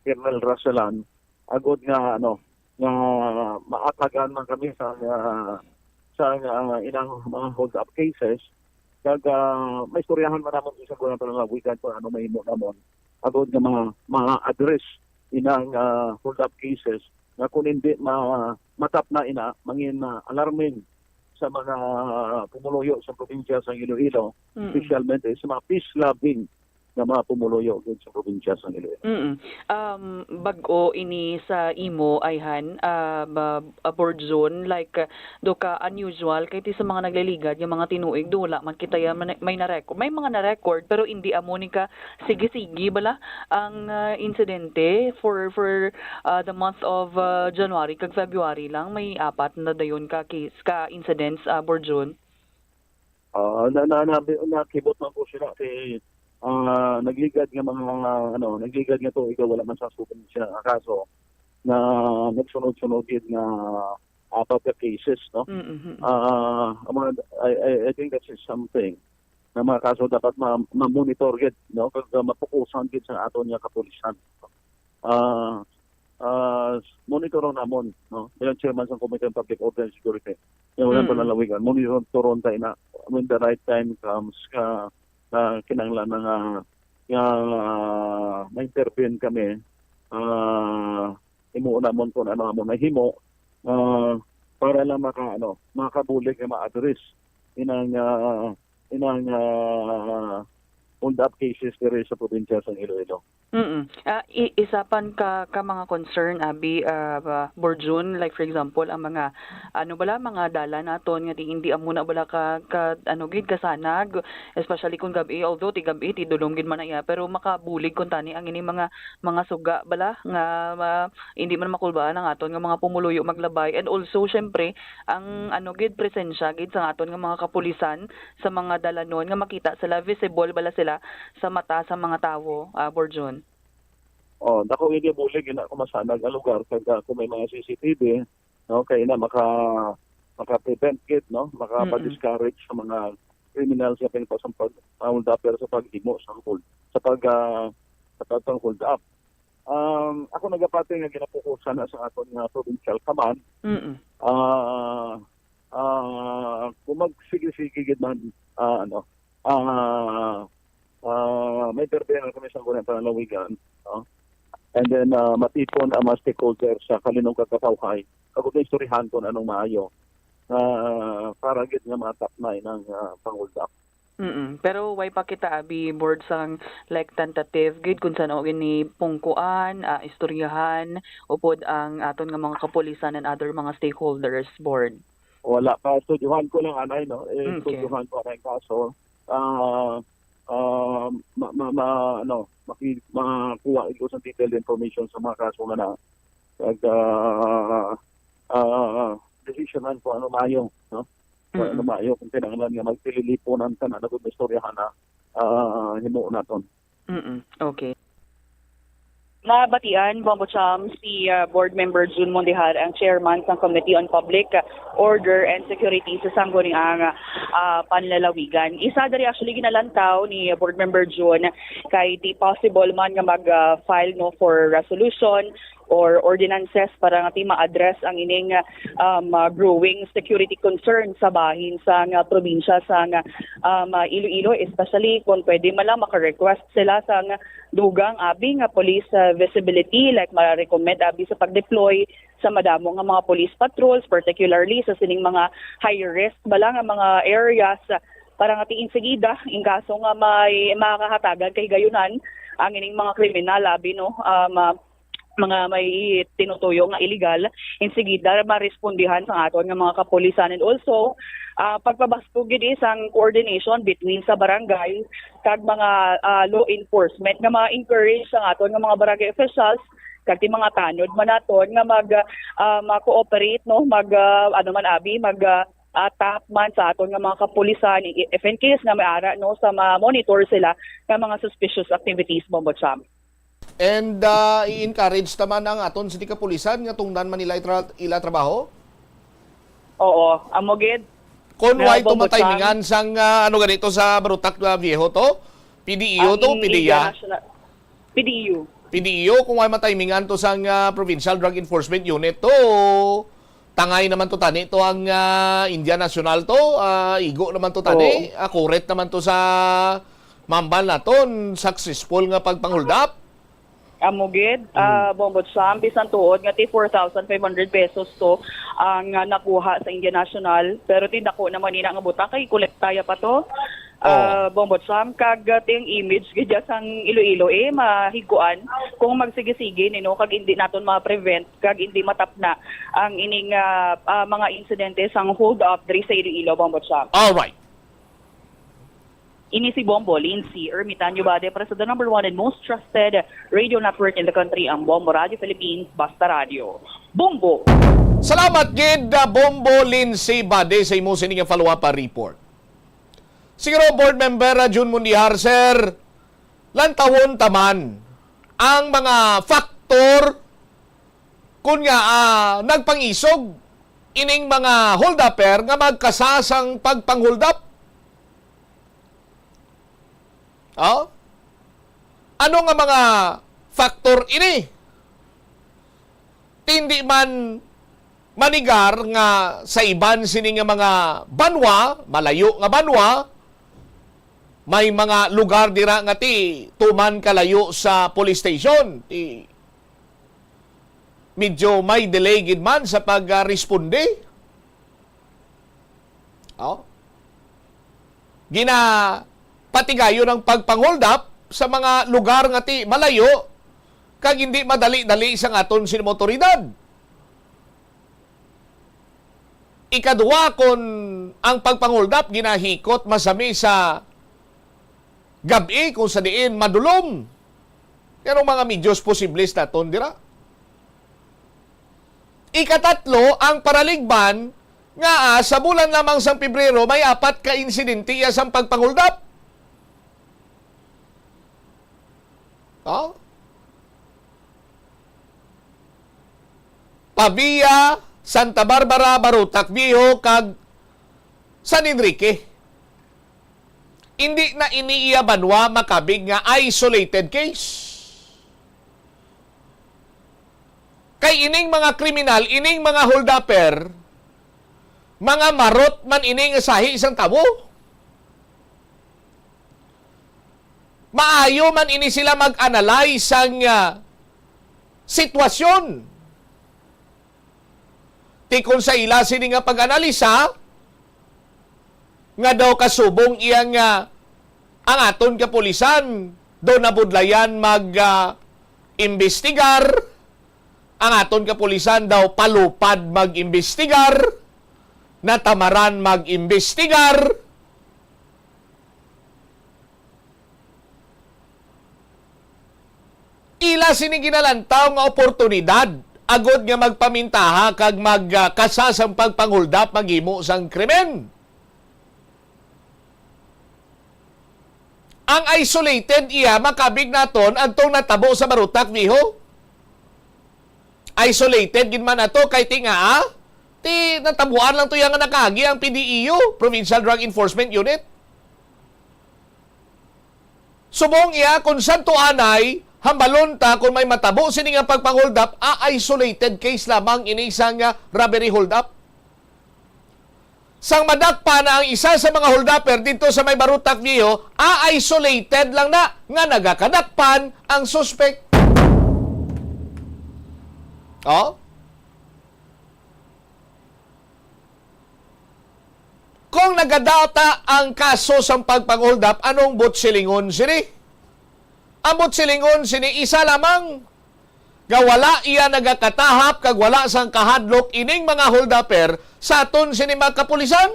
Colonel Raselan, agod nga, ano, nga maatagan man kami sa, ah, sa, ah, inang mga hold-up cases. Kag, ah, maistoryahan man namon sa Sangguniang Panalawigan kung ano mahimo namon, agod nga mga, mga address inang, ah, hold-up cases nga kung hindi ma-, matap na ina, mangin, ah, alarming sa mga pumuluyo sa probinsya sa Iloilo, Mm-mm. especially sa mga peace-loving nga mga pumuluyo gid sa probinsya sa Iloilo. Mm. Um, bag-o ini sa imo, ayhan, ah, ba-, ah, Borjun, like, ah, do ka unusual, kay ti sa mga nagliligad nga mga tinuig, do wala man kita yan man-, may na-record. May mga na-record, pero hindi amo ni ka sige-sige bala ang, ah, insidente for, for, ah, the month of, ah, January kag February lang, may apat na dayon ka case, ka incidents, ah, Borjun. Ah, na, na, na, nakibot man ko sila kay, ah, nagligad nga mga, ano, nagligad nga to, ikaw wala man sa sugat sila nga kaso na nagsunod-sunod gid nga apat ka cases, no? Mm-hmm. Ah, ang mga, I, I, I think that's something na mga kaso dapat ma-, ma-monitor gid, no? Kag, ah, mapukusan gid sa aton nga kapulisan. Ah, ah, monitoron namon, no? Bilang chairman sa Committee on Public Order and Security, yung walang Mm. panlalawigan, monitoron tayo na when the right time comes, ka, na kinahanglan na nga, nga, ah, ma-intervene kami, ah, himuon namon kung ano amon mahimo, ah, para lang maka-, ano, makabulig nga ma-address inang, ah, inang, ah, hold up cases diri sa probinsya sa Iloilo. Mm. Ah, i-, isa pan ka, ka mga concern, abi, ah, ba, Borjun, like, for example, ang mga, ano bala, mga dalan naton nga ti-, hindi amo na bala ka, ka, ano gid, kasanag, especially kung gab-i, although ti gab-i, ti dulom gid man na iya, pero makabulig kuntani ang ini mga, mga suga bala nga, ma-, hindi man makulbaan ang aton nga mga pumuluyo maglabay. And also, syempre, ang, ano gid, presensya gid sa aton nga mga kapulisan sa mga dalanon nga makita sila, visible bala sila sa mata sa mga tawo, ah, Borjun? Oh, dako gid bulig ina kung masanag ang lugar kag, ah, kung may mga C C T V, no, kay ina maka, maka-prevent gid, no, maka-discourage sa mga criminals nga pinagpasampag, ah, hold-upper sa paghimo sa hold, sa pag, ah, sa pagpang-hold up. Um, ako nagapati nga ginapukusan na sa aton nga provincial command. Mm-mm. Ah, ah, kung magsige-sige gid man, ah, ano, ah, ah, may perbehan kami sa Sangguniang Panlalawigan, no? And then, ah, matipon ang mga stakeholders sa kalinong kagkatawhay. Ako istoryahan kung anong maayo nga para gid nga matapnay ng, ah, pang-hold up. Mm-mm. Pero way pa kita, abi, board sang, like, tentative gid kung saan o gini pungkuan, ah, istoryahan, upod ang aton nga mga kapulisan and other mga stakeholders, board. Wala pa. Studyuhan ko lang, anay, no? Eh, okay. Studyuhan ko ang kaso. Ah, ah, ma-, ma-, ma-, ano, maki-, makuha ko sa detailed information sa mga kaso nga na. Kag, ah, ah, ah, desisyonan ko ano maayo, no? Kung ano Mm-mm. maayo, kung kinahanglan nga magpililipon ang tanan na gud istoryahan na, ah, himuon naton. Mm-mm. Okay. Nabatian, Bombo Cham, si, ah, Board Member Jun Mondejar, ang chairman sang Committee on Public Order and Security sa Sangguniang, ah, Panlalawigan. Isa diri actually ginalantaw ni Board Member Jun kay di possible man nga mag, ah, file, no, for resolution or ordinances para nga ti ma-address ang ining, um, ah, growing security concern sa bahin sang, ah, probinsya sang, um, ah, Iloilo, especially kung pwede man lang maka-request sila sang dugang abi nga police, ah, visibility, like ma-recommend abi sa pag-deploy sa madamo nga mga police patrols, particularly sa sining mga high risk bala nga mga areas, ah, para nga ti insigida, in kaso nga may makahatagan kahigayunan ang ining mga kriminal, abi, no, um, ah, mga may tinutuyo nga illegal, insigida marespondihan sa aton nga mga kapulisan. And also, ah, pagpabaskog gid sang coordination between sa barangay kag mga, ah, law enforcement nga ma-encourage ang aton nga mga barangay officials kag ti mga tanod man naton nga mag, ah, ma-cooperate, no, mag, ah, ano man abi, mag, ah, ah, tap man sa aton nga mga kapulisan, i-, if in case nga may ara, no, sa ma-monitor sila nga mga suspicious activities, Bombo Cham. And, ah, i-encourage ta man ang aton sini kapulisan nga tungdan man nila itra-, ila trabaho? Oo, amo gid. Kon Nga, way to Bombo Cham. Matimingan sang, ah, ano ganito sa Barutak, ah, Viejo to? P D E O to, Ang P D E A? India National, P D E U. P D E O, kung way matimingan to sang, ah, Provincial Drug Enforcement Unit to, tangay naman to tani to ang, ah, India National to, ah, igo naman to tani, Oo. Ah, kuret naman to sa mambal naton, successful nga pagpang-hold up. Amo gid, Mm. ah, Bombo Cham, bisan tuod nga ti four thousand five hundred pesos to ang, ah, nakuha sa India National, pero ti dako naman ina nga butang kay kolekta ya pa to. Oh. Ah, Bombo Cham, kag, ah, ti ang image gid ya sang Iloilo, eh, mahigkuan kung magsige-sige ni, no, kag indi naton ma-prevent kag indi matapna ang ining, ah, ah, mga insidente sang hold up diri sa Iloilo, Bombo Cham. All right. Ini si Bombo Lindsay Ermitanyo Bade para sa the number one and most trusted radio network in the country, ang Bombo Radio Philippines, Basta Radio. Bombo! Salamat gid, ah, Bombo Lindsay Bade, sa imo sini nga follow-up, ah, report. Siguro, Board Member, ah, Jun Mundijar, sir, lantawon ta man ang mga factor kun nga, ah, nagpangisog ining mga hold-upper nga magkasasang pagpang-hold-up. Oh? Ano nga mga factor ini? Ti indi man manegar nga sa iban sini nga mga banwa, malayo nga banwa, may mga lugar dira nga ti tuman kalayo sa police station. Ti medyo may delay gid man sa pag, ah, responde. Oh. Ginapatigayon ang pagpang-hold up sa mga lugar nga ti-, malayo kag hindi madali-dali sang aton sini mga awtoridad. Ikadua, kon ang pagpang-hold up ginahikot masami sa gab-i, kung sa diin madulom, pero mga medios posibles naton dira. Ikatatlo, ang paraligban nga, ah, sa bulan lamang sang Pebrero may apat ka insidente iya sang pagpang-hold up. Oh? Pavia, Santa Barbara, Barotac Viejo, kag San Enrique. Hindi na ini iya banwa makabig nga isolated case. Kay ining mga kriminal, ining mga holdupper, mga marot man ini nga sahi sang tawo. Maayo man ini sila mag-analyze sang, ah, sitwasyon. Ti kon sa ila sini nga pag-analisa, nga daw kasubong iya nga ang aton kapulisan daw nabudlayan mag, ah, imbestigar, ang aton kapulisan daw palupad mag-imbestigar, natamaran mag-imbestigar. Ila sini ginalantaw nga oportunidad agod nga magpamintaha kag mag, ah, kasa sang pagpang-hold up maghimo sang krimen. Ang isolated iya makabig naton adtong natabo sa Barotac Viejo. Isolated gid man ato kay ti nga, ah, ti natabuan lang to iya nga nakaagi ang P D E U, Provincial Drug Enforcement Unit. Subong iya, kung sadto anay, hambalon ta kung may matabo sini nga pagpang-hold up, a isolated case lamang ini sang, ah, robbery hold up. Sang madakpan na ang isa sa mga holdupper didto sa may Barotac Viejo, a isolated lang na nga nagakadakpan ang suspect. Oh? Kung nagadata ang kaso sang pagpang-hold up, anong buot silingon sini? Ang buot silingon sini isa lamang, nga wala iya nagakatahap kag wala sang kahadlok ining mga holdupper sa aton sini mga kapulisan.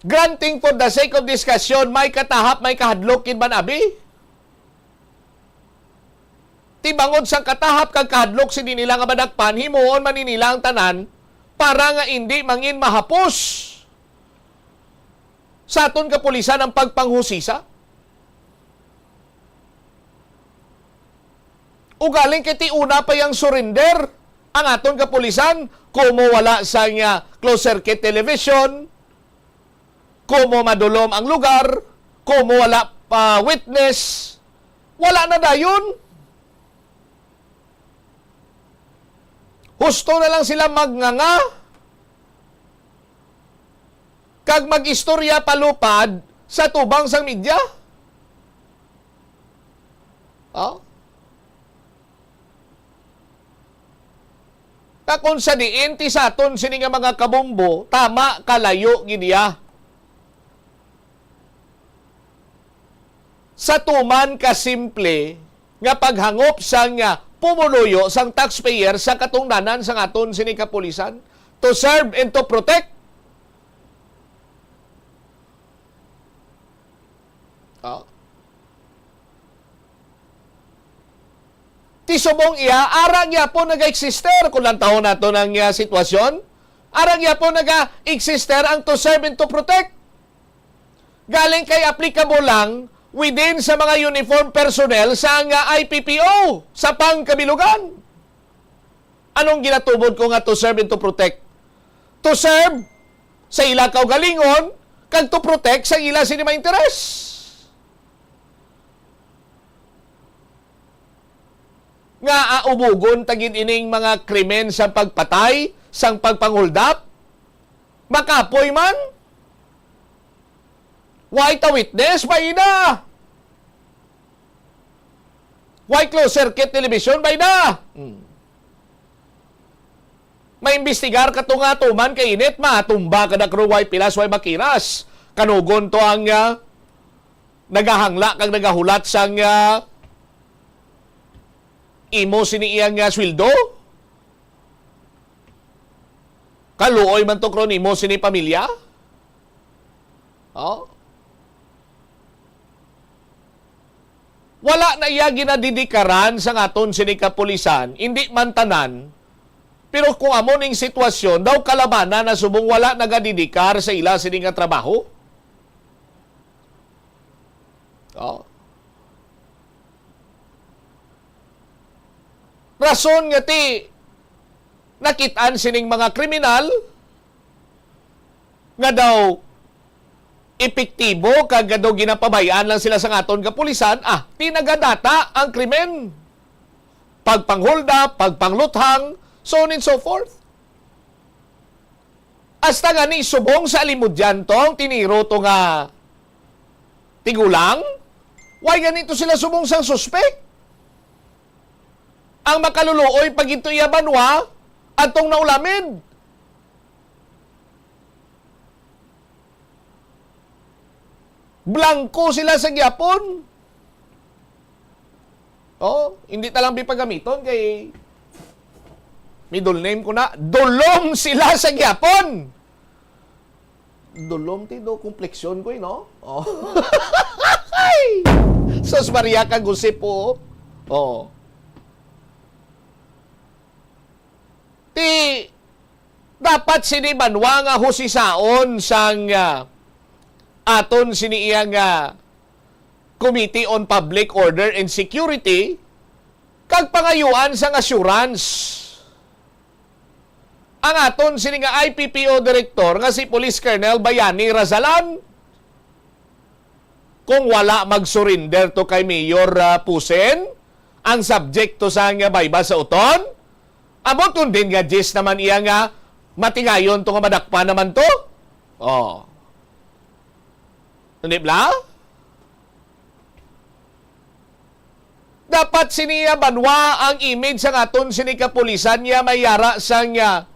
Granting for the sake of discussion, may katahap, may kahadlok gid man abi. Ti bangod sang katahap kag kahadlok sini nila nga madakpan, himuon man ni nila ang tanan para nga indi mangin mahapos sa aton kapulisan ang pagpanghusisa. Ugaling kay ti una pa yang surrender ang aton kapulisan, kumo wala sang, ah, closed circuit television, kumo madulom ang lugar, kumo wala pa witness, wala na dayon. Husto na lang sila magnganga kag mag-istorya palupad sa tubang sang media. Oh? Kag kung sa diin ti sa aton sini nga mga kabombo, tama, kalayo gid iya. Sa tuman ka simple nga paghangop sang, ah, pumuluyo sang taxpayer sa katungdanan sang aton sini kapulisan, to serve and to protect. Oh. Ti subong iya, ara gyapon naga-existe, kung lantawon naton ang, ah, sitwasyon, ara gyapon naga-existe ang to serve and to protect. Galing kay applicable lang within sa mga uniform personnel sa nga I P P O sa pangkabilugan. Anong ginatubod ko nga to serve and to protect? To serve sa ila kaugalingon kag to protect sa ila sini mga interes. Nga aubugon ta gid ining mga krimen sa pagpatay, sang pagpang-hold up? Makapoy man? Why ta witness, bayda? Why closed circuit television, bayda? Hmm. Maimbestigar ka to nga tuman kay init, matumba ka na kung way pilas, way makiras. Kanugon to ang, ah, nagahangla kag nagahulat sang, ah, imo sini iyang, ah, sweldo? Kaluoy man to kron imo sini pamilya? Oh? Wala na iya ginadidikaran sang aton sini kapulisan, indi man tanan. Pero kung amo ning sitwasyon, daw kalabanan na subong wala nagadidikar sa ila sini nga trabaho. Oh. Rason nga ti nakit-an sining mga kriminal nga daw epektibo kag daw ginapabay-an lang sila sa aton kapulisan, ah, ti nagadata ang krimen, pagpangholda, pagpangluthang, so on and so forth. Hasta gani subong sa alimudyan to ang tiniro to nga tigulang, why gani to sila subong sang suspek? Ang makaluluoy pa gid to iya banwa, adtong naulamin. Blangko sila sa gyapon. Oh, hindi ta lang pagamiton kay middle name ko na. Dulom sila sa gyapon. Dulom ti do kompleksyon ko, eh, no? Oh. Sus Maria, kagusip po. Oh. Ti, dapat sini banwa nga husisaon sang, ah, aton sini iya nga Committee on Public Order and Security kag pangayuan sang assurance ang aton sini nga I P P O Director nga si Police Colonel Bayani Razalan. Kung wala mag-surrender to kay Mayor, ah, Pusen, ang subject to sa nga bayba sa uton, amo tun din nga diyes naman iya nga matingayon to nga madakpan naman to. Oh. Hindi bla? Dapat sini iya banwa ang image sang aton sini kapulisan niya may yara sang, ah,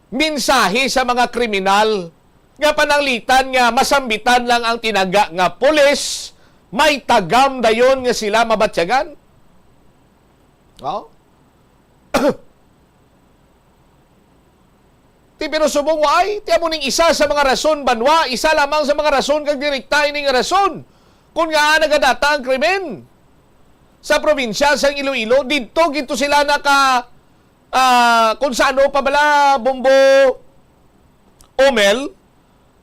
mensahe sa mga kriminal nga pananglitan nga masambitan lang ang tinaga nga pulis, may tagam dayon nga sila mabatyagan. Oh? Ti, pero subong waay, ti amo ning isa sa mga rason, banwa, isa lamang sa mga rason kag direkta ini nga rason kung ngaa nagadata ang krimen sa probinsya sang Iloilo. Didto gid to sila naka, ah, kung sa ano pa bala, Bombo Omel,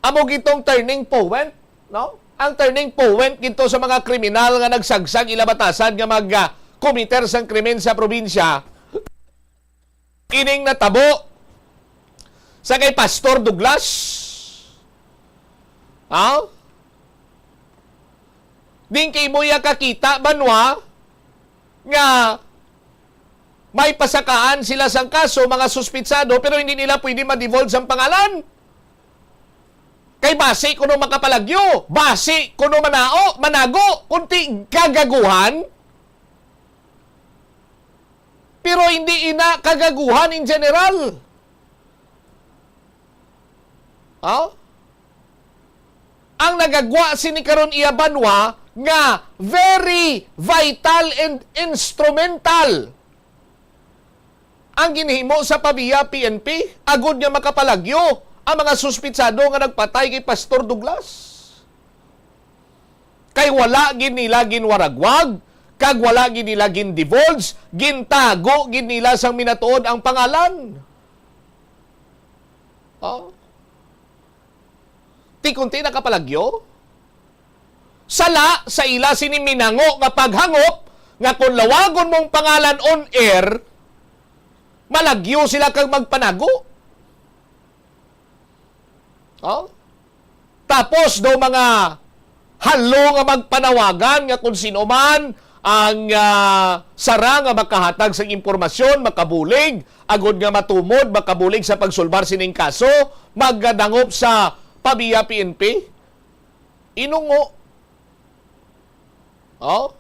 amo gid tong turning point, no? Ang turning point gid to sa mga kriminal nga nagsagsag ila batasan nga mag, ah, komiter sang krimen sa probinsya. Ining natabo sa kay Pastor Douglas. Ha? Din kay mo iya kakita, banwa, nga may pasakaan sila sang kaso, mga suspitsado, pero hindi nila pwede ma-divulge ang pangalan. Kay basi kuno makapalagyo, basi kuno manao, manago, kunti kagaguhan. Pero hindi ina kagaguhan in general. Oh? Ang nagagwa sini karon iya banwa nga very vital and instrumental ang ginhimo sa PAVIA P N P agud nga makapalagyo ang mga suspitsado nga nagpatay kay Pastor Douglas. Kay wala gid nila ginwaragwag, kag wala gid nila gin-divulge, gintago gid nila sang minatuod ang pangalan. Oh. Ti kunti nakapalagyo? Sala sa ila sini minango nga paghangop nga kung lawagon mong pangalan on air, malagyo sila kag magpanago. Oh? Tapos daw mga halo nga magpanawagan nga kung sino man ang, ah, sara nga makahatag sang impormasyon, makabulig, agod nga matumod, makabulig sa pagsulbar sining kaso, magdangop sa PAVIA P N P. Inungo. Oh?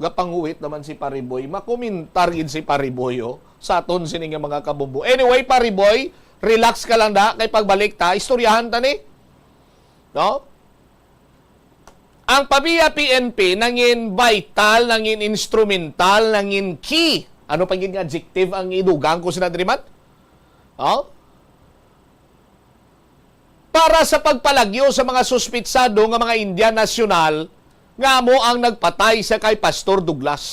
Gapanguwit naman si Pariboy. Makomentar gid si Pariboy, oh, sa aton sini nga mga kabumbo. Anyway, Pariboy, relax ka lang da. Kay pagbalik ta, istoryahan ta ni. No? Ang PAVIA P N P nangin vital, nangin instrumental, nangin key. Ano pa gid nga adjective ang idugang ko sina diri man? Oh? Para sa pagpalagyo sa mga suspitsado nga mga Indian nasyonal nga amo ang nagpatay sa kay Pastor Douglas.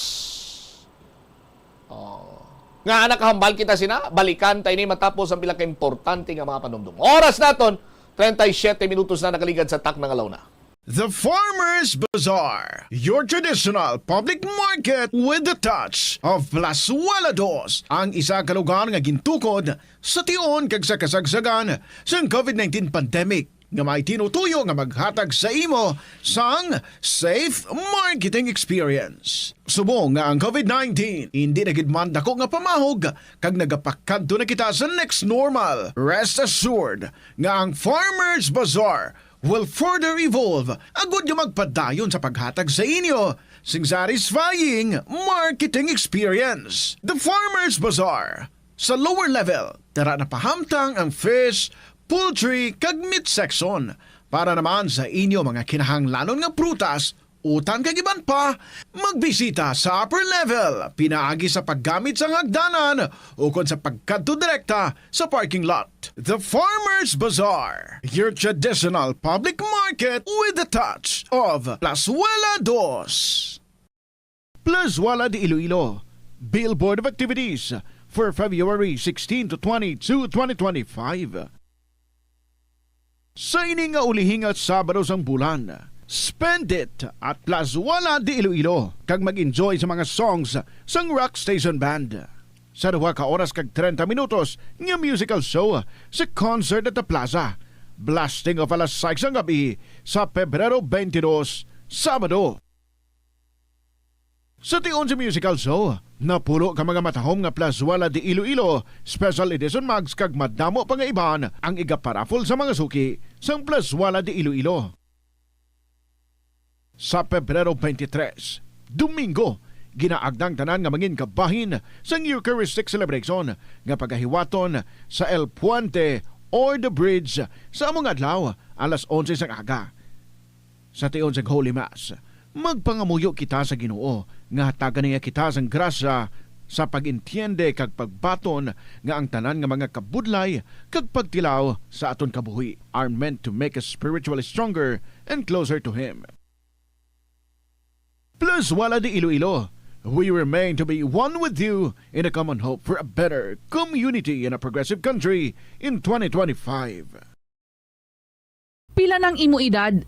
Oh. Nga nakahambal kita sina, balikan tayo ni matapos ang pila ka importante nga mga panumdum. Oras naton, treinta y siete minutos na nakaligad sa takna nga launa. The Farmers Bazaar, your traditional public market with the touch of Plazuela Dos, ang isa ka lugar nga gintukod sa tion kag sa kasagsagan sang covid nineteen pandemic, nga may tinutuyo nga maghatag sa imo sang safe marketing experience. Subong nga ang covid nineteen indi na gid man dako nga pamahog kag nagapakadto na kita sa next normal, rest assured nga ang Farmers Bazaar will further evolve agud nga magpadayon sa paghatag sa inyo sing satisfying marketing experience. The Farmers Bazaar, sa lower level, tara na pahamtang ang fish, poultry, kag meat section. Para naman sa inyo mga kinahanglanon nga prutas, utan kag iban pa, magbisita sa upper level, pinaagi sa paggamit sang hagdanan ukon sa pagkadto direkta sa parking lot. The Farmers Bazaar, your traditional public market with the touch of Plazuela Dos. Plazuela de Iloilo, billboard of activities for February sixteen to twenty-two, twenty twenty-five. Sa ini nga ulihi nga Sabado sang bulan, spend it at Plazuela de Iloilo kag mag-enjoy sa mga songs sang Rock Station Band. Sa duha ka oras kag treinta minutos nga musical show sa Concert at the Plaza, blasting off alas sais sang gabi sa Pebrero twenty-two, Sabado. Sa tion sa musical show, napulo ka mga matahom nga Plazuela de Iloilo Special Edition mugs kag madamo pa nga iban ang igaparaffle sa mga suki sang Plazuela de Iloilo. Sa Pebrero twenty-three, Domingo, ginaagda ang tanan nga mangin kabahin sang Eucharistic Celebration nga pagahiwaton sa El Puente or The Bridge sa amo nga adlaw, alas onse sang aga. Sa tion sang Holy Mass, magpangamuyo kita sa Ginoo nga hatagan niya kita sang grasya sa pag-entiende kag pagbaton nga ang tanan nga mga kabudlay kag pagtilaw sa aton kabuhi are meant to make us spiritually stronger and closer to Him. Plazuela de Iloilo, we remain to be one with you in a common hope for a better community and a progressive country in twenty twenty-five. Pila nang imo edad?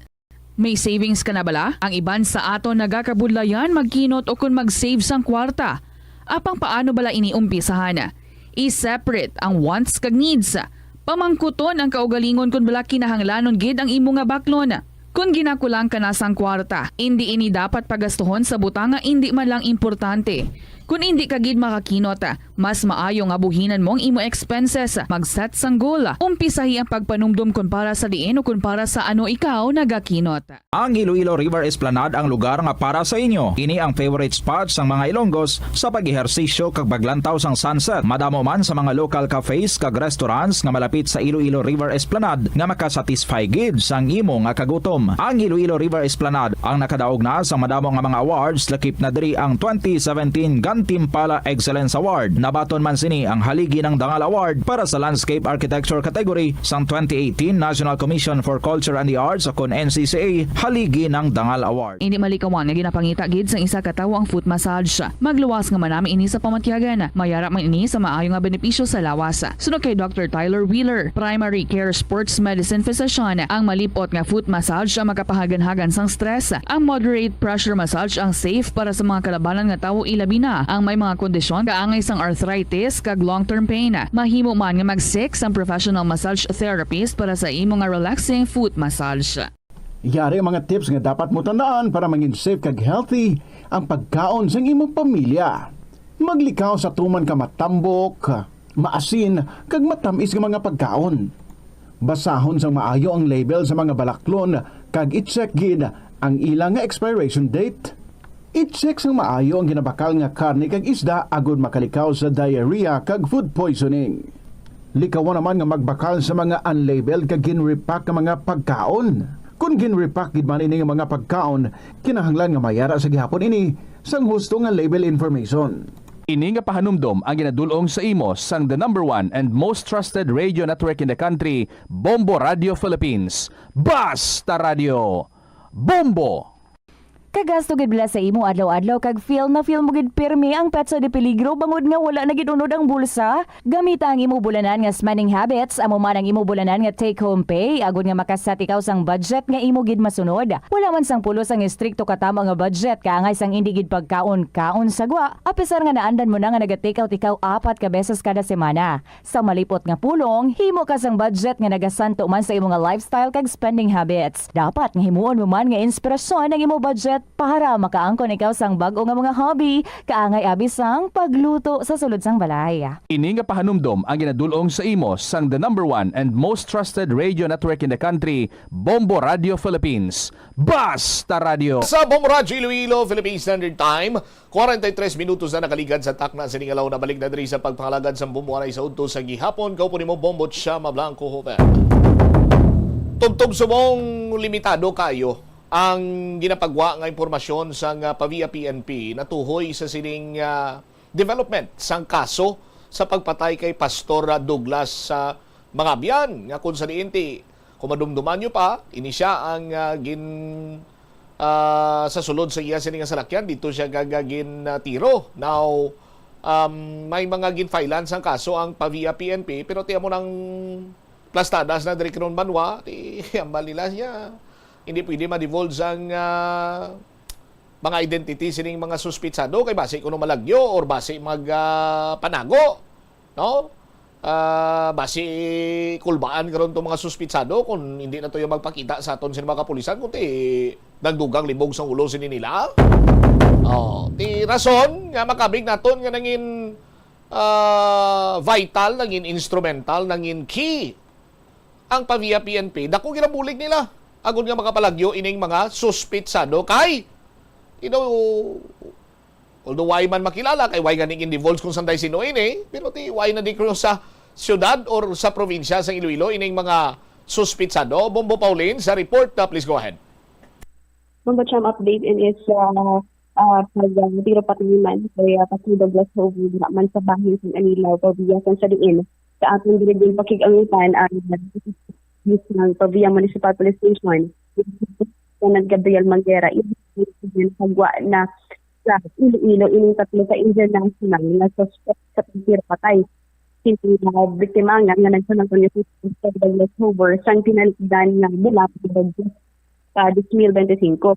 May savings ka na bala? Ang iban sa aton nagakabudlayan magkinot o kon mag-save sang kwarta. Apang paano bala ini umpisahan? I-separate ang wants kag needs. Pamangkuton ang kaugalingon kon bala kinahanglanon gid ang imo nga baklon. Kon ginakulang ka na sang kwarta, indi ini dapat pagastuhon sa butang nga indi man lang importante. Kon indi ka gid makakinot, mas maayo nga buhinan mo ang imo expenses. Mag-set sang goal. Umpisahi ang pagpanumdom kon para sa diin o kon para sa ano ikaw nagakinot. Ang Iloilo River Esplanade ang lugar nga para sa inyo. Ini ang favorite spot sang mga Ilonggos sa pag-ehersisyo kag paglantaw sang sunset. Madamo man sa mga local cafes kag restaurants nga malapit sa Iloilo River Esplanade nga makasatisfy gid sang imo nga kagutom. Ang Iloilo River Esplanade ang nakadaog na sa madamo nga mga awards, lakip na diri ang twenty seventeen Gantimpala Excellence Award. Nabaton man sini ang Haligi ng Dangal Award para sa Landscape Architecture category sang twenty eighteen National Commission for Culture and the Arts o kon N C C A Haligi ng Dangal Award. Indi malikawan nga ginapangita gid sang isa ka tawo ang foot massage. Magluwas nga manami ini sa pamatyagan. Mayara man ini sa maayo nga benepisyo sa lawas. Suno kay Doctor Tyler Wheeler, primary care sports medicine physician, ang malip-ot nga foot massage ang makapahaganhagan sang stress. Ang moderate pressure massage ang safe para sa mga kalabanan nga tawo, ilabi na ang may mga kondisyon kaangay sang arthritis kag long-term pain. Mahimo man nga mag-seek sang professional massage therapist para sa imo nga relaxing foot massage. Yari ang mga tips nga dapat mo tandaan para mangin safe kag healthy ang pagkaon sang imong pamilya. Maglikaw sa tuman ka matambok, maasin, kag matamis nga mga pagkaon. Basahon sang maayo ang label sa mga balaklon kag i-check gid ang ila nga expiration date. I-check sang maayo ang ginabakal nga karne kag isda agud makalikaw sa diarrhea kag food poisoning. Likawa naman nga magbakal sa mga unlabeled kag ginrepack nga mga pagkaon. Kon ginrepack gid man ini nga mga pagkaon, kinahanglan nga mayara sa gihapon ini sang husto nga label information. Ini nga pahanumdom ang ginadul-ong sa imo sang the number one and most trusted radio network in the country, Bombo Radio Philippines. Basta Radio, Bombo! Kagasto gid bala sa imo adlaw-adlaw kag feel na feel mo gid pirmi ang petsa de peligro bangod nga wala na gid unod ang bulsa? Gamita ang imo bulanan nga spending habits, amo man ang imo bulanan nga take-home pay, agod nga makaset ikaw sang budget nga imo gid masunod. Wala man sang pulos ang estrikto katamo nga budget, kaangay sang indi gid pagkaon-kaon sa gwa, apisar nga naandan mo na nga naga-take out ikaw apat ka beses kada semana. Sa malipot nga pulong, himo ka sang budget nga nagasanto man sa imo nga lifestyle kag spending habits. Dapat nga himuon mo man nga inspirasyon ang imo budget para makaangkon ikaw sang bag-o nga mga hobby, kaangay abi sang pagluto sa sulod sang balay. Ini nga pahanumdom ang ginadul-ong sa imo sang the number one and most trusted radio network in the country, Bombo Radio Philippines. Basta Radio! Sa Bombo Radio Iloilo, Philippine Standard Time, kwarenta y tres minutos na nakaligad sa takna sining adlaw. Nabalik na diri sa pagpangalagad sang Bombo Anay sa udto sa gihapon. Kaupo nimo, Bombo Chama Blanco Joven. Tubtob subong limitado kayo ang ginapagwa nga impormasyon sang, ah, Pavia P N P natuhoy sa sining, ah, development sang kaso sa pagpatay kay Pastor, ah, Douglas sa Mangabian, nga kung sa diin ti, kung madumduman nyo pa, ini siya ang, ah, gin, ah, sa sulod sa iya sini nga salakyan, dito siya gaga gin, ah, tiro. Now, um, may mga ginfilean sang kaso ang Pavia P N P, pero tiyan mo nang plastadas na diri karon banwa, ti, ambal nila siya. Hindi pwede ma-divulge ang, ah, mga identity sining mga suspitsado kay basi kuno malagyo or basi mag, ah, panago, no? Ah, basi kulbaan karon tong mga suspitsado kung hindi na to yung magpakita sa aton sa mga kapulisan, kundi nagdugang libog sa ulo sini nila. Oh, ti rason nga makabig naton nga nangin, ah, vital, nangin instrumental, nangin key ang Pavia P N P, dako ginabulig nila agod nga makapalagyo ining mga suspitsado kay, you know, although way man makilala kay way gani gin-divulge kung sanday sino ini, pero ti way na di ko sa syudad or sa probinsya sang Iloilo ining mga suspitsado. Bombo Pauline sa report, uh, please go ahead. Bombo Cham, update in is, uh, uh, pag, uh, tiro pa man kay, uh, Pastor Douglas Joven, dira man sa bahin sa Anila, Pavia, kung sa diin sa aton diri din pakig-angutan ang, uh, ng Pavia Municipal Police Station, Lieutenant Gabriel Manguera, ibig sabihin, pagwa na sa Iloilo ining tatlo ka international nga suspect sa pagtira patay. Sini nga biktima nga, nga nagpanangkon nga si Pastor Douglas Joven sang tinalikdan nga bulan sa Agosto sa dos mil bente singko.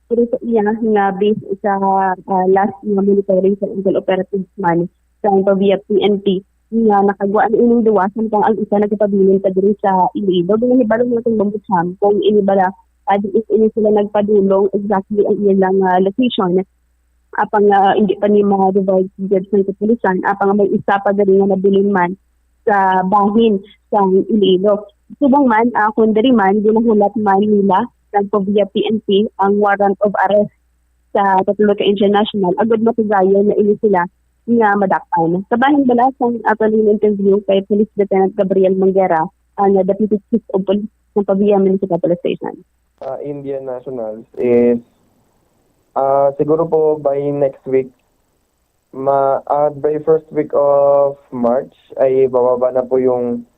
Pero sa iya nga based sa, ah, last nga monitoring sa Intel Operatives man sa Pavia P N P, nga nakagwa na ining duwa samtang ang isa nagapabilin pa diri sa Iloilo. Ginahibalo natin, Bombo Cham, kung ini bala, ah, diin ini sila nagpadulong exactly ang ilang, ah, location. Apang, ah, hindi pa ni ma-divulge gid sa kapulisan, apang may isa pa diri nga nabilin man sa bahin sa Iloilo. Subong man, ah, kung diri man, ginahulat man nila ng Pavia P N P ang warrant of arrest sa tatlo ka international, agud matigayon na ini sila nga madak-an. Sa bahin bala sang aton interview kay Police Lieutenant Gabriel Manguera, ang Deputy Chief of Police ng Pavia Municipal Police Station. Ah, Indian nationals is, ah, siguro po by next week, ma-, ah, by first week of March ay bababa na po yung,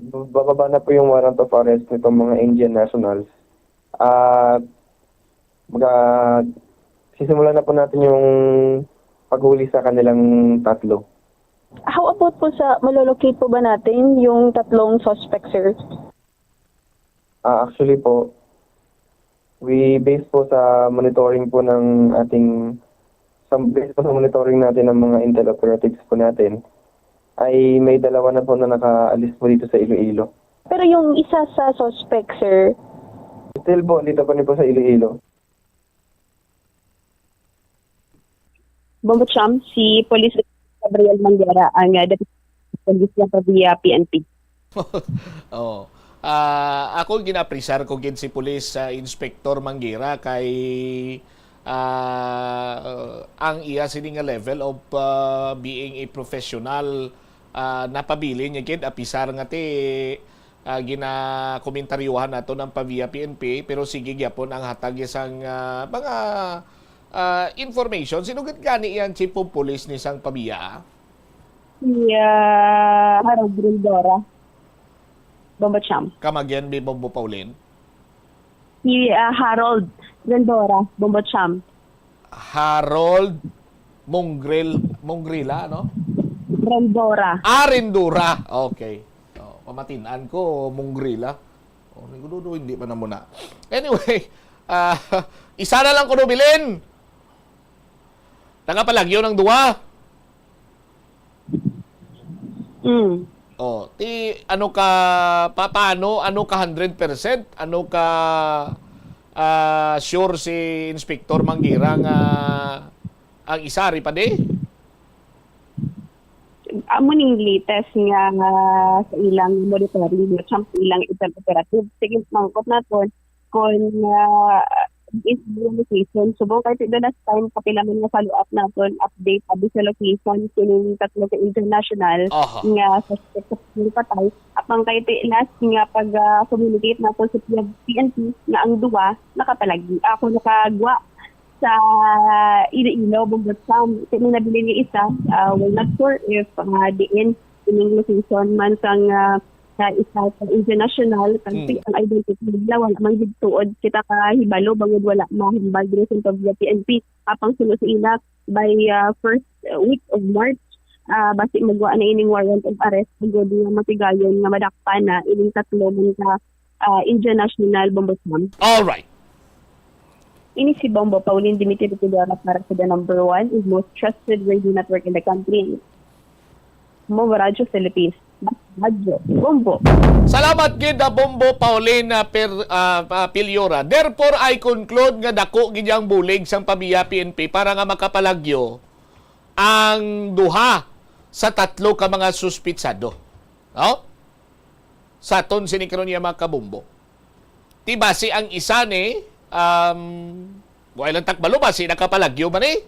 bababa na po yung warrant of arrest nitong mga Indian nationals. At maga-, sisimulan na po natin yung paghuli sa kanilang tatlo. How about po sa, malolocate po ba natin yung tatlong suspect, sir? Ah, actually po, we base po sa monitoring po ng ating, sa, base po sa monitoring natin ng mga intel operatives po natin, ay may dalawa na po na nakaalis po dito sa Iloilo. Pero yung isa sa suspect, sir? Still po, dito pa rin po sa Iloilo. Bombo Cham, si Police Gabriel Manguera ang, ah, Deputy Police ng Pavia P N P. Oh. Ah, ako ginapresar ko gid si Police, ah, Inspector Manguera kay, ah, ang iya sini nga level of, ah, being a professional, ah, napabilin niya gid, apisar nga ti, ah, ginakomentaryohan nato ng Pavia P N P, pero sige gyapon ang hatag niya sang, ah, mga, ah, information. Sino gid gani yang chief of police ni sang Pavia? Si, ah, Harold Rindora. Bombo Cham. Come again, Bi Bombo Pauline. Si, ah, Harold Rendora, Bombo Cham. Harold Mongrel, Mongrila, no? Rendora. Ah, Rendora. Okay. Oh, pamatinan ko, Mongrila. Oh, nigududo, hindi pa na muna. Anyway, ah, isa na lang kuno bilin. Nakapalagyo ng duwa. Mm. Oh, ti ano ka, pa-, paano, ano ka hundred percent? Ano ka, ah, sure si Inspector Manggira nga ang isa ri pa di? Amo ning latest nga, nga sa ilang monitoring, sa ilang intel operative. Sige, mangkot naton kung, ah, is the location. Subong kay the last time, kapila man nga follow-up naton, update, abi sa location, kining tatlo ka international Aha. nga suspect sa patay. Apang kay ti last nga pag, ah, communicate naton sa P N P na ang duwa nakapalagi. Ako nakagwa sa Iloilo, Bogotá. Kay may nabilin nga isa, ah, we're not sure if, ah, diin ining location man sang, ah, sa isa sa international country. Mm. Ang identity nila wala man gid tuod kita kahibalo bangod wala mahambal diri sa P N P. Apang suno sa ila, by, ah, first week of March, ah, basi magwa na ining warrant of arrest, agod nga matigayon nga madakpan na ining tatlo man ka, ah, Indian national, Bombo Sam. All right. Ini si Bombo Pauline Dimitri Rivera para sa the number one and most trusted radio network in the country. Bombo Radyo Philippines. Radyo Bombo. Salamat gid, ah, Bombo Pauline, ah, per-, ah, ah, Piliora. Therefore, I conclude nga dako gid ang bulig sang Pavia P N P para nga makapalagyo ang duha sa tatlo ka mga suspitsado. No? Sa aton sini karon nga mga kabombo. Ti basi ang isa ni, um, wala lang takbalo, basi nakapalagyo man eh.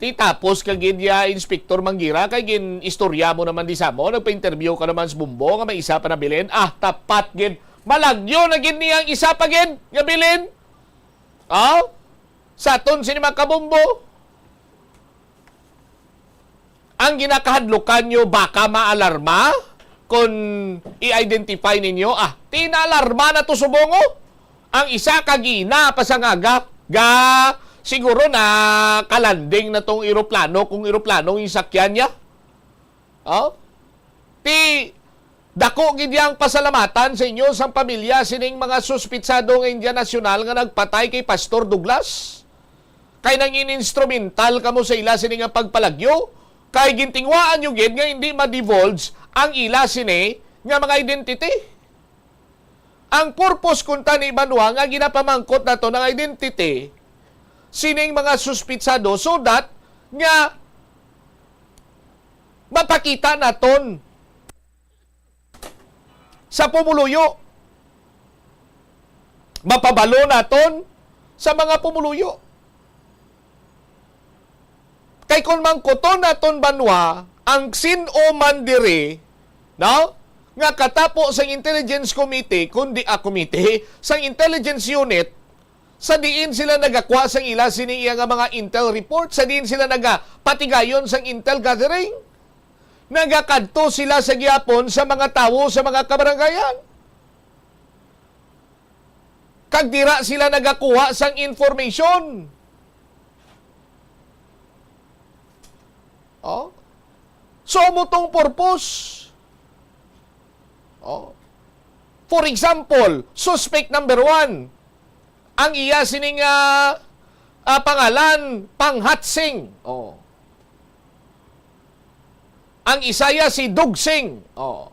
Ti tapos ka gid ya, Inspector Manggira, kay gin-istorya mo naman di sa mo, nagpa-interview ka naman sa Bombo nga may isa pa nabilin. Ah, tapat gid. Malagyo na gid niya ang isa pa gid nga bilin. Oh? Sa aton sini mga kabombo. Ang ginakahadlukan nyo, baka maalarma kung i-identify ninyo. Ah, tinaalarma na to subong, oh. Ang isa kagina pa sa ngaga, ga, siguro na kalanding na tong eroplano, kung eroplano yung sakyan niya. Oh? Ti, dako gid yang pasalamatan sa inyo sang pamilya sining mga suspitsado nga Indian national nga nagpatay kay Pastor Douglas. Kay nangin instrumental kamo sa ila sini nga pagpalagyo, kay gintingwaan nyo gid nga hindi ma-divulge ang ila sini nga mga identity. Ang purpose kunta ni Banwa nga ginapamangkot nato ng identity sining mga suspitsado so that nga mapakita naton sa pumuluyo. Mapabalo naton sa mga pumuluyo. Kay kung mangkuton naton banwa, ang sin-o man diri, no? Nga katapo sang Intelligence Committee, kundi, ah, committee, sang Intelligence Unit, sa diin sila nagakuha sang ila sini iya nga mga intel report, sa diin sila nagapatigayon sang intel gathering, nagakadto sila sa gihapon sa mga tawo sa mga kabarangayan. Kag dira sila nagakuha sang information. Oh? So, amo tong purpose. Oh. For example, suspect number one, ang iya sining, ah, ah, pangalan, Panghatsing. Oh. Ang isaya si Dugsing. Oh.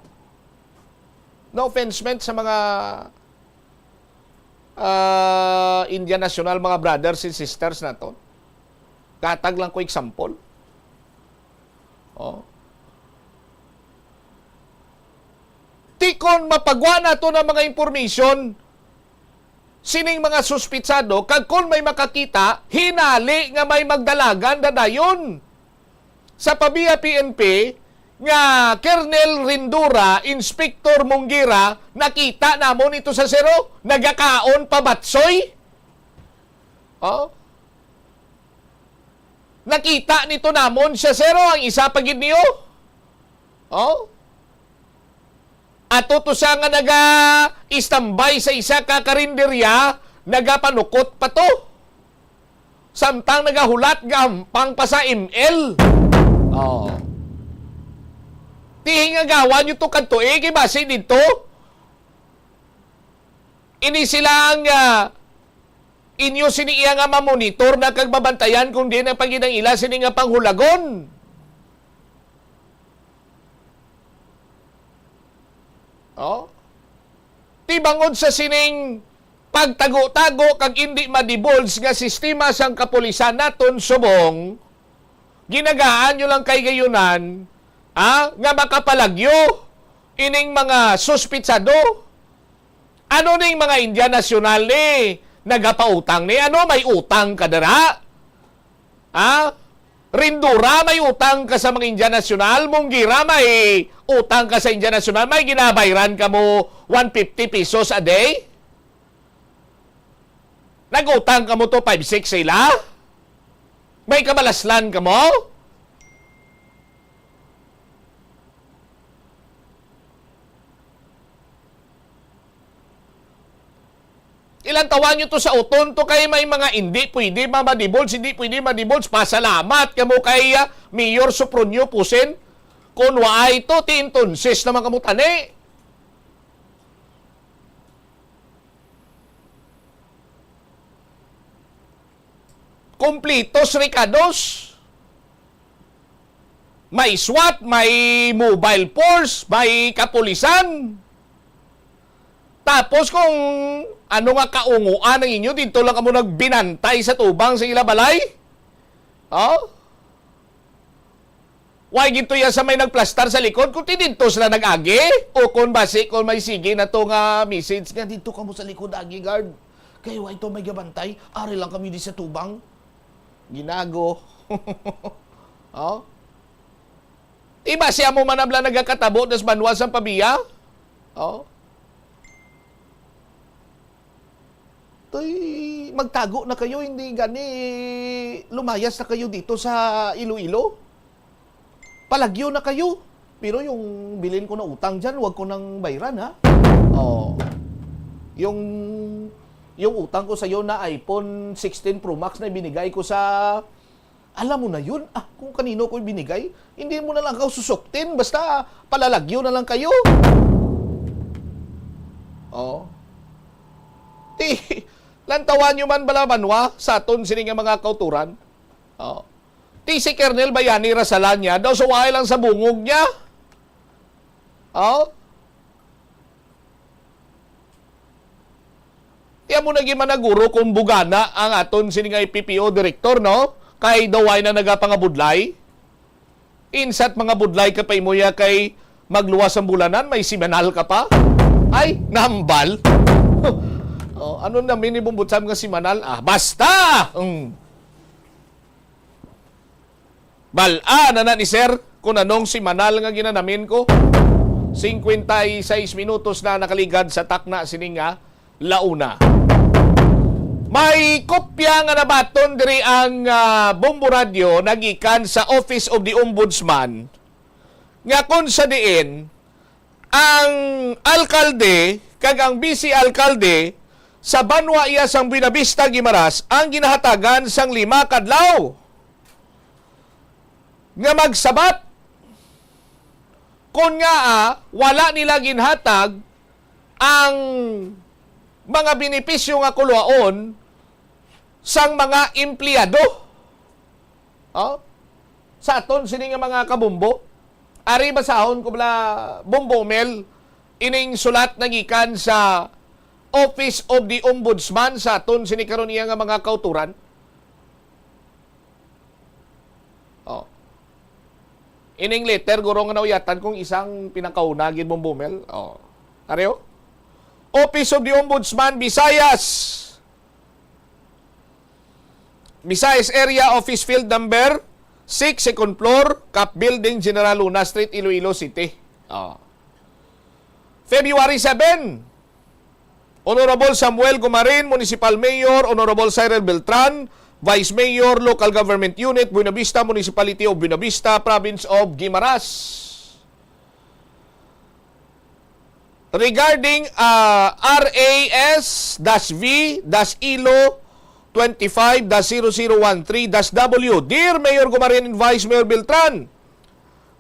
No offense meant sa mga, ah, Indian national, mga brothers and sisters nato. Gatag lang ko example. Oh. Ti kon mapagwa nato na mga information, sining mga suspitsado, kag kon may makakita, hinali nga may magdalagan na dayon sa PABIA P N P nga Colonel Rindura, Inspector Mungira, nakita namon ito sa Sero, nagakaon pa batsoy. Oh? Nakita nito namon siya, Sero, ang isa pa gid niyo. Oh? Ato to siya nga naga-istambay sa isa ka karinderya, nagapanukot pa to. Samtang nagahulat nga ampang pa sa M L. Oh. Ti hingagawa nyo to kadto, eh, kay basi dito. Ini sila ang, ah, inyo sini iya nga mamonitor na kag mabantayan kung diin ang paghinang ila sini nga panghulagon. Oh? Ti bangod sa sining pagtago-tago kag indi madivulge nga sistema sang kapulisan naton subong, ginagaan nyo lang kay gayunan, ah, nga makapalagyo ining mga suspitsado. Ano ning mga Indian National ni? Nagapautang ni? Ano, may utang ka dira? Ha? Rindura, may utang ka sa mga Indian National? Mungira, may utang ka sa Indian National? May ginabayran ka mo one fifty pesos a day? Nag-utang ka mo to five six sa ila? May kabalaslan ka mo? Ilantawan nyo to sa uton to kay may mga hindi pwede ma-, madivulge, hindi pwede madivulge. Pasalamat kamo kay, ah, Mayor Sopronio Pusin. Kung waay to, ti entonces naman kamo tani. Kumplitos rekados. May SWAT, may mobile force, may kapulisan. Tapos kung ano nga kaunguan ang inyo, dito lang kamo nagbinantay sa tubang sa ila balay? Oh? Why gito ya sa may nagplastar sa likod? Kung ti dito sila nag-agi? O kung basi, kung may sige na to nga message nga, "Dito kamo sa likod, agi guard. Kay why to may gabantay? Ari lang kami di sa tubang." Ginago. Oh? Iba siya mo manabla nagakatabo das banwa sa PABIA? Oh? Toy, magtago na kayo, hindi gani lumayas na kayo dito sa Iloilo. Palagyo na kayo. Pero yung bilin ko na utang dyan, wag ko nang bayran, ha? Oh. Yung, yung utang ko sa'yo na iPhone sixteen Pro Max na binigay ko sa, alam mo na yun. Ah, kung kanino ko ibinigay, hindi mo na lang ako susuktin. Basta palalagyo na lang kayo. Oh. Ti, lantawan nyo man bala, banwa, sa aton sini nga mga kauturan. Oh. Ti si Colonel Bayani Rasalan niya, daw suway lang sa bungog niya. Oh. Ti amo na gimanaguro kung bugana ang aton sini nga P P O direktor, no? Kay daw way na nagapangabudlay. Insat mga budlay ka pa imo ya kay magluwas ang bulanan, may simanal ka pa? Ay, nambal. Oh, ano na minibumbutsam nga simanal? Ah, basta! Mm. Bal-a na na ni Sir kung anong simanal nga ginanamin ko. Cincuenta y seis minutos na nakaligad sa takna sini nga launa. May kopya nga nabaton diri ang, ah, Bombo Radyo nagikan sa Office of the Ombudsman nga kung sa diin ang alkalde kag ang vice alkalde sa banwa iya sang Buenavista, Guimaras ang ginahatagan sang lima ka adlaw nga magsabat. Kon ngaa wala nila ginhatag ang mga benepisyo nga kuluhaon sang mga empleyado. Oh? Sa aton sini nga mga kabumbo, ari basahon ko bala, Bombo Mel, ining sulat nagikan sa Office of the Ombudsman sa aton sini karon iya nga mga kauturan. Oh. Ining letter, guro, nga nauyatan kong isang pinakauna gid mong bumel. Oh. Areo? Office of the Ombudsman, Visayas. Visayas Area Office, Field Number six, second floor, Cap Building, General Luna Street, Iloilo City. Oh. February seven, Honorable Samuel Gumarin, Municipal Mayor, Honorable Cyril Beltran, Vice Mayor, Local Government Unit, Buenavista, Municipality of Buenavista, Province of Guimaras. Regarding, ah, R A S dash V dash ilo twenty-five dash zero zero one three dash W. Dear Mayor Gumarin and Vice Mayor Beltran,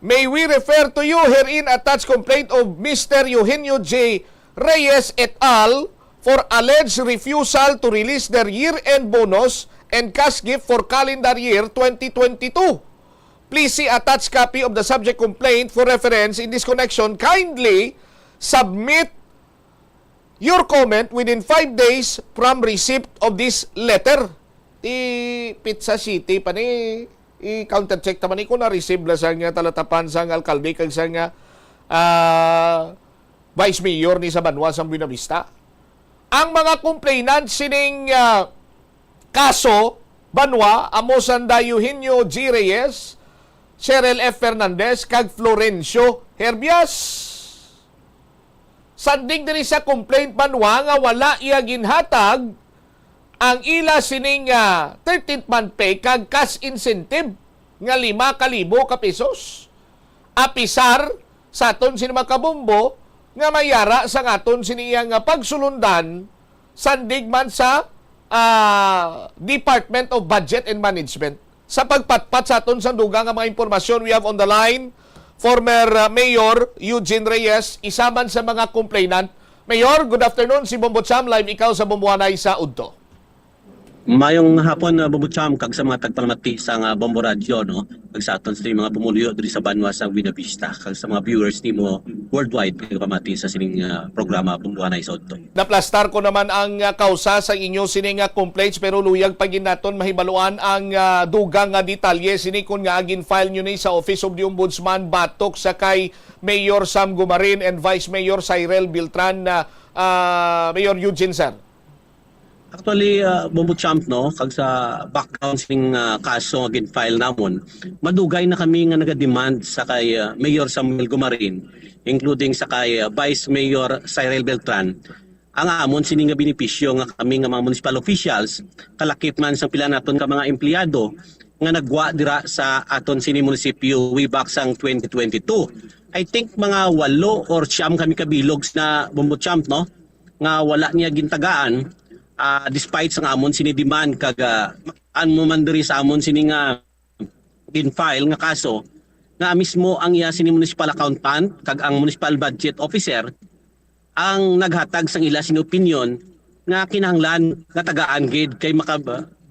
may we refer to you herein attached complaint of Mister Eugenio J Reyes et al for alleged refusal to release their year-end bonus and cash gift for calendar year twenty twenty-two. Please see attached copy of the subject complaint for reference in this connection. Kindly submit your comment within five days from receipt of this letter. Ti Pizza City pa ni, i-counter check ta man ni kung na-receive na sang talatapan sang alkalde kag sang, ah, vice mayor ni sa banwa sang Buenavista. Ang mga complainant sining, ah, kaso banwa amo sanda Eugenio G Reyes, Cheryl F Fernandez kag Florencio Herbias. Sandig diri sa complaint banwa nga wala iya ginhatag ang ila sining, ah, thirteenth month pay kag cash incentive nga lima ka libo ka pesos. Apisar sa aton sini mga kabombo nga may yara sa aton sini iya nga pagsulundan sandig man sa, ah, Department of Budget and Management. Sa pagpatpat sa aton sang dugang nga mga impormasyon, we have on the line former, ah, Mayor Eugene Reyes, isa man sa mga complainant. Mayor, good afternoon. Si Bombo Cham, live ikaw sa Bombohanay sa udto. Mayong hapon, ah, Bombo Cham, kag sa mga tagpalamati sa nga Bombo Radyo, no? Kag sa aton sa mga pumuluyo diri sa banwa sa Buenavista, kag sa mga viewers nimo worldwide, kag pamati sa sining, ah, programa Bombohanay sa udto. Naplastar ko naman ang, ah, kausa sa inyo sini nga complaints, pero luyag pa gid naton mahibaluan ang, ah, dugang nga detalye sini, kun nga gin-file nyo ni sa Office of the Ombudsman batok sa kay Mayor Sam Gumarin and Vice Mayor Cyril Beltran, na, ah, Mayor Eugene, sir. Actually, ah, Bombo Champ, no, kag sa background sing, ah, kaso nga gin-file namon, madugay na kami nga naga-demand sa kay, ah, Mayor Samuel Gumarin, including sa kay, ah, Vice Mayor Cyril Beltran, ang amon sini nga benepisyo nga kami nga mga municipal officials, kalakip man sang pila naton ka mga empleyado nga nagwa dira sa aton sini munisipyo way back sang twenty twenty-two. I think mga walo or siyam kami kabilog na, Bombo Champ, no, nga wala niya gintagaan, ah, despite sang amon sini demand kag, ah, an mo man diri sa amon sini nga gin-file nga kaso, nga mismo ang iya sini municipal accountant kag ang municipal budget officer ang naghatag sang ila sini opinyon nga kinahanglan nga tagaan gid kay maka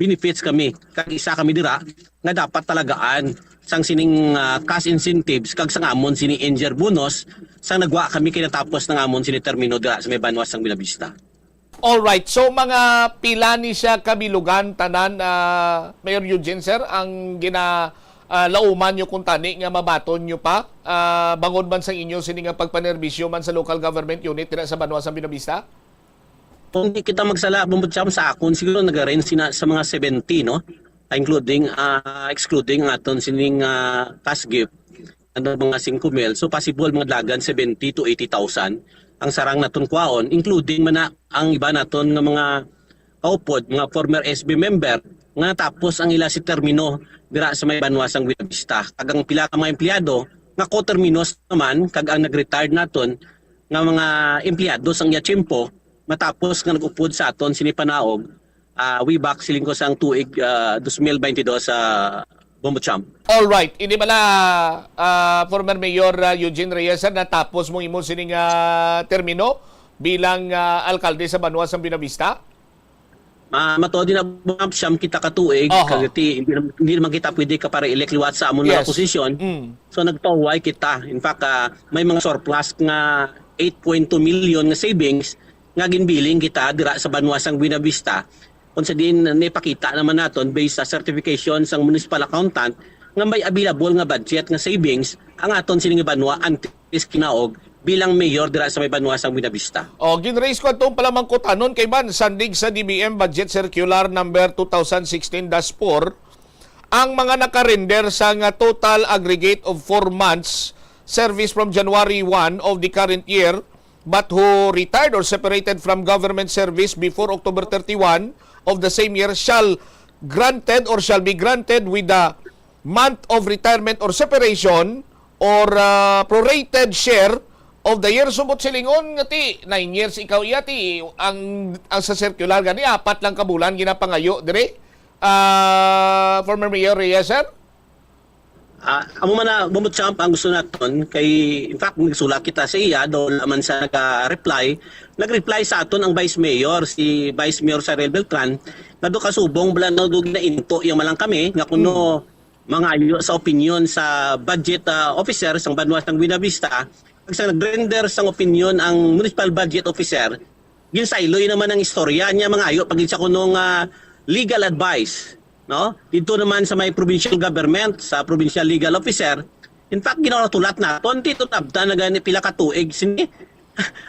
benefits kami kag isa kami dira nga dapat talagaan sang sining, ah, cash incentives kag sang amon sini in-year bonus sang nagwa kami kay natapos na nga amon sini termino dira sa may banwa sang Buenavista. All right. So, mga pila ni siya kabilugan tanan, ah, Mayor Eugene, sir, ang gina, ah, lauman nyo kung tani nga mabaton nyo pa, ah, bangod man sa inyo sini nga pagpanerbisyo man sa local government unit dira sa banwa sa Buenavista? Kung di kita magsala, Bombo Champ, sa akon siguro nag-range sina sa mga seventy, no? Including, ah, excluding ang aton sining, ah, cash gift. Ano, mga singko mil. So, possible mga dalagan seventy to eighty thousand ang sarang naton kwaon, including man na ang iba naton nga mga kaupod, mga former S B member, nga natapos ang ila si termino dira sa may banwa sang Buenavista. Kag ang pila ka mga empleyado nga co-terminos naman, kag ang nag-retired naton nga mga empleyado sang iya tiyempo, matapos nga nag-upod sa aton sini panaog, ah, way back siling ko sang tuig, ah, dos mil baynte dos sa Bombo Champ. All right. Ini bala, ah, former Mayor, ah, Eugene Reyes, sir, natapos mo imo sining, ah, termino bilang, ah, alkalde sa banwa sang Buenavista? Ma-, matuod din na, Bombo Champ, siyam kita ka tuig, Oho. Kag ti-, hindi, hindi naman kita pwede ka para elect liwat sa amon mga Yes. posisyon. Mm. So, nagpahuway kita. In fact, ah, may mga surplus nga eight point two million nga savings nga ginbiling kita dira sa banwa sang Buenavista. Kung sa diin, naipakita naman naton based sa certification sang municipal accountant nga may available nga budget nga savings ang aton sining banwa antes kinaog bilang mayor dira sa may banwa sang Buenavista. O, ginraise ko atong palamangkutanon kay man, sandig sa D B M Budget Circular number two thousand sixteen dash four, ang mga nakarender sa nga total aggregate of four months service from January one of the current year but who retired or separated from government service before October thirty-one of the same year shall granted or shall be granted with the month of retirement or separation or ah, prorated share of the year. Subot silingon nga ti nine years ikaw iya ti ang ang sa circular gani apat lang ka bulan ginapangayo diri. Ah, former Mayor Reyes, sir? Ah, amo man na, Bombo Champ, ang gusto naton kay, in fact, nagsulat kita sa iya, daw wala man siya nag-reply. Nag-reply sa aton ang Vice Mayor, si Vice Mayor Cyril Beltran, nga do kasubong bala na do ginainto yung malang kami nga kuno mangayo sa opinion sa budget ah, officer sang banwa sang Buenavista kag sa nag-render sang opinion ang municipal budget officer. Ginsayloy naman ang istorya niya, mangayo pa gid sa kuno nga legal advice, no? Dito naman sa may provincial government, sa provincial legal officer. In fact, ginatulat naton dito tabta na gani pila ka tuig sini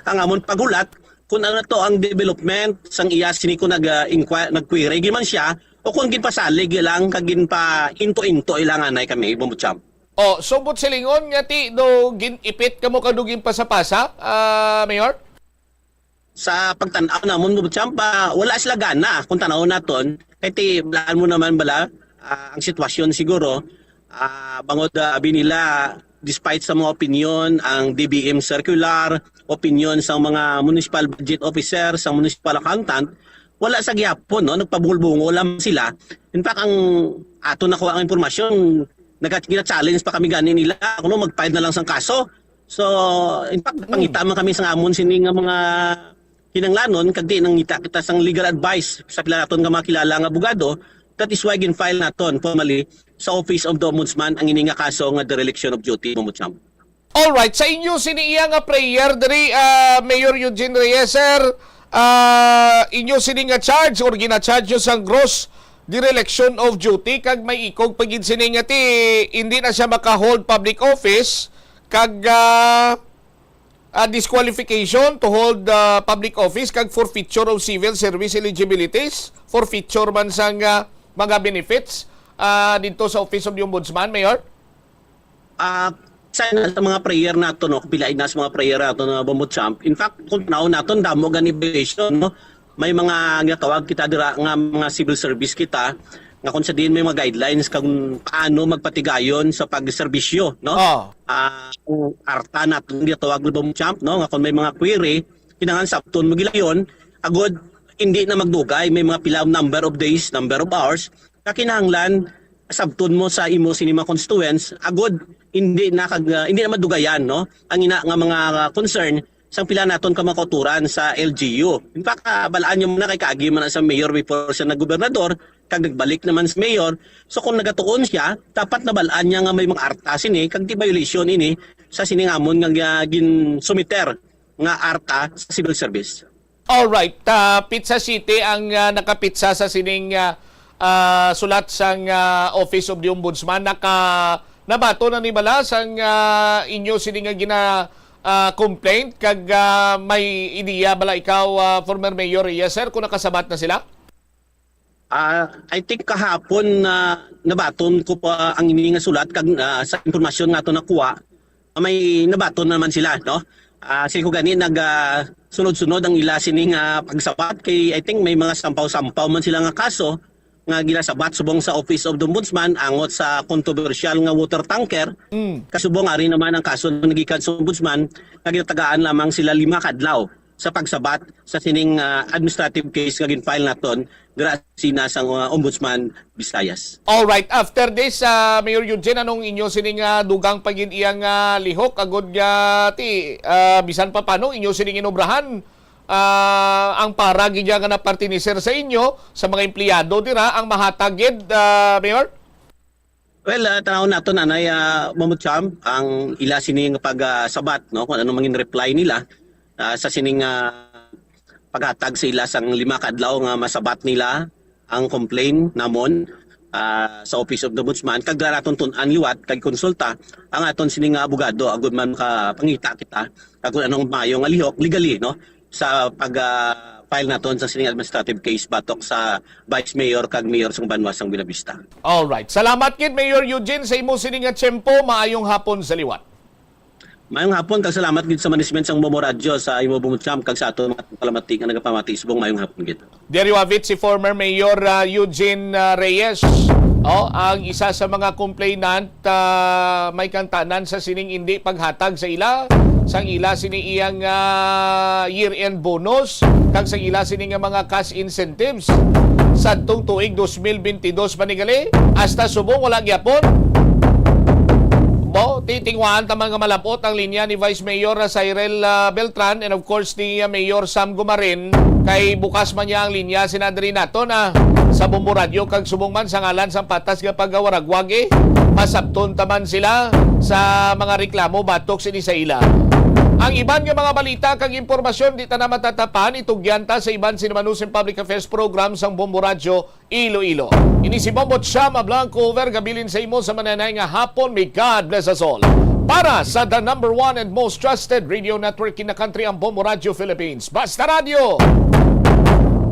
ang amon paghulat kung ano to ang development sang iya sini kung nag uh, inquire, nag-query giman siya o kung ginpasalig lang kag ginpa into-into ilang anay kami Bombo Champ. Oh, subot silingon nga ti do gin-ipit kamo kag do ginpasa-pasa, ah, Mayor? Sa pagtan-aw namon, Champ, ah, wala sila gana kung tan-awon naton. Kay ti, balaan mo naman bala ah, ang sitwasyon siguro. Ah, bangod ah, abi nila, despite sa mga opinion, ang D B M circular, opinion sa mga municipal budget officer, sa municipal accountant, wala sa gihapon, no? Nagpabungol-bungol lang sila. In fact, ang ato nakuha ang impormasyon, nag-, gina-challenge pa kami gani nila, kuno mag-file na lang sang kaso. So, in fact, pangita man kami sa amon sini nga mga kinanglanon, kag di nangita kita sang legal advice sa pila naton nga mga kilala nga abogado. That is why gin-file naton formally sa Office of the Ombudsman ang ini nga kaso nga dereliction of duty, Bombo Champ. Alright, sa inyo sini iya nga prayer diri, ah, Mayor Eugene Reyes, sir, ah, inyo sini nga charge or gina-charge nyo sang gross dereliction of duty kag may ikog pa gid sini nga ti hindi na siya maka-hold public office kag ah, ah, disqualification to hold ah, public office kag forfeiture of civil service eligibilities, forfeiture man sang ah, mga benefits ah, didto sa Office of the Ombudsman, Mayor? Ah, sa, sa mga prayer nato, no, kung pila na sa mga prayer nato na Bombo Champ. In fact, kung tanaw naton, damo gani violation, no? May mga ginatawag kita dira nga mga civil service kita nga kung sa diin may mga guidelines kung paano magpatigayon sa pagserbisyo, no? Oh. Ah, ang arta naton ginatawag ni Bombo Champ, no, nga kung may mga query, kinahanglan sabton mo gilayon, agod hindi na magdugay, may mga pila number of days, number of hours, nga kinahanglan sabton mo sa imo sini mga constituents agod hindi na kag, ah, hindi na madugayan, no, ang ina nga mga concern sang pila naton ka mga kauturan sa L G U. In fact, ah, balaan niyo muna kay kaagi man na sa mayor before siya naggobernador kag nagbalik naman sa mayor. So kung nagatuon siya, dapat nabalaan niya nga may mga arta sini kag di violation ini sa sining amon nga, ah, ginsumiter nga arta sa civil service. Alright, ah, Pizza City ang ah, nakapitsa sa sining ah, ah, sulat sang ah, Office of the Ombudsman. Naka nabato na ni bala sang ah, inyo sini nga gina ah, complaint kag ah, may ideya bala ikaw ah, former mayor Reyes, sir, kung nakasabat na sila? Ah, I think kahapon na nabaton ko pa ang ini nga sulat kag ah, sa impormasyon nga ato nakuha, may nabaton naman sila, no? Ah, sini ko gani nag ah, sunod-sunod ang ila sini nga pagsabat kay I think may mga sampaw-sampaw man sila nga kaso nga ginasabat subong sa Office of the Ombudsman angot sa kontrobersyal nga water tanker. Mm. Kasubong ari naman ang kaso nga nagikan sa Ombudsman nga ginatagaan lamang sila lima ka adlaw sa pagsabat sa sining ah, administrative case nga gin-file naton dira sa opisina sang ah, Ombudsman Visayas. Alright, after this, ah, Mayor Eugene, anong inyo sining ah, dugang pa gid iyang ah, lihok agod nga ti ah, bisan pa paano inyo sining inobrahan ah, ang para gid nga napartinisir sa inyo sa mga empleyado dira ang mahatag gid, ah, Mayor? Well, ah, tanaw nato nanay uh, Mamut Champ ang ila sini nga pagsabat, no, kung ano mangin reply nila ah, sa sining ah, paghatag sa ila sang lima ka adlaw nga masabat nila ang complaint namon. ah, sa Office of the Ombudsman, kag dara naton tun-an liwat kag konsulta ang aton sini nga abogado agud man makapangita kita kag kung anong maayo nga lihok legally, no, sa pag, ah, file naton sa sining administrative case batok sa Vice Mayor kag Mayor sang banwa sang Buenavista. Alright. Salamat gid, Mayor Eugene, sa imo sini nga tiyempo. Maayong hapon sa liwat. Mayong hapon, kag salamat gid sa management sang Bombo Radyo, sa imo, Bombo Champ, kag sa aton mga palamati nga nagapamati subong. Mayong hapon gid. Diri wavit si former Mayor, ah, Eugene, ah, Reyes. Oh, ang isa sa mga complainant, ah, may kantanan sa sining indi paghatag sa ila sang ila sini iyang, ah, year-end bonus kag sang ila sini nga mga cash incentives sadtong tuig dos mil bentidós pa ni gali, hasta subong wala gyapon. Bo, titingwaan ta man nga malab-ot ang linya ni Vice Mayor, ah, Cyril, ah, Beltran, and of course ni, ah, Mayor Sam Gumarin, kay bukas man niya ang linya sina diri nato na sa Bombo Radyo kag subong man sa ngalan sang patas nga pagkawaragwagi, masabton ta man sila sa mga reklamo batok sini sa ila. Ang iban nga mga balita kag impormasyon di ta na matatapan, itugyan ta sa iban sini manusin public affairs program sang Bombo Radyo Iloilo. Ini si Bombo Chama Blanco, over gabilin sa imo sa mananay nga hapon. May God bless us all. Para sa the number one and most trusted radio network in the country, ang Bombo Radio Philippines. Basta Radio,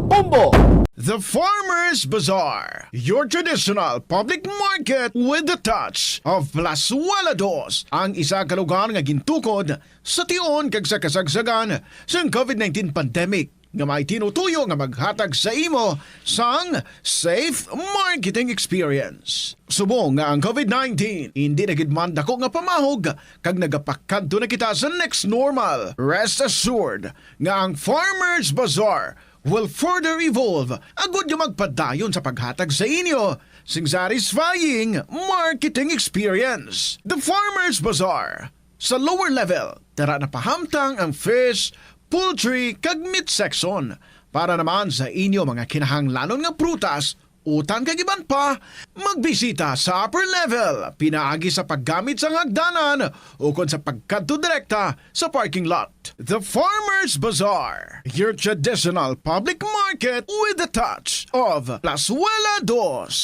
Bombo! The Farmers Bazaar, your traditional public market with the touch of Plazuela Dos, ang isa ka lugar nga gintukod sa tion kag sa kasagsagan sang COVID nineteen pandemic, nga may tinutuyo nga maghatag sa imo sang safe marketing experience. Subong nga ang COVID nineteen indi na gid man dako nga pamahog kag nagapakadto na kita sa next normal, rest assured nga ang Farmers Bazaar will further evolve agud nga magpadayon sa paghatag sa inyo sing satisfying marketing experience. The Farmers Bazaar, sa lower level, dara napahamtang ang fish, poultry, kag meat section. Para naman sa inyo mga kinahanglanon nga prutas, utan kag iban pa, magbisita sa upper level pinaagi sa paggamit sang hagdanan ukon sa pagkadto direkta sa parking lot. The Farmers Bazaar, your traditional public market with a touch of Plazuela Dos.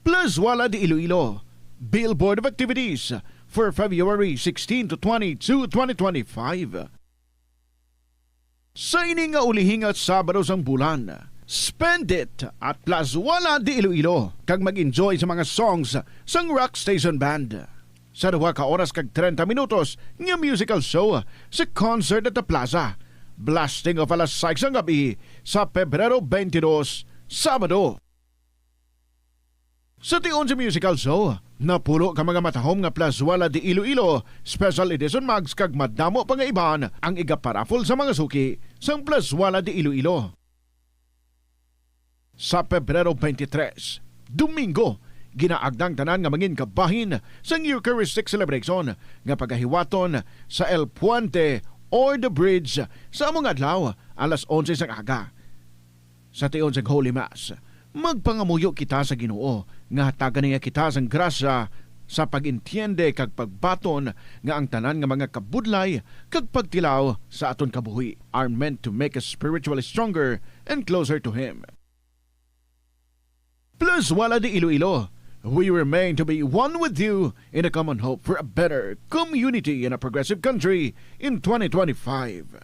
Plazuela de Iloilo, Billboard of Activities for February sixteen to twenty-two, twenty twenty-five. Sa ini nga ulihi nga Sabado sang bulan, spend it at Plazuela de Iloilo kag mag-enjoy sa mga songs sang Rock Station Band. Sa duha ka oras kag treinta minutos nga musical show sa concert at the plaza, blasting of alas sais sang gab-i sa Pebrero twenty-two, Sabado. Sa tion sa musical show, napulo ka mga matahom nga Plazuela de Iloilo Special Edition mugs kag madamo pa nga iban ang igaparaffle sa mga suki sang Plazuela de Iloilo. Sa Pebrero twenty-three, Domingo, ginaagda ang tanan nga mangin kabahin sang Eucharistic Celebration nga pagahiwaton sa El Puente or the Bridge sa amo nga adlaw, alas onse sang aga. Sa tion sang Holy Mass, magpangamuyo kita sa Ginoo nga hatagan niya kita sang grasya sa pag-entiende kag pagbaton nga ang tanan nga mga kabudlay kag pagtilaw sa aton kabuhi are meant to make us spiritually stronger and closer to Him. Plazuela de Iloilo, we remain to be one with you in a common hope for a better community and a progressive country in twenty twenty-five.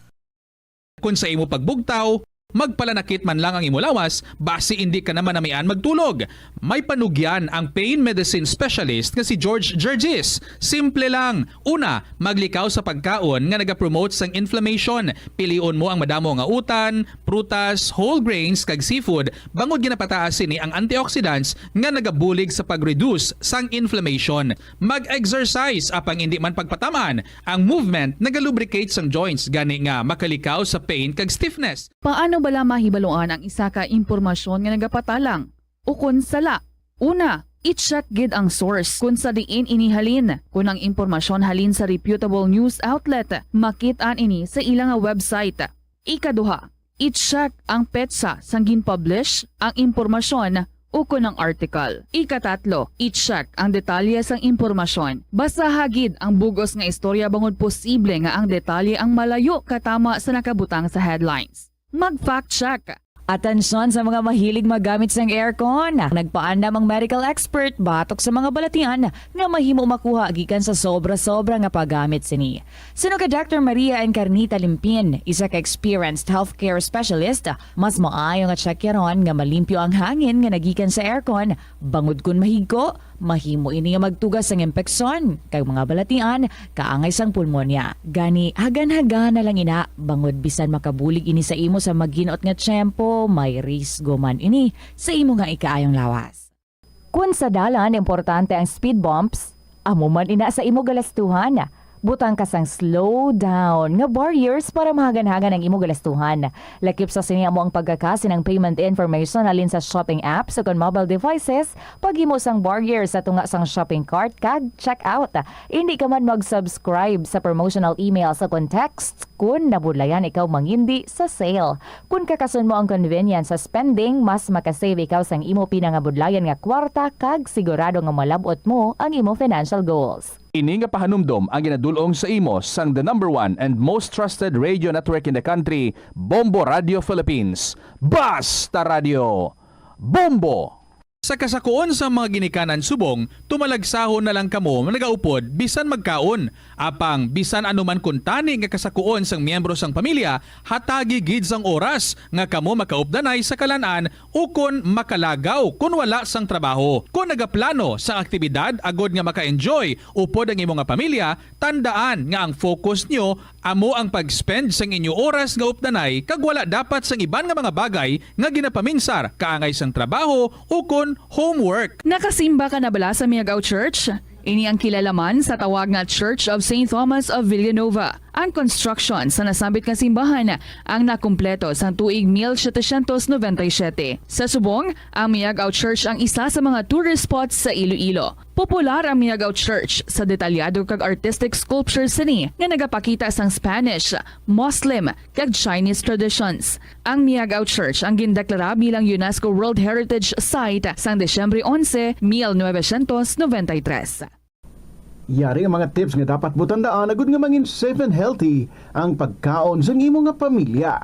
Kon sa imo pagbugtaw, magpalanakit man lang ang imo lawas, basi indi ka na manamian magtulog. May panugyan ang pain medicine specialist nga si George Gergis. Simple lang. Una, maglikaw sa pagkaon nga nagapromote sang inflammation. Pilion mo ang madamo nga utan, prutas, whole grains, kag seafood, bangod ginapataas sini ang antioxidants nga nagabulig sa pag-reduce sang inflammation. Mag-exercise, apang indi man pagpataman. Ang movement nagalubricate sang joints, gani nga makalikaw sa pain kag stiffness. Paano bala mahibaluan ang isa ka impormasyon nga nagapatalang ukon sala? Una, i-check gid ang source kon sa diin ini halin. Kon ang impormasyon halin sa reputable news outlet, makit-an ini sa ila nga website. Ikaduha, i-check ang petsa sang gin-publish ang impormasyon ukon ang article. Ikatatlo, i-check ang detalye sang impormasyon. Basaha gid ang bug-os nga istorya bangod posible nga ang detalye ang malayo katama sa nakabutang sa headlines. Mag-fact check. Atensyon sa mga mahilig maggamit sang aircon. Nagpaandam ang medical expert batok sa mga balatian nga mahimo makuha gikan sa sobra-sobra nga paggamit sini. Suno kay Doctor Maria Encarnita Limpin, isa ka experienced healthcare specialist, mas maayo nga tsakyaron nga malimpyo ang hangin nga nagikan sa aircon, bangod kon mahigko, mahimo ini nga magtuga sang impeksyon kag mga balatian kaangay sang pulmonya. Gani, hagan-hagan na lang ina, bangod bisan makabulig ini sa imo sa maginot nga tiyempo, may risgo man ini sa imo nga ikaayong lawas. Kun sa dalan importante ang speed bumps, amo man ina sa imo galastuhan. Butang ka sang slow down nga barriers para mahagan-hagan ang imo galastuhan. Lakip sa sini amo ang pagkakasi ng payment information halin sa shopping apps o kon mobile devices, paghimo sang barrier sa tunga sang shopping cart kag checkout. Hindi ka man mag-subscribe sa promotional emails o kon texts kun nabudlayan ikaw mangindi sa sale. Kun kakason mo ang convenience sa spending, mas makasave ikaw sang imo pinangabudlayan nga kwarta kag sigurado nga malab-ot mo ang imo financial goals. Ini nga pahanumdom ang ginadul-ong sa imo sang the number one and most trusted radio network in the country, Bombo Radio Philippines. Basta Radio, Bombo! Sa kasakuon sang mga ginikanan subong, tumalagsahon na lang kamo nagaupod bisan magkaon. Apang bisan ano man kuntani nga kasakuon sang miyembro sang pamilya, hatagi gid sang oras nga kamo makaupdanay sa kalan-an ukon makalagaw kon wala sang trabaho. Kon nagaplano sang aktibidad agod nga maka-enjoy upod ang imo nga pamilya, tandaan nga ang focus nyo amo ang pag-spend sang inyo oras nga updanay kag wala dapat sang iban nga mga bagay nga ginapaminsar kaangay sang trabaho ukon homework. Nakasimba ka na bala sa Miagao Church? Ini ang kilala man sa tawag nga Church of Saint Thomas of Villanova. Ang construction sa nasambit nga simbahan ang nakumpleto sang tuig mil setecientos noventa y siete. Sa subong, ang Miagao Church ang isa sa mga tourist spots sa Iloilo. Popular ang Miagao Church sa detalyado kag artistic sculptures sini nga nagapakita sang Spanish, Muslim, kag Chinese traditions. Ang Miagao Church ang gindeklara bilang UNESCO World Heritage Site sang Disyembre onse, mil novecientos noventa y tres. Yari ang mga tips nga dapat mo tandaan agud nga mangin safe and healthy ang pagkaon sang imo nga pamilya.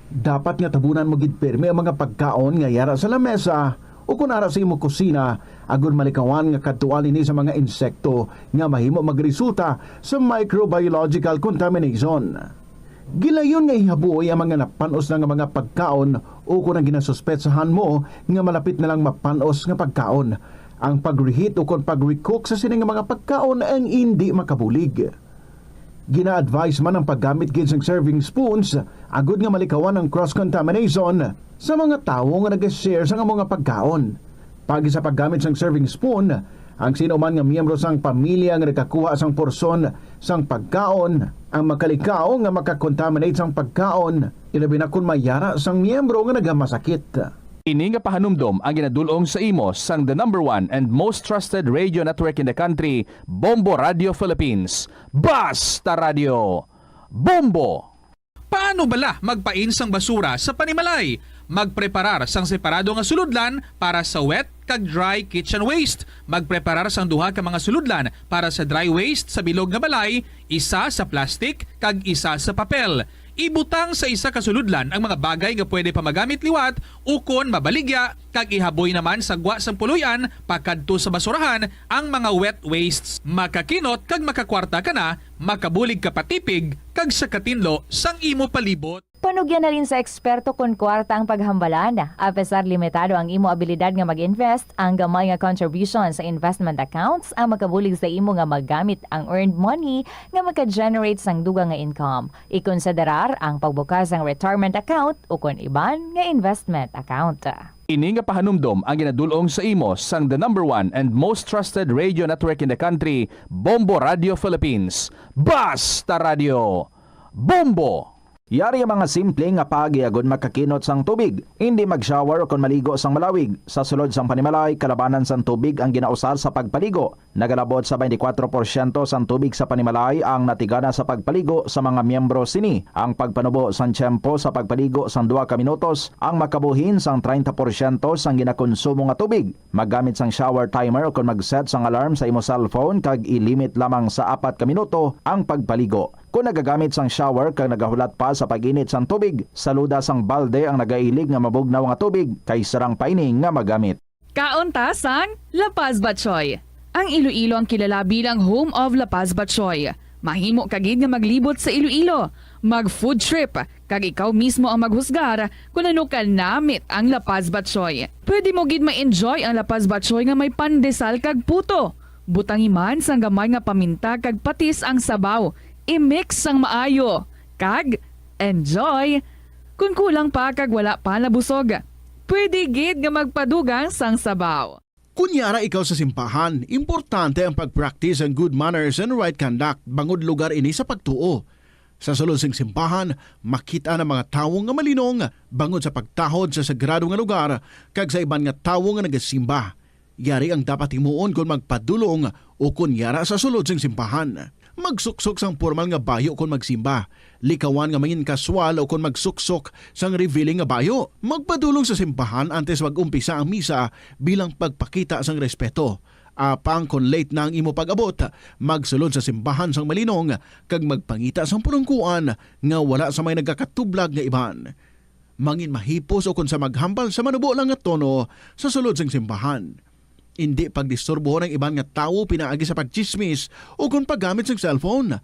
Dapat nga tabunan mo gid pirmi ang mga pagkaon nga yara sa lamesa o kon ara sa imo kusina, agud malikawan nga kadtuan ini sa mga insekto nga mahimo magresulta sa microbiological contamination. Gilayon nga ihabuoy ang mga napan-os na nga mga pagkaon o kon ang ginasuspetsahan mo nga malapit na lang mapan-os nga pagkaon. Ang pag-reheat o kon pag-recook sa sini nga mga pagkaon ang indi makabulig. Gina-advise man ang paggamit gid sang serving spoons agud nga malikawan ang cross-contamination sa mga tawo nga nag-share sang amo nga pagkaon. Paagi sa paggamit sang serving spoon, ang sino man nga miyembro sang pamilya nga nagakuha sang porsyon sang pagkaon ang makalikaw nga maka-contaminate sang pagkaon, ilabi na kon may yara sang miyembro nga nagamasakit. Ini nga pahanumdom ang ginadul-ong sa imo sang the number one and most trusted radio network in the country, Bombo Radio Philippines. Basta Radio, Bombo! Paano bala magpain sang basura sa panimalay? Magpreparar sang separado nga sulodlan para sa wet kag dry kitchen waste. Magpreparar sang duha ka mga sulodlan para sa dry waste sa bilog nga balay, isa sa plastic kag isa sa papel. Ibutang sa isa ka sulodlan ang mga bagay nga pwede pa magamit liwat ukon mabaligya, kag ihaboy naman sa gwa sang puloy-an pakadto sa basurahan ang mga wet wastes. Makakinot kag makakwarta ka na, makabulig ka pa tipig kag sa katinlo sang imo palibot. Panugyan halin sa eksperto kon kwarta ang paghambalan. Apesar limitado ang imo abilidad nga mag-invest, ang gamay nga contribution sa investment accounts ang makabulig sa imo nga magamit ang earned money nga maka-generate sang dugang nga income. Ikonsiderar ang pagbukas sang retirement account ukon iban nga investment account. Ini nga pahanumdom ang ginadul-ong sa imo sang the number one and most trusted radio network in the country, Bombo Radio Philippines. Basta Radio, Bombo! Yari ang mga simple nga paagi agud makakinot sang tubig. Indi mag-shower ukon maligo sang malawig. Sa sulod sang panimalay, kalabanan sang tubig ang ginausar sa pagpaligo. Nagalabot sa twenty-four porsyento sang tubig sa panimalay ang natigana sa pagpaligo sa mga miyembro sini. Ang pagpanubo sang tiyempo sa pagpaligo sang duha ka minutos ang makabuhin sang treinta porsyento sang ginakonsumo nga tubig. Maggamit sang shower timer ukon mag-set sang alarm sa imo cellphone kag i-limit lamang sa apat ka minuto ang pagpaligo. Kon nagagamit sang shower kag nagahulat pa sa pag-init sang tubig, saluda sang balde ang nagailig nga mabugnaw nga tubig kay sarang pa ini nga magamit. Kaon ta sang La Paz Batchoy. Ang Iloilo ang kilala bilang home of La Paz Batchoy. Mahimo ka gid nga maglibot sa Iloilo, mag food trip, kag ikaw mismo ang maghusgar kon ano ka namit ang La Paz Batchoy. Pwede mo gid ma-enjoy ang La Paz Batchoy nga may pandesal kag puto. Butangi man sang gamay nga paminta kag patis ang sabaw. I-mix sang maayo. Kag enjoy! Kon kulang pa kag wala pa nabusog, pwede gid nga magpadugang sang sabaw. Kon yara ikaw sa simbahan, importante ang pag-practice ang good manners and right conduct bangod lugar ini sa pagtuo. Sa sulod sing simbahan, makit-an ang mga tawo nga malinong bangod sa pagtahod sa sagrado nga lugar kag sa iban nga tawo nga nagasimba. Yari ang dapat himuon kon magpadulong ukon yara sa sulod sing simbahan. Magsuksok sang pormal nga bayo kon magsimba. Likawan nga mangin-kaswal ukon magsuksok sang revealing nga bayo. Magpadulong sa simbahan antes mag-umpisa ang misa bilang pagpakita sang respeto. Apang kon late na ang imo pag-abot, magsulod sa simbahan sang malinong kag magpangita sang pulungkuan nga wala sa may nagakatublag nga iban. Mangin mahipos ukon sa maghambal sa manubo lang nga tono sa sulod sing simbahan. Indi pagdisturbohon ang iban nga tawo pinaagi sa pagtsismis ukon paggamit sing cellphone.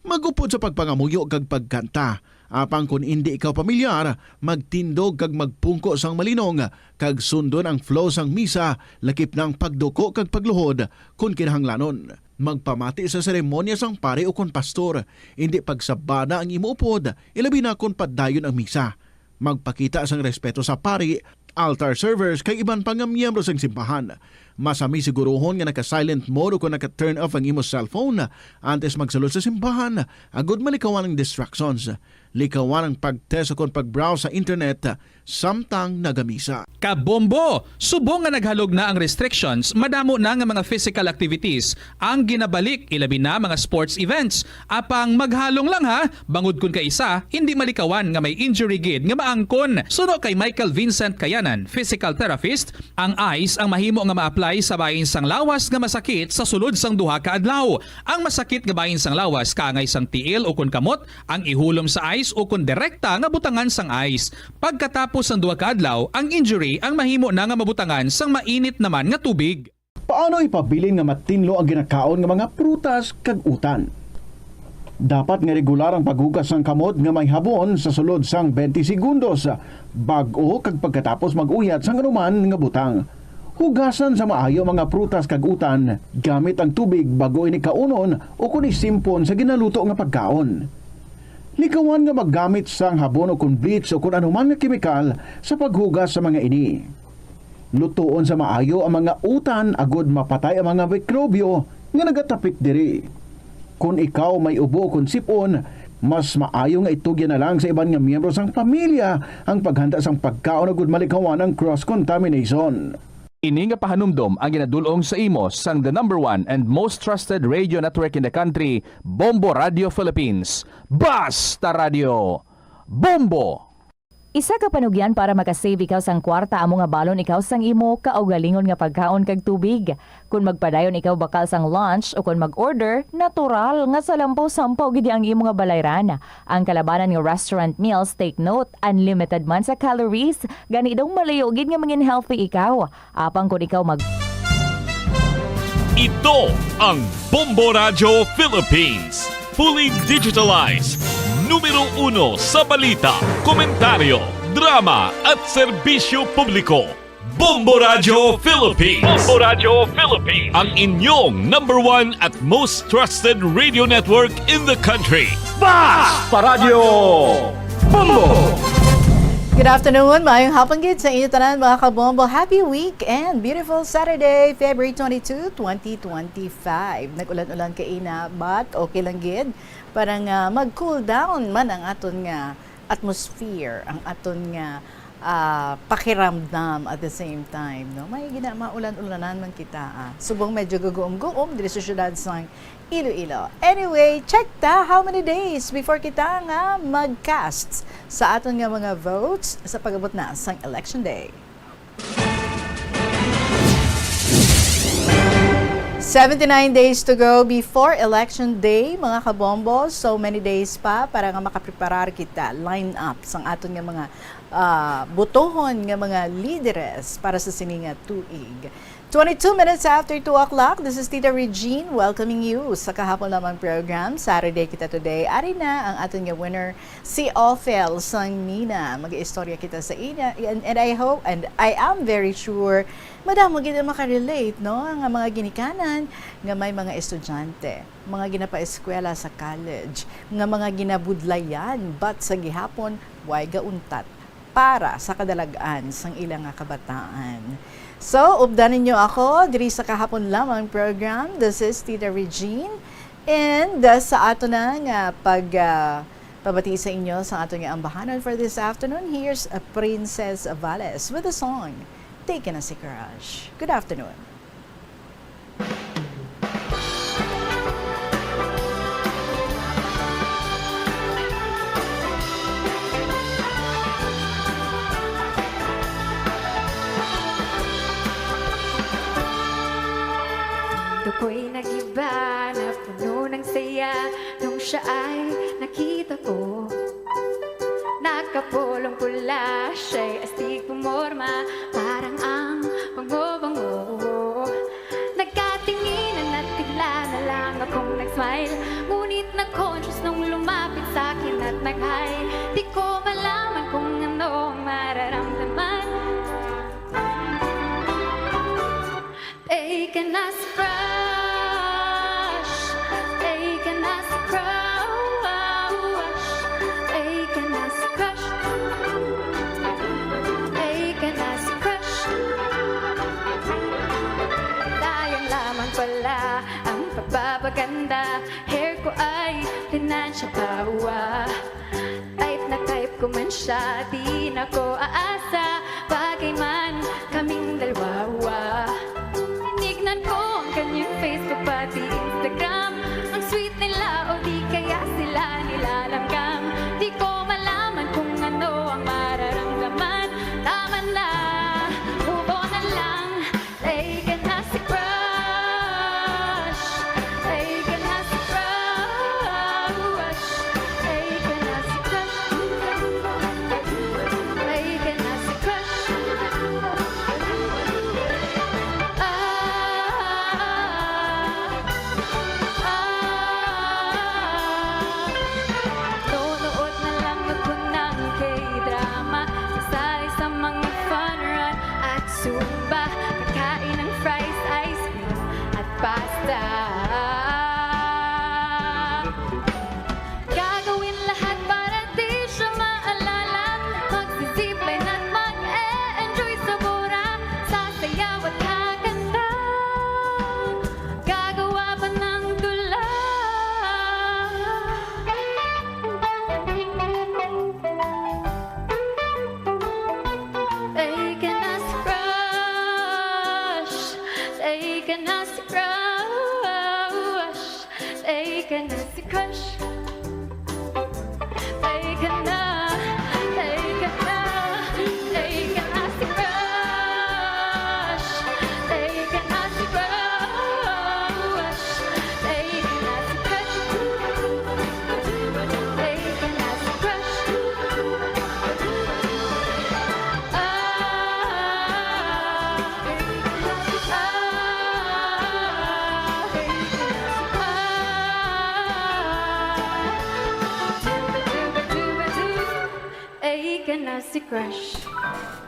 Mag-upod sa pagpangamuyo kag pagkanta. Apang kon indi ikaw pamilyar, magtindog kag magpungko sang malinong kag sundon ang flow sang misa, lakip na ang pagduko kag pagluhod kon kinahanglanon. Magpamati sa seremonya sang pari ukon pastor. Indi pagsabana ang imo upod, ilabi na kon padayon ang misa. Magpakita sang respeto sa pari, altar servers, kag iban pa nga miyembro sang simbahan. Masami siguruhon nga naka-silent mode ukon naka-turn off ang imo cellphone antes magsulod sa simbahan, agud malikawan ang distractions. Likawan ang pag-test ukon pag-browse sa internet samtang nagamisa. Kabombo! Subong nga naghalog na ang restrictions, madamo na nga mga physical activities ang ginabalik, ilabi na mga sports events. Apang maghalong lang ha, bangod kon kaisa, hindi malikawan nga may injury gid nga maangkon. Suno kay Michael Vincent Kayanan, physical therapist, ang ice ang mahimo nga ma-apply sa bahin sang lawas nga masakit sa sulod sang duha ka adlaw. Ang masakit nga bahin sang lawas kaangay sang tiil ukon kamot ang ihulom sa ice ukon direkta nga butangan sang ice. Pagkatapos sang duha ka adlaw, ang injury ang mahimo na nga mabutangan sang mainit naman nga tubig. Paano ipabilin nga matinlo ang ginakaon nga mga prutas kag utan? Dapat nga regular ang paghugas sang kamot nga may habon sa sulod sang twenty segundos bag-o kag pagkatapos mag-uyat sang anuman nga butang. Hugasan sa maayo ang mga prutas kag utan gamit ang tubig bag-o ini kaunon ukon isimpon sa ginaluto nga pagkaon. Likawan nga maggamit sang habon ukon bleach ukon anuman nga kemikal sa paghugas sa mga ini. Lutoon sa maayo ang mga utan agod mapatay ang mga mikrobyo nga nagatapik diri. Kon ikaw may ubo kon sip-on, mas maayo nga itugyan na lang sa iban nga miyembro sang pamilya ang paghanda sang pagkaon agud malikawan ang cross-contamination. Ini nga pahanumdom ang ginadul-ong sa imo sang the number one and most trusted radio network in the country, Bombo Radio Philippines. Basta Radio! Bombo! Isa ka panugyan para makasave ikaw sang kwarta amo nga balon ikaw sang imo kaugalingon nga pagkaon kag tubig. Kon magpadayon ikaw bakal sang lunch o kon mag-order, natural nga salampaw-sampaw gid ang imo nga balayran. Ang kalabanan nga restaurant meals, take note, unlimited man sa calories, gani daw malayo gid nga mangin healthy ikaw. Apang kon ikaw mag- Ito ang Bombo Radyo Philippines. Fully digitalized. Numero uno sa balita, komentaryo, drama at serbisyo publiko. Bombo Radyo Philippines. Bombo Radyo Philippines. Ang inyong number one at most trusted radio network in the country. Basta Radyo Bombo! Good afternoon, maayong hapon gid sa inyo tanan, mga kabombo. Happy weekend! Beautiful Saturday, February twenty-two, twenty twenty-five. Nag-ulan-ulan kaina, but okay lang gid. Para nga mag-cool down man ang aton nga atmosphere, ang aton nga, ah, pakiramdam at the same time, no? May gina-, maulan-ulanan man kita, ah. Subong medyo guguom-guom diri sa syudad sang Iloilo. Anyway, check ta how many days before kita nga mag-cast sa aton nga mga votes sa pag-abot na sang Election Day. Seventy-nine days to go before election day, mga kabombo. So many days pa para nga makapreparar kita, line up sang aton nga mga, ah, botohon nga mga lideres para sa sini nga tuig. Twenty-two minutes after two o'clock, this is Tita Regine welcoming you sa Kahapon Lamang program. Saturday kita today. Ari na ang aton nga winner, si Ophel sang Mina. Mag-istorya kita sa ina. And, and I hope, and I am very sure, madamo gid ang makarelate, no? Ang mga ginikanan nga may mga estudyante, mga ginapaeskwela sa college, nga mga ginabudlayan, but sa gihapon, way gauntat para sa kadalag-an sang ila nga kabataan. So, updan ninyo ako diri sa Kahapon Lamang program. This is Tita Regine. And, uh, sa ato na nga pag, uh, pabati sa inyo sa ato nga ambahanan for this afternoon, here's, uh, Princess Vales with the song Take Na Si Crush. Good afternoon. Ako'y nagiba na puno ng saya nung siya ay nakita ko. Nakapulong pula siya'y astig pumorma, parang ang bango-bango. Nagkatinginan at bigla na lang akong nag-smile. Ngunit na-conscious nung lumapit sa akin at nag-hi. Di ko malaman kung ano ang mararamdaman. Taken as crush, taken as crush, taken as crush, taken as crush. Sayang lamang pala ang pagpapaganda. Hair ko ay pinansya pa, wa. Type na type ko man siya, di na ko aasa. Bagay man kaming dalawa. Tinignan ko ang kanyang Facebook pati Instagram. Ang sweet nila o di kaya sila nilalanggam. Di ko malaman kung ano ang mararamdaman. Tama na, move on na lang. Taken as a crush. Taken as a crush. Taken as a crush. Taken as a crush. Ah, ah, ah. Nunood na lang ako ng K-drama, sasali sa mga fun run at Zumba, kakain ng fries, ice cream at pasta. Gagawin lahat para di siya maalala. Magsi-zipline at mag-e-enjoy sa Bora. Sasayaw at kakanta. Gagawa pa ng tula. Taken as crush. Taken as crush. Taken as a crush. Taken na, taken na, taken as a crush. Taken as a crush. Taken as a crush. Taken as a crush. Ah, ah, ah. Taken na si crush.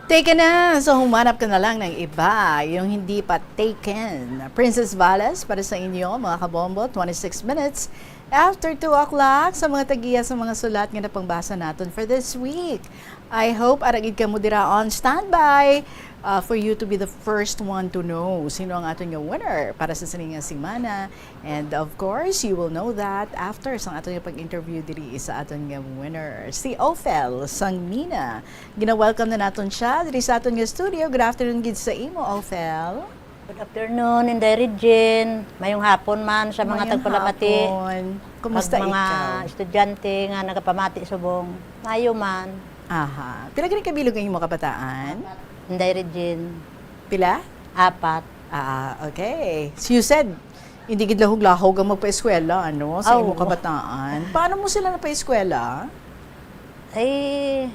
Taken na! So, humanap ka na lang ng iba, yung hindi pa taken. Princess Vales, para sa inyo, mga kabombo, twenty-six minutes after two o'clock. Sa mga tagiya sa mga sulat nga napangbasa naton for this week, I hope ara gid kamo dira on standby, uh, for you to be the first one to know sino ang aton nga winner para sa sini nga semana. And of course, you will know that after sang aton nga pag-interview diri sa aton nga winner, si Ophel sang Mina. Gina-welcome na naton siya diri sa aton nga studio. Good afternoon gid sa imo, Ophel. Good afternoon, Inday Regine. Mayong hapon man sa mga Mayong tagpalamati. Hapon. Kumusta Kag mga ikaw? Estudyante nga nagapamati subong. Maayo man. Aha. Pila gani ka bilog ang imo kabataan? Inday Regine. Pila? Apat. Ah, okay. So you said, hindi gid lahog-lahog ang magpaeskwela, ano, sa Aw. imong kabataan. Paano mo sila napaeskwela? Ay,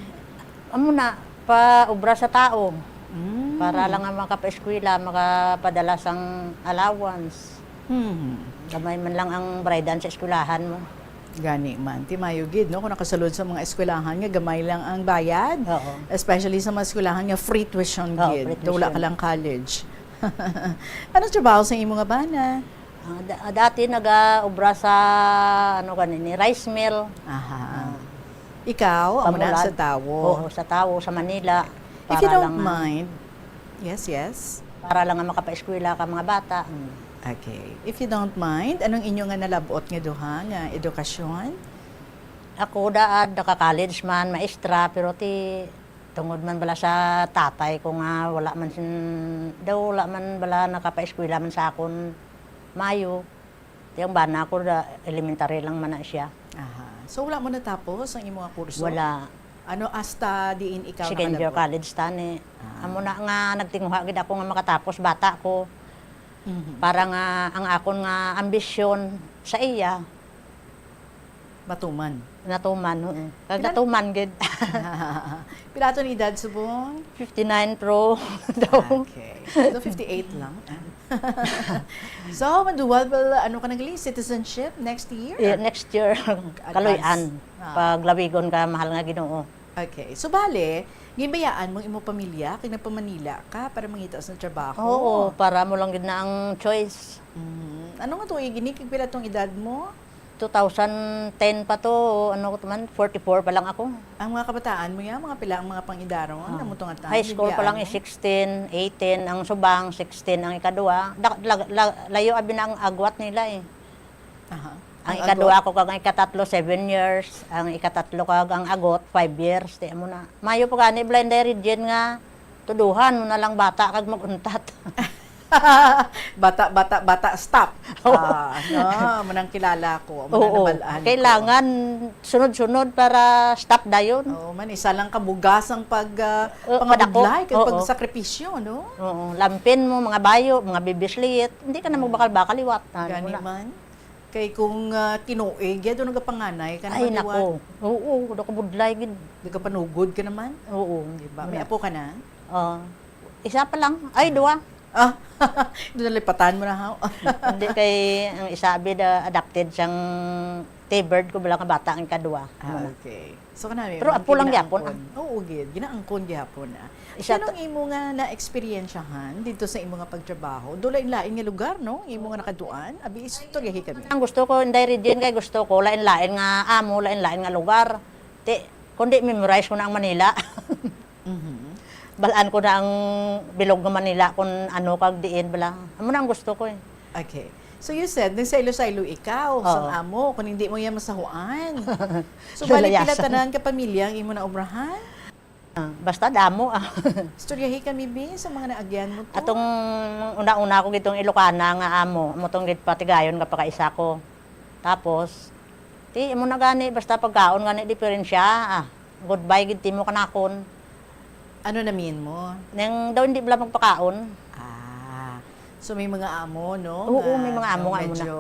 amo na, pa obra sa tao. Mm. Para lang nga makapaeskwela, makapadala sang allowance. Hmm. Gamay man lang ang bayranan sa eskwelahan mo. Gani man. Ti maayo gid, no? Kung nakasulod sa mga eskwelahan nga gamay lang ang bayad. Oo. Especially sa mga eskwelahan nga free tuition Oo, gid. Free Daw wala tuition. Ka lang college. Anong trabaho sa imo nga bana? Ah, da- dati nag-obra sa, ano kanini, rice mill. Aha. Ah. Ikaw, amo na Pamulad. Sa tawo. Oo, sa tawo, sa Manila. If you Para don't lang, ah, mind. Yes, yes. Para lang nga makapaeskwela ka mga bata. Mm. Okay. If you don't mind, anong inyo nga nalabot nga duha nga edukasyon? Ako daad naka-college man, maestra, pero ti tungod man bala sa tatay ko nga wala man sin, daw wala man bala nakapaeskwela man sa akon mayo. Ti ang bana ko da elementary lang man na siya. Aha. So wala mo natapos ang imo nga kurso? Wala. Ano, hasta diin ikaw Second year nakalabot? College tani. Ah. Amo na nga nagtinguha gid ako nga makatapos bata ko Mhm. para nga ang akon nga ambisyon sa iya Matuman. natuman, oo. Kag Pila- natuman gid. Pila to ni edad subong? Fifty-nine pro daw. Okay. So fifty-eight lang. So, madual ba, ano ka nag citizenship next year? Yeah, next year, kaluy-an. Ah. Paglawigon ka, mahal nga Ginoo. Okay. So, bale, ginbayaan mo imo pamilya kag nagpa-Manila ka para mangita sa trabaho? Oo, para mo lang gid na ang choice. Mm. Ano nga tuig ini? Kag pila tong edad mo? Two thousand ten pa to, ano ko man, forty-four pa lang ako. Ang mga kabataan mo yan, mga pila ang mga pangidaron? Ah. Amo to nga time, High school pa lang, ginbayaan mo? Sixteen, eighteen ang subang, sixteen ang ikadua. Da, la, la, layo abi na ang agwat nila eh. Aha. Ang Ang ikadua agot? ko kag ang ikatatlo, seven years. Ang ikatatlo kag ang agot, five years. Ti amo na. Mayo pa gani, Blind Eye Regine, nga tuduhan mo na lang bata kag mag-untat. Bata, bata, bata, stop. Oo. Ah, no, manang kilala ko, amo na Oo. nabal-an ko. Kailangan sunod-sunod para stop dayon. Oo man, isa lang kabugas ang pag, ah, Oo, pangabudlay padako. kag Oo. pagsakripisyo, no? Oo, lampin mo, mga bayo, mga bibislit. Hindi ka na magbakal-bakal liwat. Ano Gani na? Man. Kay kung, ah, tinuig, yado nagapanganay ka Ay, naman liwat. Nako. Oo, nakabudlay gid. Nagapanugod ka naman. Oo. Di ba? Wala. May apo ka na? Ah, isa pa lang. Ay, duwa. Ah, doon nalipatan mo na, ha? Hindi kay ang isa bida adopted sang T-bird ko bala nga bata ang ikadua. Ah, okay. So, kanami, Pero man apo kay lang gyapon, ginaangkon. Oo, gid. Ginaangkon gyapon, ah. Isa Anong ta- imo nga na-experiensyahan dito sa imo nga pagtrabaho? Do lain-lain nga lugar, no? Imo nga nakaduan? Abi, istoryahi kami. Ang gusto ko, Inday Regine, kay gusto ko lain-lain nga amo, lain-lain nga lugar. Ti, kundi memorize ko na ang Manila. Mhm. Balaan ko na ang bilog nga Manila kung ano kag diin bala. Amo na ang gusto ko eh. Okay. So you said, nagsaylo-saylo ikaw Oo. sa amo, kung hindi mo yan masahuan. So, bali pila Lalayasan. Tanan ka pamilya ang imo na obrahan? Ah, basta damo ah. Istoryahi kami, bi, sa mga naagyan mo to. Atong una-una ko gitong Ilocana nga amo, amo tong gid patigayon nga pakaisa ko. Tapos, ti amo na gani, basta pagkaon gani diferensya, ah, goodbye gid timo kanakon. Ano namin mo? Nang daw hindi bala magpakaon. Ah, so may mga amo, no? Oo, may mga amo nga amo na. Medyo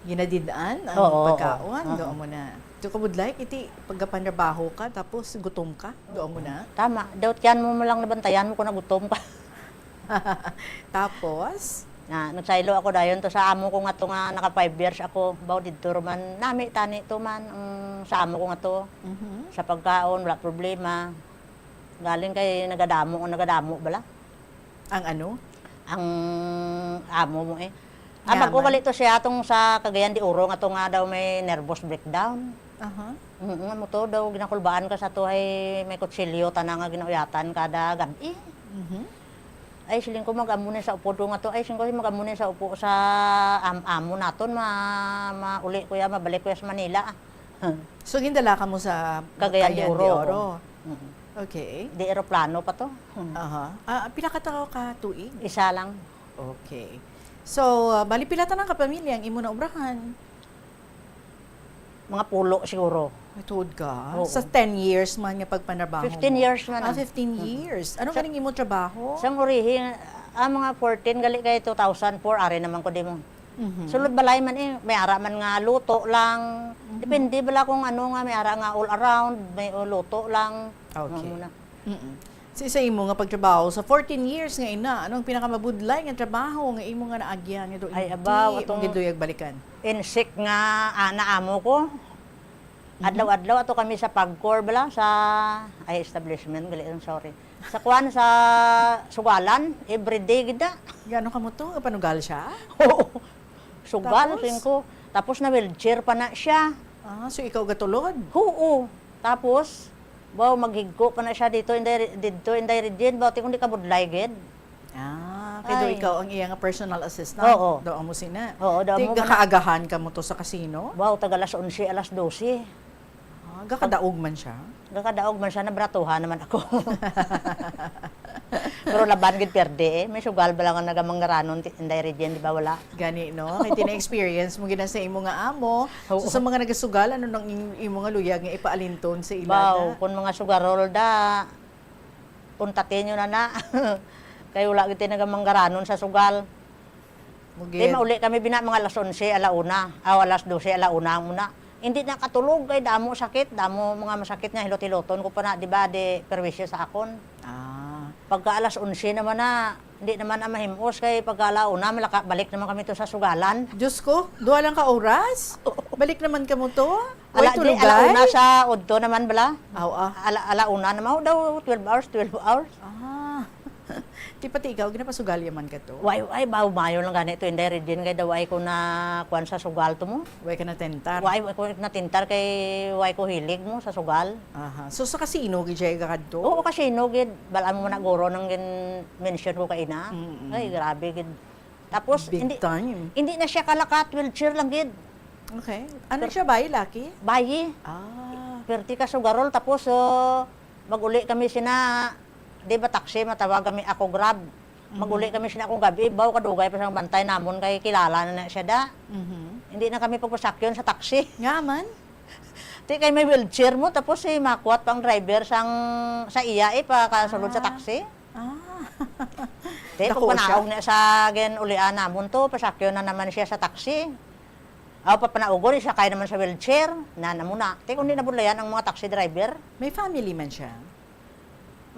ginadid-an ang Oo, pagkaon. oo. Doon mo na. Ito ka budlay, iti pagkapanrabaho ka, tapos gutom ka. Doon mo na. Tama, daw tiyan mo lang nabantayan mo kung nagutom ka. Tapos, Na, nagsaylo ako dayon to sa amo ko nga to nga naka five years ako. Baw didto man, nami tani to man ang sa amo ko nga to. Mhm. Sa pagkaon, wala problema. Galing kay nagadamo, nagadamo bala. Ang ano? Ang amo mo eh. Ang Yaman. magkugali to siya atong sa Cagayan de Oro nga to nga daw may nervous breakdown. Aha. Mm, amo to daw ginakulbaan ka sa to ay may kutsilyo tana nga ginauyatan kada gabi. Mhm. Ay, siling ko, mag-amo ni sa upod ko nga to. Ay, siling ko, mag-amo ni sa upo sa am amo naton. Ma, mauli ko ya, mabalik ko ya sa Manila. So, gindala ka mo sa Cagayan de Cagayan Oro. de Oro. Mm. Okay. Di eroplano pa to. Aha. Ah, pila ka tawo ka tuig? Isa lang. Okay. So, ah, bali pila tanan ka pamilya ang imo na obrahan? Mga pulo siguro. Matuod ka? Oo. Sa ten years man nga pagpanarbaho Fifteen mo? years man Ah, ang- fifteen years. Ano Sa- ganing imo trabaho? Sang urihi, Ah, mga fourteen gali kay two thousand four, ari naman ko dimo. Mhm. Sulod balay man eh, may ara man nga luto lang. Mhm. Depende bala kung ano nga, may ara nga all around, may luto lang. Okay. Mao na. Mm-mm. Sa, sa imo nga pagtrabaho, sa fourteen years nga ina, anong pinakamabudlay nga trabaho nga imo nga naagyan nga daw Ay, hindi abaw, mo atong giduyag balikan? Insik nga ana amo ko. Mhm. Adlaw-adlaw ato kami sa Pagcor bala, sa, ay, establishment, gali, I'm sorry. Sa kuan, sa Sugalan, everyday gid na. Gano ka mo to? Panugal siya? Oo. Sugal, Tapos? Singko. Tapos na-wheelchair pa na siya. Ah, so ikaw gatulod? Oo. Tapos, baw, maghigko pa na siya dito, inday, dito, inday Regine, baw, ti kung di ka budlay gid. Ah, kay daw Ay. ikaw ang iya nga personal assistant? Oo. Daw amo sina. Oo, daw Ti amo man. Gakaagahan ka mo to sa kasino? Baw, taga alas onse, alas dose. Ah, gakadaog man siya? Gakadaog man siya, nabratuhan naman ako. Pero laban gid perde eh. May sugal bala nga nagamanggaranon ti-, inday Regine, di ba wala? Gani, no? Kay tina-experience mo gina sa imo nga amo. Oo. So, sa mga nagasugal, ano nang im-, imo nga luyag nga ipaalinton sa ila Baw, na? Kung mga sugarol da, puntatin nyo na na. Kay wala gid ti nagamanggaranon sa sugal. Mugid. Di mauli kami bina mga alas onse, ala una. Aw, alas dose, ala una muna. Hindi na katulog kay damo sakit, damo mga masakit nga hilot-hiloton ko pa na, di ba, di perwisyo sa akon. Ah. Pagka alas onse naman na, hindi naman na mahimos kay pagka ala una, malaka, balik naman kami to sa sugalan. Diyos ko, duha lang ka oras? Balik naman ka mo to? Ala, Way di, ala tulugay? Una sa udto naman bala. Aw, ah. Ala, ala una naman, oh, daw twelve hours, twelve hours. Ah. Ti pati ikaw, ginapasugal yaman ka to? Way, ay, baw, mayo lang gani to, Inday Regine, kay daw ay ko na kuwan sa sugal to mo. Way ka natentar? Way, way ko natentar kay way ko hilig mo sa sugal. Aha. So, sa kasino, gid siya ikakadto? Oo, kasino, gid. Bala mo na guro nang gin-mention ko kaina. Mm-mm. Ay, grabe, gid. Tapos, Big hindi, time. hindi na siya kalakat, wheelchair lang, gid. Okay. Ano Per- siya, bayi, laki? Bayi. Ah. Perti ka sugarol, tapos, oh, mag-uli kami sina, di ba, taxi, matawag kami ako Grab. Mag-uli Mhm. kami sina akong gabi, baw kadugay pa sa bantay namon kay kilala na, na siya da. Mhm. Hindi na kami pagpasakyon sa taxi. Nga man? Ti kay may wheelchair mo, tapos si makuwat pa ang driver sang, sa iya, eh, pakasulod sa Ah. taxi. Ah. Ti, Dako siya? pagpanaog na sa gin-ulian namon to, pasakyon na naman siya sa taxi. Aw, papanaugon, isakay naman sa wheelchair. Na, na muna. Ti, kung di nabudlayan ang mga taxi driver. May family man siya?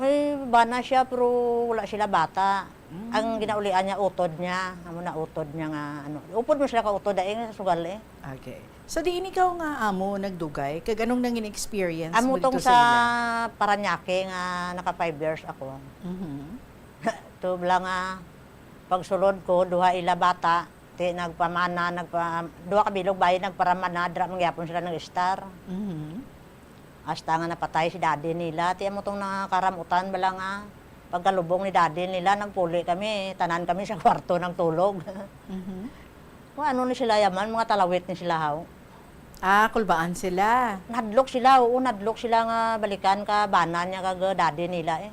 May bana siya, pero wala sila bata. Mm. Ang ginaulian niya, utod niya. Amo na utod niya nga, ano. Upod mo sila ka utod, daing sa sugal, eh. Okay. So, diin ikaw nga amo nagdugay? Kag anong nangin experience Amo mo tong dito sa sa ila? Parañaque nga naka five years ako. Mhm. To bala nga, pagsulod ko, duha ila bata, ti nagpamana, nagpa-, duha ka bilog bayi nagparamana, dira man gyapon sila nag-estar. Mhm. Hasta nga napatay si daddy nila, ti amo tong nakakaramutan bala nga pagkalubong ni daddy nila, nagpuli kami, tanan kami sa kwarto nagtulog. Mhm. Kung ano ni sila yaman, mga talawit ni sila, haw. Ah, kulbaan sila. Nadlok sila, oo, nadlok sila nga balikan ka bana niya kag daddy nila, eh.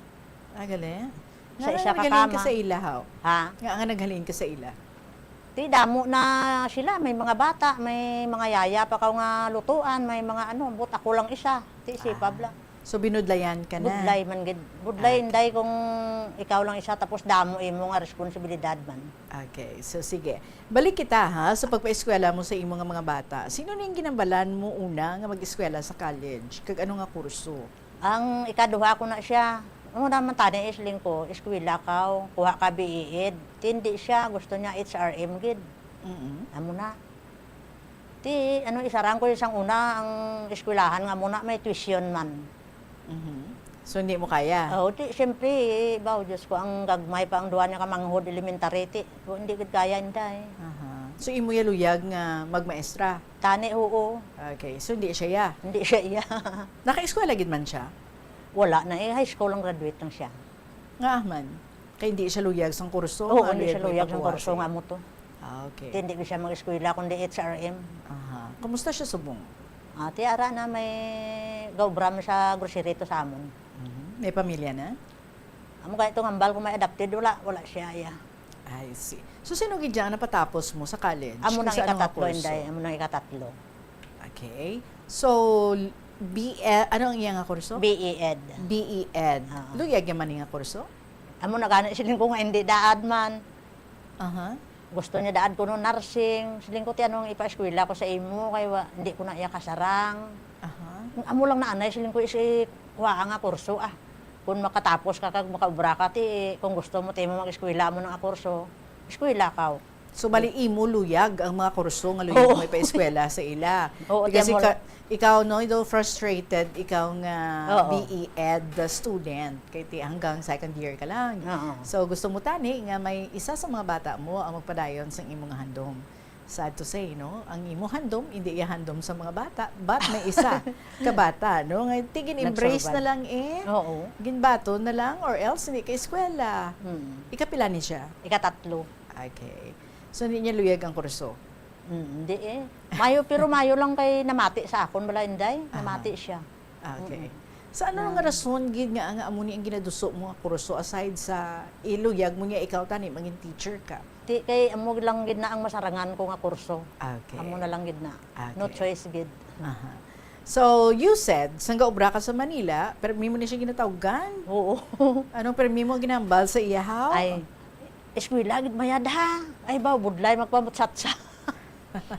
Ah, gali. Sa Nga isa ka nagaling ka kama. sa ila, haw? Ha? Nga nga naghalin ka sa ila? Ti damo na sila, may mga bata, may mga yaya pa kaw nga lutuan, may mga ano, but ako lang isa, ti si Ah. Pabla. So, binudlayan ka na? Budlay man gid. Budlay, Ah, okay. Inday, kung ikaw lang isa, tapos damo imo nga responsibilidad man. Okay. So, sige. Balik kita, ha, sa pagpaeskwela mo sa imo nga mga bata. Sino ning ginambalan mo una nga mag-eskwela sa college? Kag ano nga kurso? Ang ikaduha ko na siya. Amo naman tani, isling ko, eskwela ka, kuha ka B E Ed. Ti hindi siya, gusto niya H R M gid. Mm-mm. Amo na. Ti, ano, isarang ko isang una ang eskwelahan nga amo na may tuition man. Mhm. So, hindi mo kaya? Oh, ti, siyempre, baw, Diyos ko, ang gagmay pa ang duha niya ka manghod elementary, ti. O, hindi gid kaya, inday. Aha. So, imo ya luyag nga magmaestra? Tani, oo. Okay. So, hindi siya ya? Hindi siya ya. Naka-eskwela gid man siya? Wala na eh. High school ang graduate lang siya. Nga man? Kay hindi siya luyag sang kurso, Oo, nga hindi siya luyag may luyag sang pakuha kurso sa nga amo to. Ah, okay. Ti hindi ko siya mag-eskwela, kundi H R M. Aha. Kumusta siya subong? Ah, ti ara na may gaobra man sa grocery to sa amon. Mhm. May pamilya na? Amo kaya itong hambal ko may adopted, wala, wala siya, iya. I see. So, sino gid dyan ang napatapos mo sa college? Amo nang Sa anong ikatlo, kurso? Inday. Amo nang ikatlo. Okay. So, B E, ano ang iya nga kurso? B E Ed. B E Ed. Oo. Luyag ya man nga kurso? Amo na gani, siling ko nga hindi daad man. Aha. Gusto niya daad kuno nursing. Siling ko, "Ti, anong ipaeskwela ko sa imo, kay wa, hindi ko na iya kasarang." Aha. Amo lang na anay, siling ko, isi kuha nga kurso, ah. Kung makatapos ka kag makaobra ka, ti, kung gusto mo, ti mo mag-eskwela mo nga kurso, eskwela ka. So, bali imo luyag ang mga kurso nga luyag Oo. mo ipaeskwela sa ila. Oo, Because ti amo ika- ikaw, no, do frustrated, ikaw nga Oo. B E Ed student, kay ti hanggang second year ka lang. Oo. So, gusto mo tani nga may isa sa mga bata mo ang magpadayon sang imo nga handom. Sad to say, no? Ang imo handom, hindi iya handom sa mga bata, but may isa ka bata, no? Nga tigin embrace Nagsurvive. Na lang eh. Oo. Ginbaton na lang or else hindi ka eskwela. Hmm. Ikapila ni siya? Ikatatlo. Okay. So, hindi niya luyag ang kurso? Hmm, hindi eh. Mayo, pero mayo lang kay namati sa akon, bala, Inday. Aha. Namati siya. Okay. Mm-mm. Sa ano Na- nga rason gid nga, nga amo ni ang ginaduso mo nga kurso aside sa iluyag mo niya ikaw tani mangin teacher ka? Ti, kay amo lang gid na ang masarangan ko nga kurso. Okay. Amo na lang gid na. Okay. No choice gid. Aha. So, you said, sangga obra ka sa Manila, pero mimo ni siya ginatawgan? Oo. Anong pero mimo ginambal sa iyahaw? Ay, eskwela gid mayad ha. Ay ba, budlay magpamutsatsa.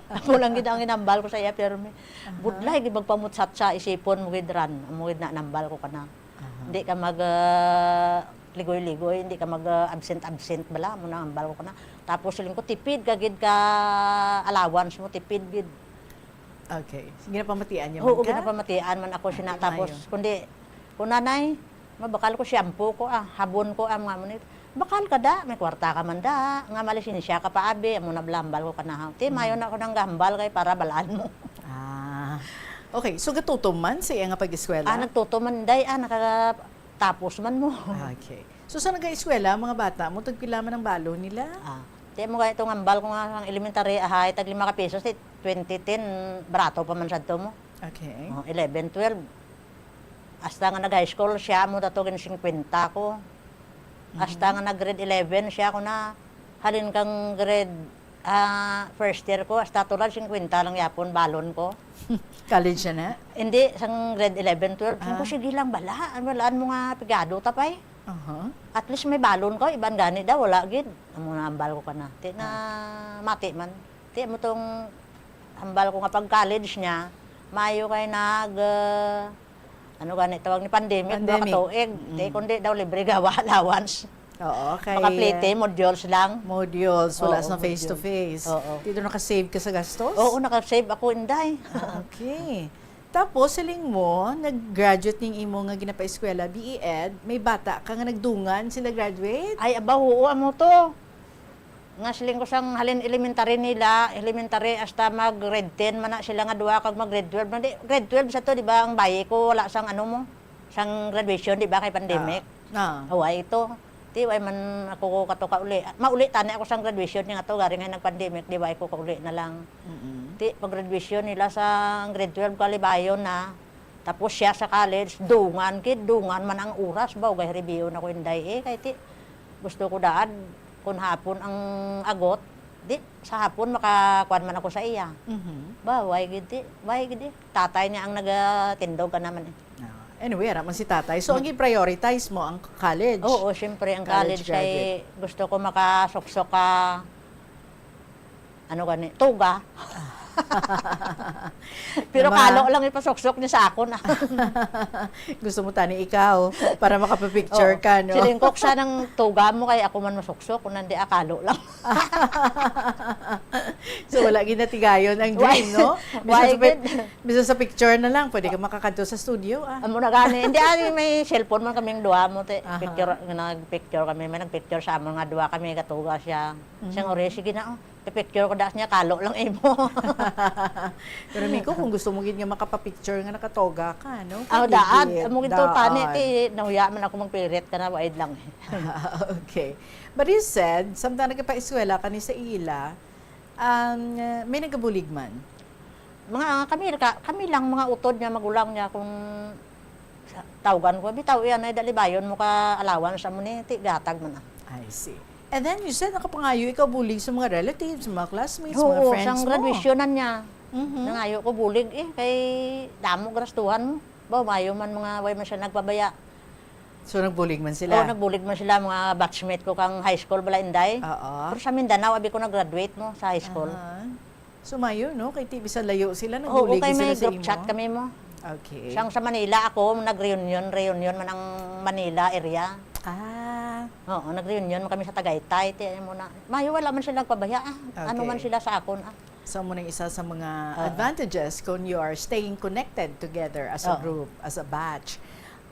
Amo lang gid ang inambal ko sa iya, pero may budlay gid magpamutsatsa, isipon mo gid ran. Amo gid na nambal ko kana. Aha. Hindi ka mag ah, ligoy-ligoy, hindi ka mag ah, absent-absent bala, mo na ambal ko kana. Tapos siling ko, tipid ka gid ka allowance mo, tipid gid. Okay. Sige, ginapamatian niya Oo, man ka? Ginapamatian man ako sina. Ay, Tapos, maayo. Kundi, kuna nay, mabakal ko shampoo ko, ah, habon ko, ah, mga mo ni, bakal ka da, may kwarta ka man da, nga malisensya ka pa, abi, amo na blambal ko kanahaw. Ti, Mm. Mayo na ako nang gambal kay para balaan mo. Ah. Okay, so gatutom man sa iya nga pag-eskwela? Ah, nagtuto man, day, ah, nakatapos man mo. Ah, okay. So sa nag-eskwela, ang mga bata mo, tagpila man ang balon nila? Ah, ti mo kay itong ambal ko nga ang elementary, ahay, tag lima ka pesos, ti twenty ten, barato pa man sadto mo. Okay. Oh, eleven, twelve. Hasta nga nag-high school, siya mo dato gin singkwenta ko. Hasta nga nag-grade eleven, siya ko na, halin kang grade, ah, first year ko, hasta tulad singkwenta lang yapon, balon ko. College siya na? Hindi, sang grade eleven, twelve, sabi ko, Ah. "Sige lang, bala. Ano, balaan mo nga pigado ta, pay? Aha. At least may balon ko, iban gani daw, wala gid." Amo na ambal ko kana. Ti na mati man. Ti mo tong ambal ko nga pag college niya, mayo kay nag, ah, ano gani tawag ni, pandemic, duha ka Pandemic. tuig. Mm. Ti kundi daw libre gawa allowance. Oo, kay Makaplete, modules lang. Modules, wala Oo, sa face to module. face. Oo. Dito naka-save ka sa gastos? Oo, naka-save ako, Inday. Ah, okay. Tapos, siling mo, nag-graduate ning imo nga ginapaeskwela, B E Ed, may bata ka nga nagdungan sila graduate? Ay, aba, oo, amo to. Nga siling ko sang halin elementary nila, elementary hasta mag grade ten man na sila nga duha kag mag grade twelve. Di, grade twelve sa to, di ba, ang bayi ko, wala sang ano mo, sang graduation, di ba, kay pandemic. Ah. Away ito. Di, way man ako ko kato kauli. Mauli tani ako sang graduation niya nga to, gari nga nag-pandemic, di, way ko kauli na lang. Mm-mm. Ti, pag graduation nila sa grade twelve, Kalibayon na. Tapos siya sa college, dungan kid, dungan man ang oras ba, ugay review na ko, Inday, eh, kay ti, gusto ko daad, kung hapon ang agot, di, sa hapon makakuan man ako sa iya. Mhm. Ba, way gid ti, way gid eh. Tatay niya ang nagatindog ka naman eh. Ah, anyway, ara man si tatay. So, ang i-prioritize mo ang college? Oo, syempre, ang College college, kay gusto ko makasuksok ka, ano gani, tuga. Pero Mga- kalo lang ipasuksok niya sa akon, ah. Gusto mo tani ikaw para makapapicture Oo. ka, no? Silingkok siya ng tuga mo, kay ako man masuksok, kung nandi akalo lang. So, wala ginatigayon ang dream, Why? No? Why Bisan sa, pi- gid? bisan sa picture na lang, pwede ka makakadto sa studio, ah. Amo na gani. Hindi, ani, may cellphone man kaming duha mo, te. Aha. Picture, nag-picture kami. May nag-picture sa amon nga duha kami, katuga siya. Mhm. Siya nga, "Ore, sige na, oh." Picture ko das niya, kalo lang imo. Pero, Miko, kung gusto mo gid nga makapapicture nga nakatoga ka, no? Aw, Pwede daad. gid. Amo gid to, tani, Daad. ti, nahuya man ako magpirit ka na, waid lang. Okay. But you said, samtang nagpaeskwela ka ni sa ila, um, may nagabulig man? Mga, kami, ka, kami lang, mga utod niya, magulang niya, kung sa- tawgan ko, "Bitaw, iyan ay dalibayon mo ka allowance, amo ni, ti, gatag man, ah." I see. And then you said, nakapangayo ikaw bulig sa mga relatives, sa mga classmates, sa mga Oo, friends sang mo. Graduationan niya. Mhm. Nangayo ko bulig, eh, kay damo grastuhan mo. Ba, mayo man mga, way man siya nagpabaya. So, nagbulig man sila? Oo, nagbulig man sila, mga batchmate ko kang high school bala, Inday. Oo. Pero sa Mindanao, abi ko nag-graduate mo sa high school. Aha. So, mayo, no? Kay ti-, bisan layo sila, Oo, nagbulig kay sila may sa group imo? Chat kami mo. Okay. Sang sa Manila ako, nag-reunion, reunion man ang Manila area. Ah. Oo, nag-reunion man kami sa Tagaytay, ti, ano mo na. Mayo, wala man sila nagpabaya, ah. Ano Okay. man sila sa akon, ah. So, mo nang isa sa mga Oo. advantages kung you are staying connected together as a Oo. group, as a batch.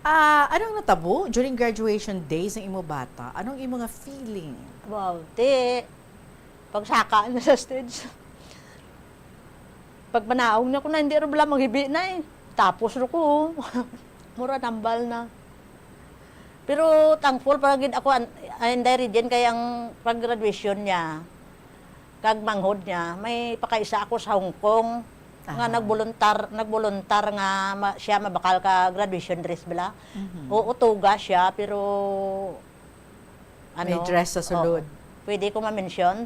Ah, anong natabo during graduation days ng imo bata? Anong imo nga feeling? Wow, ti, pagsaka na sa stage. Pagpanaog na ko na, hindi rin bala maghibi na eh. Tapos ro ko. Mura nambal na. Pero thankful pa gid ako, an-, ay, Inday Regine, kay ang pag-graduation niya, kag manghod niya, may pakaisa ako sa Hong Kong, nga Aha. nagboluntar-, nagboluntar nga ma-, siya mabakal ka graduation dress bala. Mhm. Oo, tuga siya, pero, May ano, dress sa sulod. oo. Pwede ko ma-mention?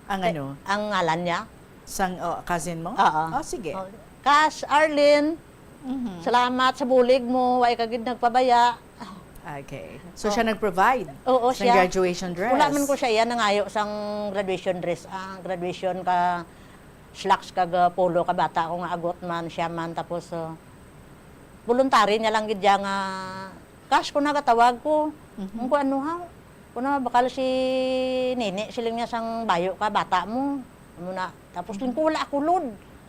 Ang Te-, ano? ang ngalan niya. Sang, oh, cousin mo? Oo. Oh, sige. Oh, Kas, Arlene, Mhm. salamat sa bulig mo. Way ka gid nagpabaya. Okay. So, Oh. siya nag-provide Oo, sang siya. graduation dress? Wala man ko siya iya nangayo sang graduation dress. Ah, graduation ka slacks kag, ah, polo ka bata ko nga agot man, siya man. Tapos, ah, voluntary niya lang gid siya nga, "Kas, ko nagatawag ko." Mhm. Kung ano ha? Kuna, bakal si Nini, siling niya sang bayo ka, bata mo. Amo na. Tapos, Mhm. siling ko, "Wala ako, Lord."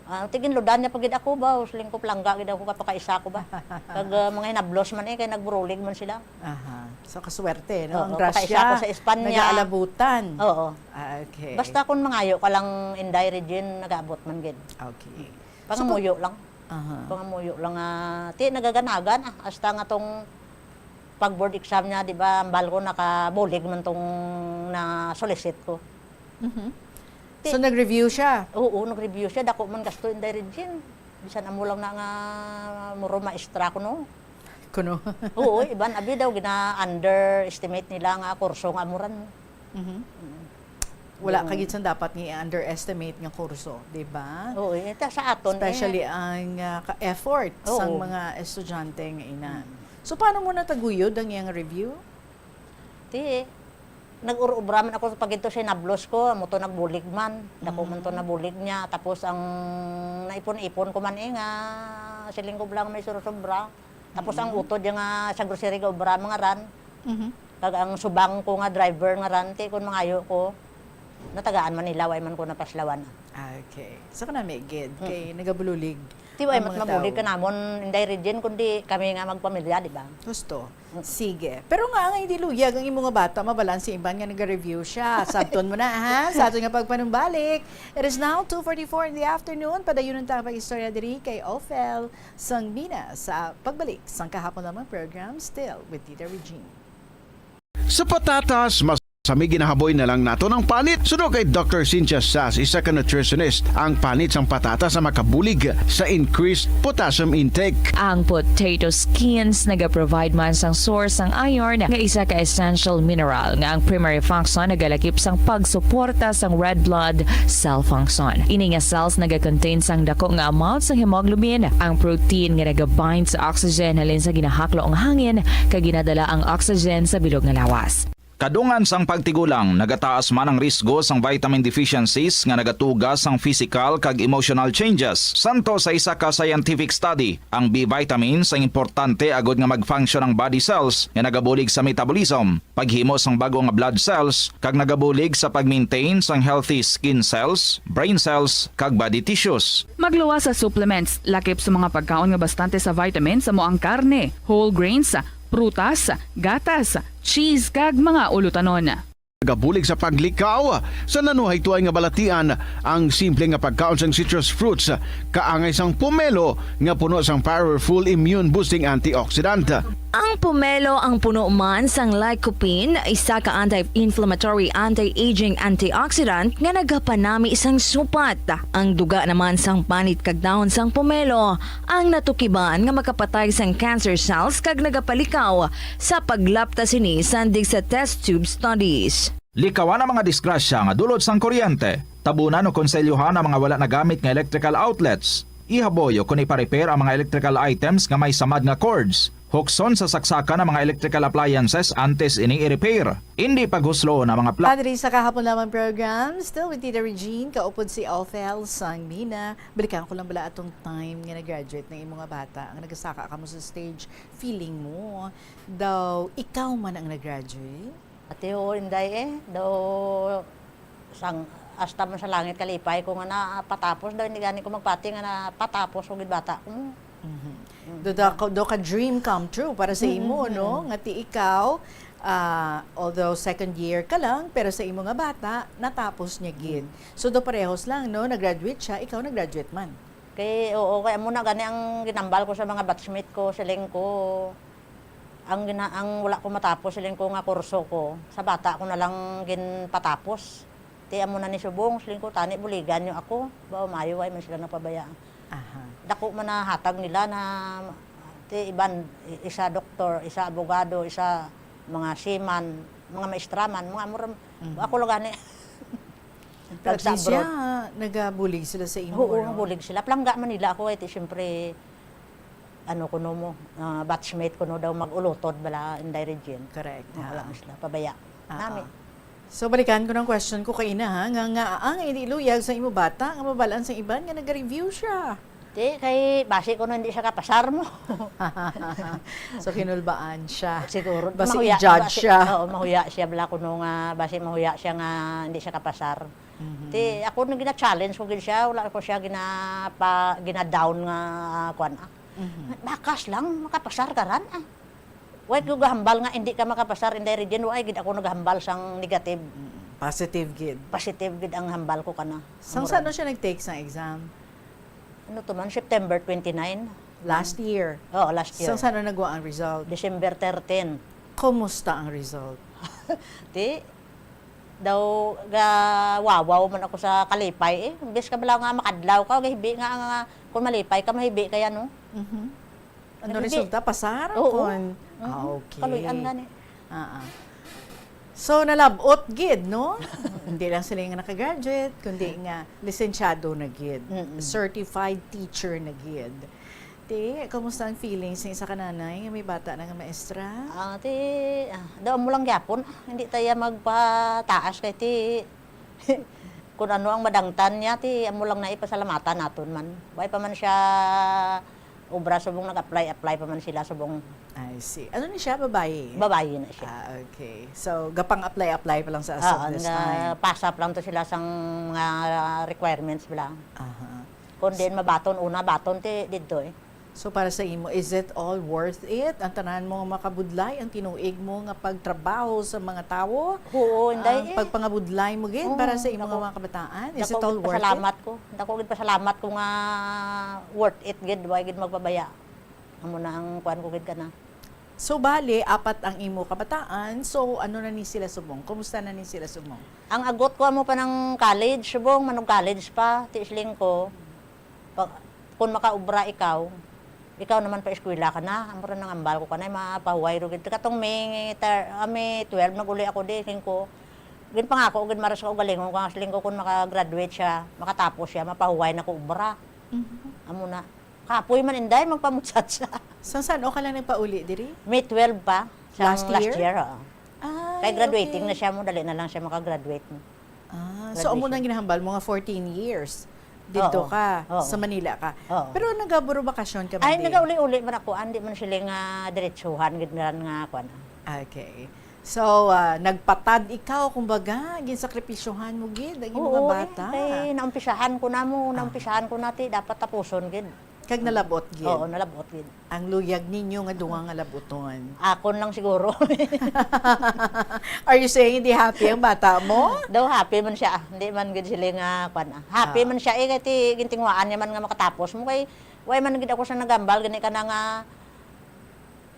Ah, tigin, lodan niya pa gid ako ba? Siling ko, palangga gid ako, kapakaisa ko ba? Kag, ah, mga hinablos man eh, kay nagburulig man sila. Aha. So, kaswerte, no? Oo, Ang pakaisa grasya, ko sa Espanya. nag-aalabutan. Oo. Ah, okay. Basta kung mangayo ka lang, Inday Regine, nag-aabot man gid. Okay. So, Pangamuyo lang. Aha. Pangamuyo lang nga, ti, nagaganagan, ah, hasta nga tong pag-board exam niya, di ba, ambal ko nakabulig man tong na-solicit ko. Mhm. Ti- So, nag-review siya? Oo, nag-review siya. Dako man gasto, Inday Regine. Bisan amo lang na nga muro maestra ko, no? Kuno. Oo, iban abi daw, gina-underestimate nila nga kurso nga amo ran. Mhm. Mm. Wala Yung ka gid sang dapat nga i-underestimate nga kurso, di ba? Oo, eh, ta sa aton, eh. Especially ang, ah, ka-, effort Oo. sang mga estudyante nga ina. Mm. So, paano mo nataguyod ang iyang review? Ti, nag-ur-ubra man ako sa paghinto sa hinablos ko, amo to nagbulig man. Dako man to Mm. nabulig niya. Tapos ang naipon-ipon ko man eh, nga siling ko bala nga may sobra-sobra. Tapos ang Mm. utod niya nga sa grocery ga obra, mga ran. Mhm. Kag ang subang ko nga driver nga ran, ti, kun mangayo ko, natagaan man nila, way man ko napaslawan. Ah, okay. So, kanami gid, Mm. kay nagabulig Ti, way ang mat mga mabulig tao. ka namon, Inday Regine, kundi kami nga magpamilya, di ba? Husto. Mm. Sige. Pero nga, ang hindi luyag ang imo nga bata, mabalaan si Iban nga naga-review siya. Sabton mo na, ha? Sa aton nga pagpanumbalik. It is now two forty-four in the afternoon. Padayon ta ang pag-istorya diri kay Ophel Sangbina sa pagbalik sang kahapon lamang program, Still with Tita Regine. Sa patatas, mas kami ginahaboy na lang nato ng panit. Suno kay Doctor Cynthia Sass, isa ka nutritionist, ang panit sang patatas ang makabulig sa increased potassium intake. Ang potato skins nagaprovide man sang source sang iron, nga isa ka essential mineral nga ang primary function nagalakip sang pagsuporta sang red blood cell function. Ini nga cells nagakontain sang dako nga amount sang hemoglobin, ang protein nga nagabind sa oxygen halin sa ginahaklo nga hangin, kag ginadala ang oxygen sa bilog nga lawas. Kadungan sang pagtigulang, nagataas man ang risgo sang vitamin deficiencies nga nagatuga sang physical kag emotional changes. Santo sa isa ka scientific study, ang B vitamins ang importante agod nga mag-function ang body cells nga nagabulig sa metabolism, paghimo sang bag-o nga blood cells, kag nagabulig sa pag-maintain sang healthy skin cells, brain cells, kag body tissues. Magluwas sa supplements, lakip sa mga pagkaon nga bastante sa vitamins amo ang karne, whole grains, prutas, gatas, cheese, kag mga ulutanon. Nagabulig sa paglikaw sa nanuhay tuay nga balatian ang simple nga pagkaon sang citrus fruits, kaangay sang pomelo nga puno sang powerful immune boosting antioxidant. Ang pomelo ang puno man sang lycopene, isa ka anti-inflammatory, anti-aging antioxidant nga nagapanami sang supat. Ang duga naman sang panit kag dahon sang pomelo ang natukiban nga makapatay sang cancer cells kag nagapalikaw sa paglapta sini sandig sa test tube studies. Likawan ang mga disgrasya nga dulot sang kuryente. Tabunan o konselyohan ang mga wala nagamit nga electrical outlets. Ihaboy o kon ipa-repair ang mga electrical items nga may samad nga cords. Hukson sa saksakan ang mga electrical appliances antes ini i-repair. Indi paghuslo na mga pla- Padre sa kahapon lamang program, still with Tita Regine, kaupod si Othel Sangmina. Balikan ko lang bala atong time nga nag-graduate na imo nga bata, nga nagasaka ka mo sa stage, feeling mo daw ikaw man ang nag-graduate? Ati, oo, inday eh. Daw, sang, hasta man sa langit kalipay ko nga napatapos. Daw, hindi gani ko magpati nga napatapos ko gid bata ko. Mhm. Do, do, ka- do ka dream come true para sa imo, no? Nga ti ikaw, ah, although second year ka lang, pero sa imo nga bata, natapos niya gid. So, do parehos lang, no? Nag-graduate siya, ikaw nag-graduate man. Kay, oo, kay amo na gani ang ginambal ko sa mga batchmate ko, siling ko, ang gina, ang wala ko matapos, siling ko nga kurso ko, sa bata ko na lang ginpatapos. Ti amo na ni subong, siling ko, tani buligan niyo ako, ba mayo ay man sila napabaya. Aha. Dako man na hatag nila na ti iban, i- isa doktor, isa abogado, isa mga seaman, mga maestra man, mga amo ra. Ako lang gani. Pero at Nagsa least siya, abroad. nagabulig sila sa imo, Oo, no? bulig sila. Palangga man nila ako, eh, ti siyempre, ano kuno mo, ah, batchmate kuno daw mag-ulotod bala, Inday Regine. Correct. Wala Ah. man sila, pabaya. Ah, Nami. ah. So, balikan ko ng question ko kaina, ha? Nga, nga, ang hindi luyag sa imo bata, nga mabalaan sa iban, nga nag-review siya. Ti, kay basi kuno hindi siya kapasar mo. So, kinulbaan siya. Siguro. Basi mahuya- i-judge basi- siya. Oo, mahuya siya bala kuno nga, basi mahuya siya nga hindi siya kapasar. Mhm. Ti, ako nang gina-challenge ko gid siya, wala ko siya ginapa, gina-down nga, ah, kuan, ah. Mhm. Bakas lang, makapasar ka ran, ah. Why ko gahambal nga hindi ka makapasar, Inday Regine, why gid ako nagahambal sang negative. Mm, positive gid. Positive gid ang hambal ko kana. Sang saan siya nag-take sang exam? Ano to man, September twenty-nine. Last year. Oo, last year. Sang saan nagwa ang result? December thirteen. Kumusta ang result? Ti, daw, ga, wawaw man ako sa kalipay eh. Imbes ka bala nga makadlaw ka, gahibi nga, nga, kung malipay ka, mahibi kaya, no? Mhm. Ano Hindi. resulta? Pasar? Oo. Kon? Ah, Mhm. okay. Kaluy-an gani. Ah, ah. So, nalabot gid, no? Hindi lang sila nga nakagraduate, kundi nga lisensyado na gid. Mm-mm. Certified teacher na gid. Ti, kumusta ang feelings ng isa ka nanay nga may bata na nga maestra? Ah, ti, ah, daw mo lang gyapon. Ah, hindi tayo magpataas kay ti, kung ano ang madangtan niya, ti, amo lang na ipasalamatan naton man. Way pa man siya obra subong nag-apply, apply pa man sila subong I see. Ano ni siya? Babayi? Babayi na siya. Ah, okay. So, gapang-apply-apply pa lang sa as Ah, of this nga time. Pass up lang to sila sang mga requirements bala. Aha. Kung din mabaton, una baton ti didto eh. So, para sa imo, is it all worth it? Ang tanan mo nga makabudlay, ang tinuig mo nga pagtrabaho sa mga tawo? Oo, inday Ang eh. pagpangabudlay mo gid Oo, para sa imo dako- nga mga kabataan? Is it Dako all gid worth it? pasalamat ko. Dako gid pasalamat ko nga worth it gid, way gid magpabaya. Amo na ang kuan ko gid kana. So, bali, apat ang imo kabataan. So, ano na ni sila subong? Kumusta na ni sila subong? Ang agot ko amo pa ng college, subong man og college pa, ti siling ko. Pa, kung makaubra ikaw, ikaw naman pa eskwela ka na. Amo ra nang ambal ko kanay, mapahuway ro gid. Katong May ter, ah, May twelve, nag-uli ako di, siling ko. Ginpangako gid maras ka ugalingon ko nga siling ko kung makagraduate siya, makatapos siya, mapahuway na ko ubra. Mhm. Amo na. Kapoy man inday, magpamutsat siya. Sang saan o ka lang nagpauli diri? May twelve pa. Sang Last last year? year, oo. Ah, Kay graduating okay. na siya mo, dali na lang siya makagraduate mo. Ah, so amo Graduation. nang ginahambal mo nga fourteen years dito Oo. ka, Oo. sa Manila ka. Oo. Pero nagaburumbakasyon ka man Ay, din? nagauli-uli man ako, andi man sila nga diretsuhan gid nga nga kwan. Okay. So, ah, nagpatad ikaw, kumbaga, ginsakripisyohan mo gid ang imong mga Oo, bata. eh, kay naumpisahan ko na mo, Ah. naumpisahan ko na ti dapat tapuson gid. Kag nalabot gid. Oo, nalabot gid. Ang luyag ninyo nga duha nga labuton. Akon lang siguro. Are you saying hindi happy ang bata mo? Daw happy man siya, ah. Hindi man gid sila nga kwan, ah. Happy Ah. man siya eh, kay ti gintinguhaan niya man nga makatapos mo kay way man gid ako sa nagambal gani ka na nga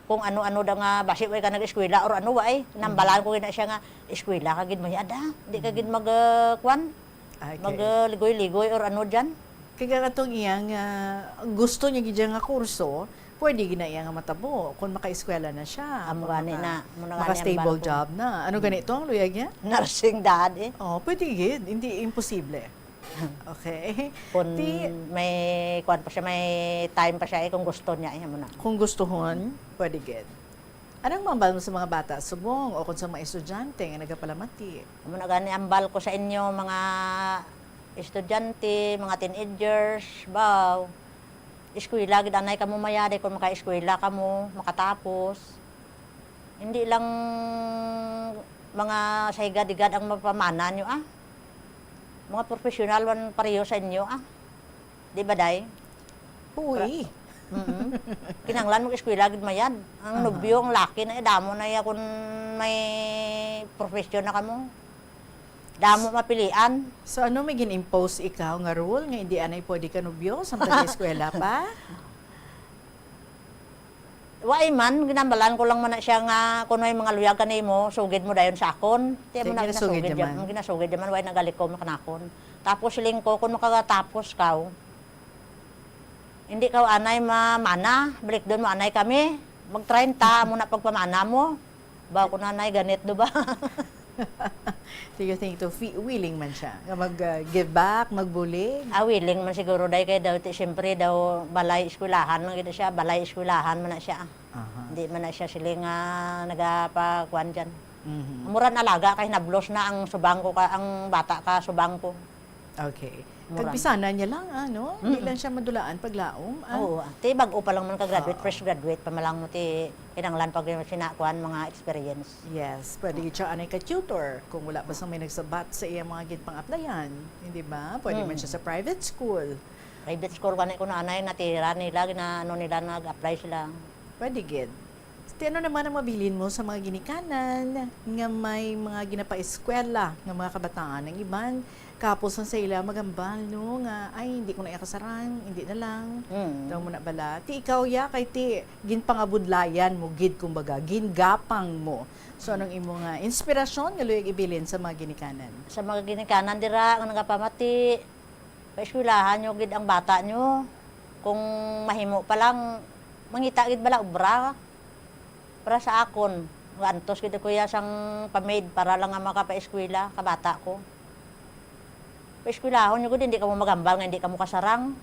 kung ano-ano daw nga basi way ka nag-eskwela or ano way. Nambalan ko gid na siya nga eskwela ka gid mayada. Di ka gid mag uh, kwan, Okay. mag uh, ligoy-ligoy or ano diyan. Kaya katong iyang ah, gusto niya gid nga kurso, pwede gid na iya nga matabo kung makaeskwela na siya. Amo kung gani maka- na, amo na gani maka-stable ang bal ko. Job na. Ano gani to ang luyag niya? Nursing dad eh. Oh, pwede gid, hindi imposible. Okay. Kung Ti- may kuan pa siya, may time pa siya, eh, kung gusto niya, eh, mo na. Kung gustuhon, pwede gid. Anong mambal mo sa mga bata subong o kung sa mga estudyante nga nagapalamati? Amo na gani ambal ko sa inyo, mga estudyante, mga teenagers, baw, eskwela gid anay kamo mayari kung makaeskwela kamo, makatapos. Hindi lang mga saygad-igad ang mapamana nyo, ah. Mga professional man pareho sa inyo, ah. Di ba, day? Uy. Mm-mm. Kinahanglan mag-eskwela gid mayad. Ang Aha. Nobyo, ang laki na, eh, damo na iya kung may profesyon na kamo. Damo mapilian. So ano, may gin-impose ikaw nga rule nga hindi anay pwede ka nobyo samtang eskwela pa? Wa man, ginambalan ko lang man na siya nga kung may mga luyag ka nimo, sugid mo dayon sa akon. Ti amo Sige, na ginasugid ginasugid naman. Ang ginasugid naman, wa nagalikom na kanakon. Tapos siling ko, kung makatapos ka, hindi ka anay mamana, balik doon mo anay kami. Mag treinta mo na pagpamana mo. Ba ko nanay ganit do ba? Do you think to fi- willing man siya nga mag uh, give back, magbulig? Ah, willing man siguro, day, kay daw ti siyempre daw balay eskwelahan lang gid siya, balay eskwelahan man na siya. Aha. Hindi man na siya sila nga nagapakuan dyan. Mhm. Mura na alaga kay nablos na ang subang ko ka, ang bata ka subang ko. Okay. Mura. Tagpisanan niya lang, ano? Hindi Mm. lang siya madulaan paglaom. Ah? Oo, ti bag-o pa lang man ka graduate, Oo. Fresh graduate pa man lang mo ti kinahanglan pag sinakuan mga experience. Yes, pwede siya anay ka tutor kung wala pa sang may nagsabat sa iya mga ginpang-applyan, hindi ba? Pwede man Mm. siya sa private school. Private school gani ko na anay natira nila, ginaano nila, nag-apply sila. Pwede gid. Ti ano naman ang mabilin mo sa mga ginikanan nga may mga ginapaeskwela nga mga kabataan? Ang iban, kapos ang sa ila magambal, no, nga, "Ay, hindi ko na iya kasarang, hindi na lang." Mm. Daw mo na bala. Ti ikaw, ya, kay ti ginpangabudlayan mo gid, kumbaga, gingapang mo. So, anong imo nga inspirasyon nga luyag ibilin sa mga ginikanan? Sa mga ginikanan dira nga nagapamati, paeskwelahan nyo gid ang bata nyo. Kung mahimo pa lang, mangita gid bala obra. Para sa akon, nga antos gid kuya sang pamaid para lang nga makapaeskwela ka bata ko. Paeskwelahon nyo gid, hindi kamo magambal nga hindi kamo kasarang.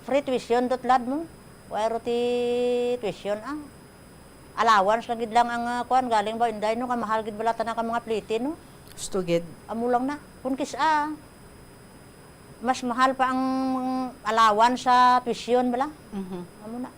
Free tuition, tutlad mo. Wala ti tuition, ah. Allowance lang gid lang ang, ah, kuan, galing ba, Inday, no? Kamahal gid bala tanan ka mga plete, no? Gusto gid. Amo lang na. Kung kis-a, mas mahal pa ang allowance sa tuition bala. Mhm. Amo na.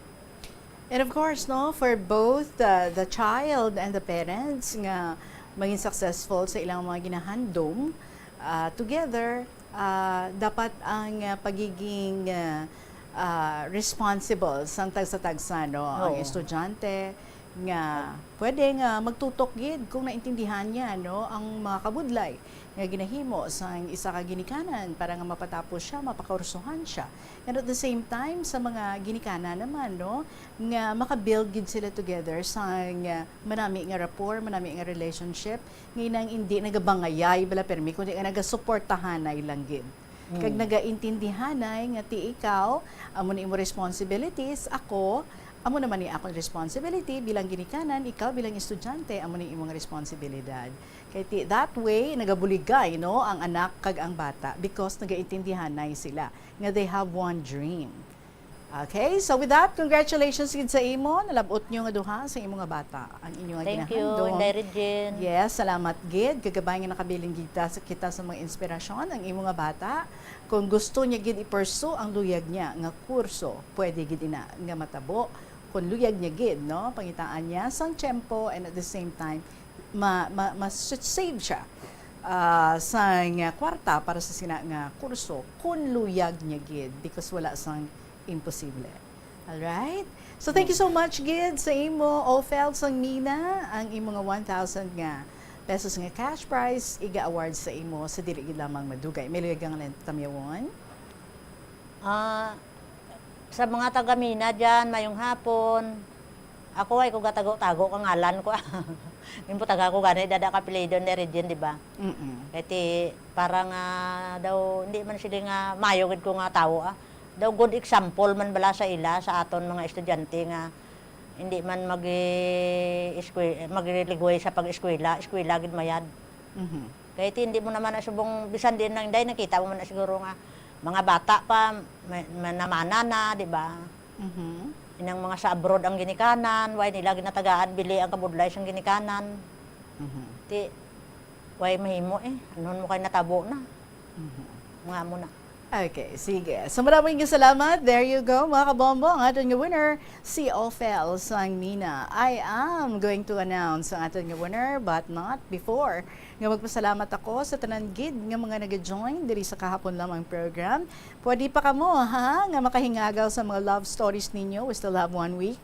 And of course, no, for both the, the child and the parents nga maging successful sa ilang mga ginahandom, ah, together, ah, dapat ang, ah, pagiging, ah, ah, responsible sang tagsa-tagsa, no, ang Oo. estudyante nga pwede nga magtutok gid kung naintindihan niya, no, ang mga kabudlay nga ginahimo sang isa ka ginikanan para nga mapatapos siya, mapakursuhan siya. And at the same time, sa mga ginikanan naman, no, nga makabuild gid sila together sang, ah, manami nga rapport, manami nga relationship, nga inang hindi nagabangayay bala permi, kundi nga nagasuportahanay lang gid. Kag Mm. nagaintindihanay nga ti ikaw, amo ni imo responsibilities, ako, amo naman ni akong responsibility bilang ginikanan, ikaw bilang estudyante, amo ni imong responsibilidad. Kay ti, that way, nagabuligay, no, ang anak kag ang bata because nagaintindihanay sila nga they have one dream. Okay, so with that, congratulations gid sa imo. Nalab-ot nyo nga duha sa imo nga bata ang inyo nga Thank you, ginahandom. Inday Regine. Yes, salamat gid. Kagabay nga nakabilin kita sa, kita sa mga inspirasyon ang imo nga bata. Kung gusto niya gid i-pursue ang luyag niya nga kurso, pwede gid ina nga matabo. Kung luyag niya gid, no, pangitaan niya sang tiyempo and at the same time, ma, ma, ma-save siya, ah, sang kwarta para sa sina nga kurso kung luyag niya gid, because wala sang imposible. Alright? So, thank you so much gid sa imo, Ophel sang Mina, ang imo nga one thousand nga pesos nga cash prize, iga-award sa imo sa dili gid lamang madugay. May luyag nga tamyawon? Ah, sa mga taga Mina dyan, mayong hapon. Ako ay ko gatago-tago ka ngalan ko. Ginbutaga ko gani dada ka apelyido ni Regine, di ba? Mm-mm. Kay ti, para nga daw, hindi man sila nga mayo gid ko nga tawo, ah. Daw good example man bala sa ila, sa aton mga estudyante nga hindi man mag-, eskwela, magligway sa pag-eskwela, eskwela gid mayad. Mhm. Kay ti, hindi mo naman na subong, bisan din nang day, nakita mo man na siguro nga mga bata pa, may, may namana na, di ba? Mhm. Inang mga sa abroad ang ginikanan, way nila ginatagaan, bili ang kabudlay sang ginikanan. Mhm. Ti, way mahimo eh. Anon mo kay natabo na. Mhm. Mga amo na. Okay, sige. So, maraming salamat. There you go, mga kabombo. Ang aton nga winner, si Ophel Sangmina. I am going to announce ang aton nga winner, but not before nga magpasalamat ako sa tanan gid nga mga nag-join diri sa kahapon lamang program. Pwede pa kamo, ha, nga makahingagaw sa mga love stories ninyo. We still have one week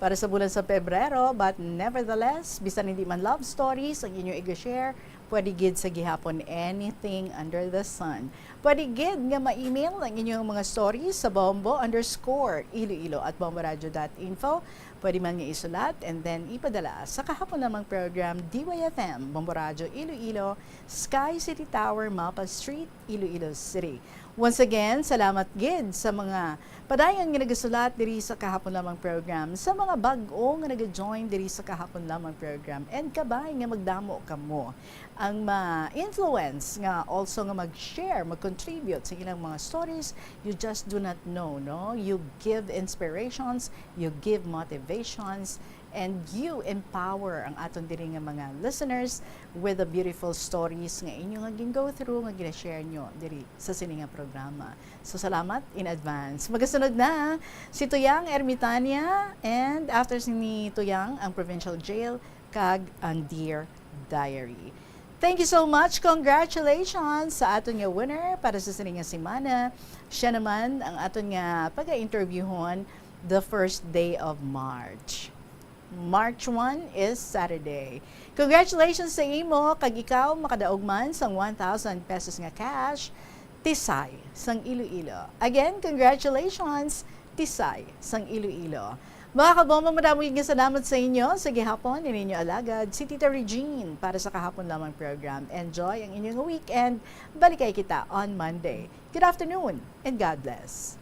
para sa bulan sa Pebrero, but nevertheless, bisan hindi man love stories ang inyo i-share, pwede gid sa gihapon anything under the sun. Pwede gid nga ma-email ang inyong mga stories sa bombo underscore iloilo at bomboradio dot info. Pwede man nga isulat and then ipadala sa kahapon lamang program, D Y F M, Bombo Radio Iloilo, Sky City Tower, Mapa Street, Iloilo City. Once again, salamat gid sa mga padayon nga nagasulat diri sa kahapon lamang program, sa mga bag-o nga nag-join diri sa kahapon lamang program, and kabay nga magdamo kamo ang ma-influence nga also nga mag-share, mag-contribute sa ilang mga stories. You just do not know, no? You give inspirations, you give motivations, and you empower ang aton diri nga mga listeners with the beautiful stories nga inyo nga gin-go through, nga gina-share nyo diri sa sini nga programa. So, salamat in advance. Magasunod na si Tuyang Ermitania, and after ni Tuyang, ang Provincial Jail kag ang Dear Diary. Thank you so much. Congratulations sa aton nga winner para sa sini nga semana. Siya naman ang aton nga pag-interviewhon the first day of March. March one is Saturday. Congratulations sa imo, kag ikaw makadaog man sang one thousand pesos nga cash, Tisay sang Iloilo. Again, congratulations, Tisay sang Iloilo. Mga kabombo, madamo nga salamat sa inyo. Sa gihapon, ini inyo alagad, si Tita Regine para sa kahapon lamang program. Enjoy ang inyong weekend. Balikay kita on Monday. Good afternoon and God bless.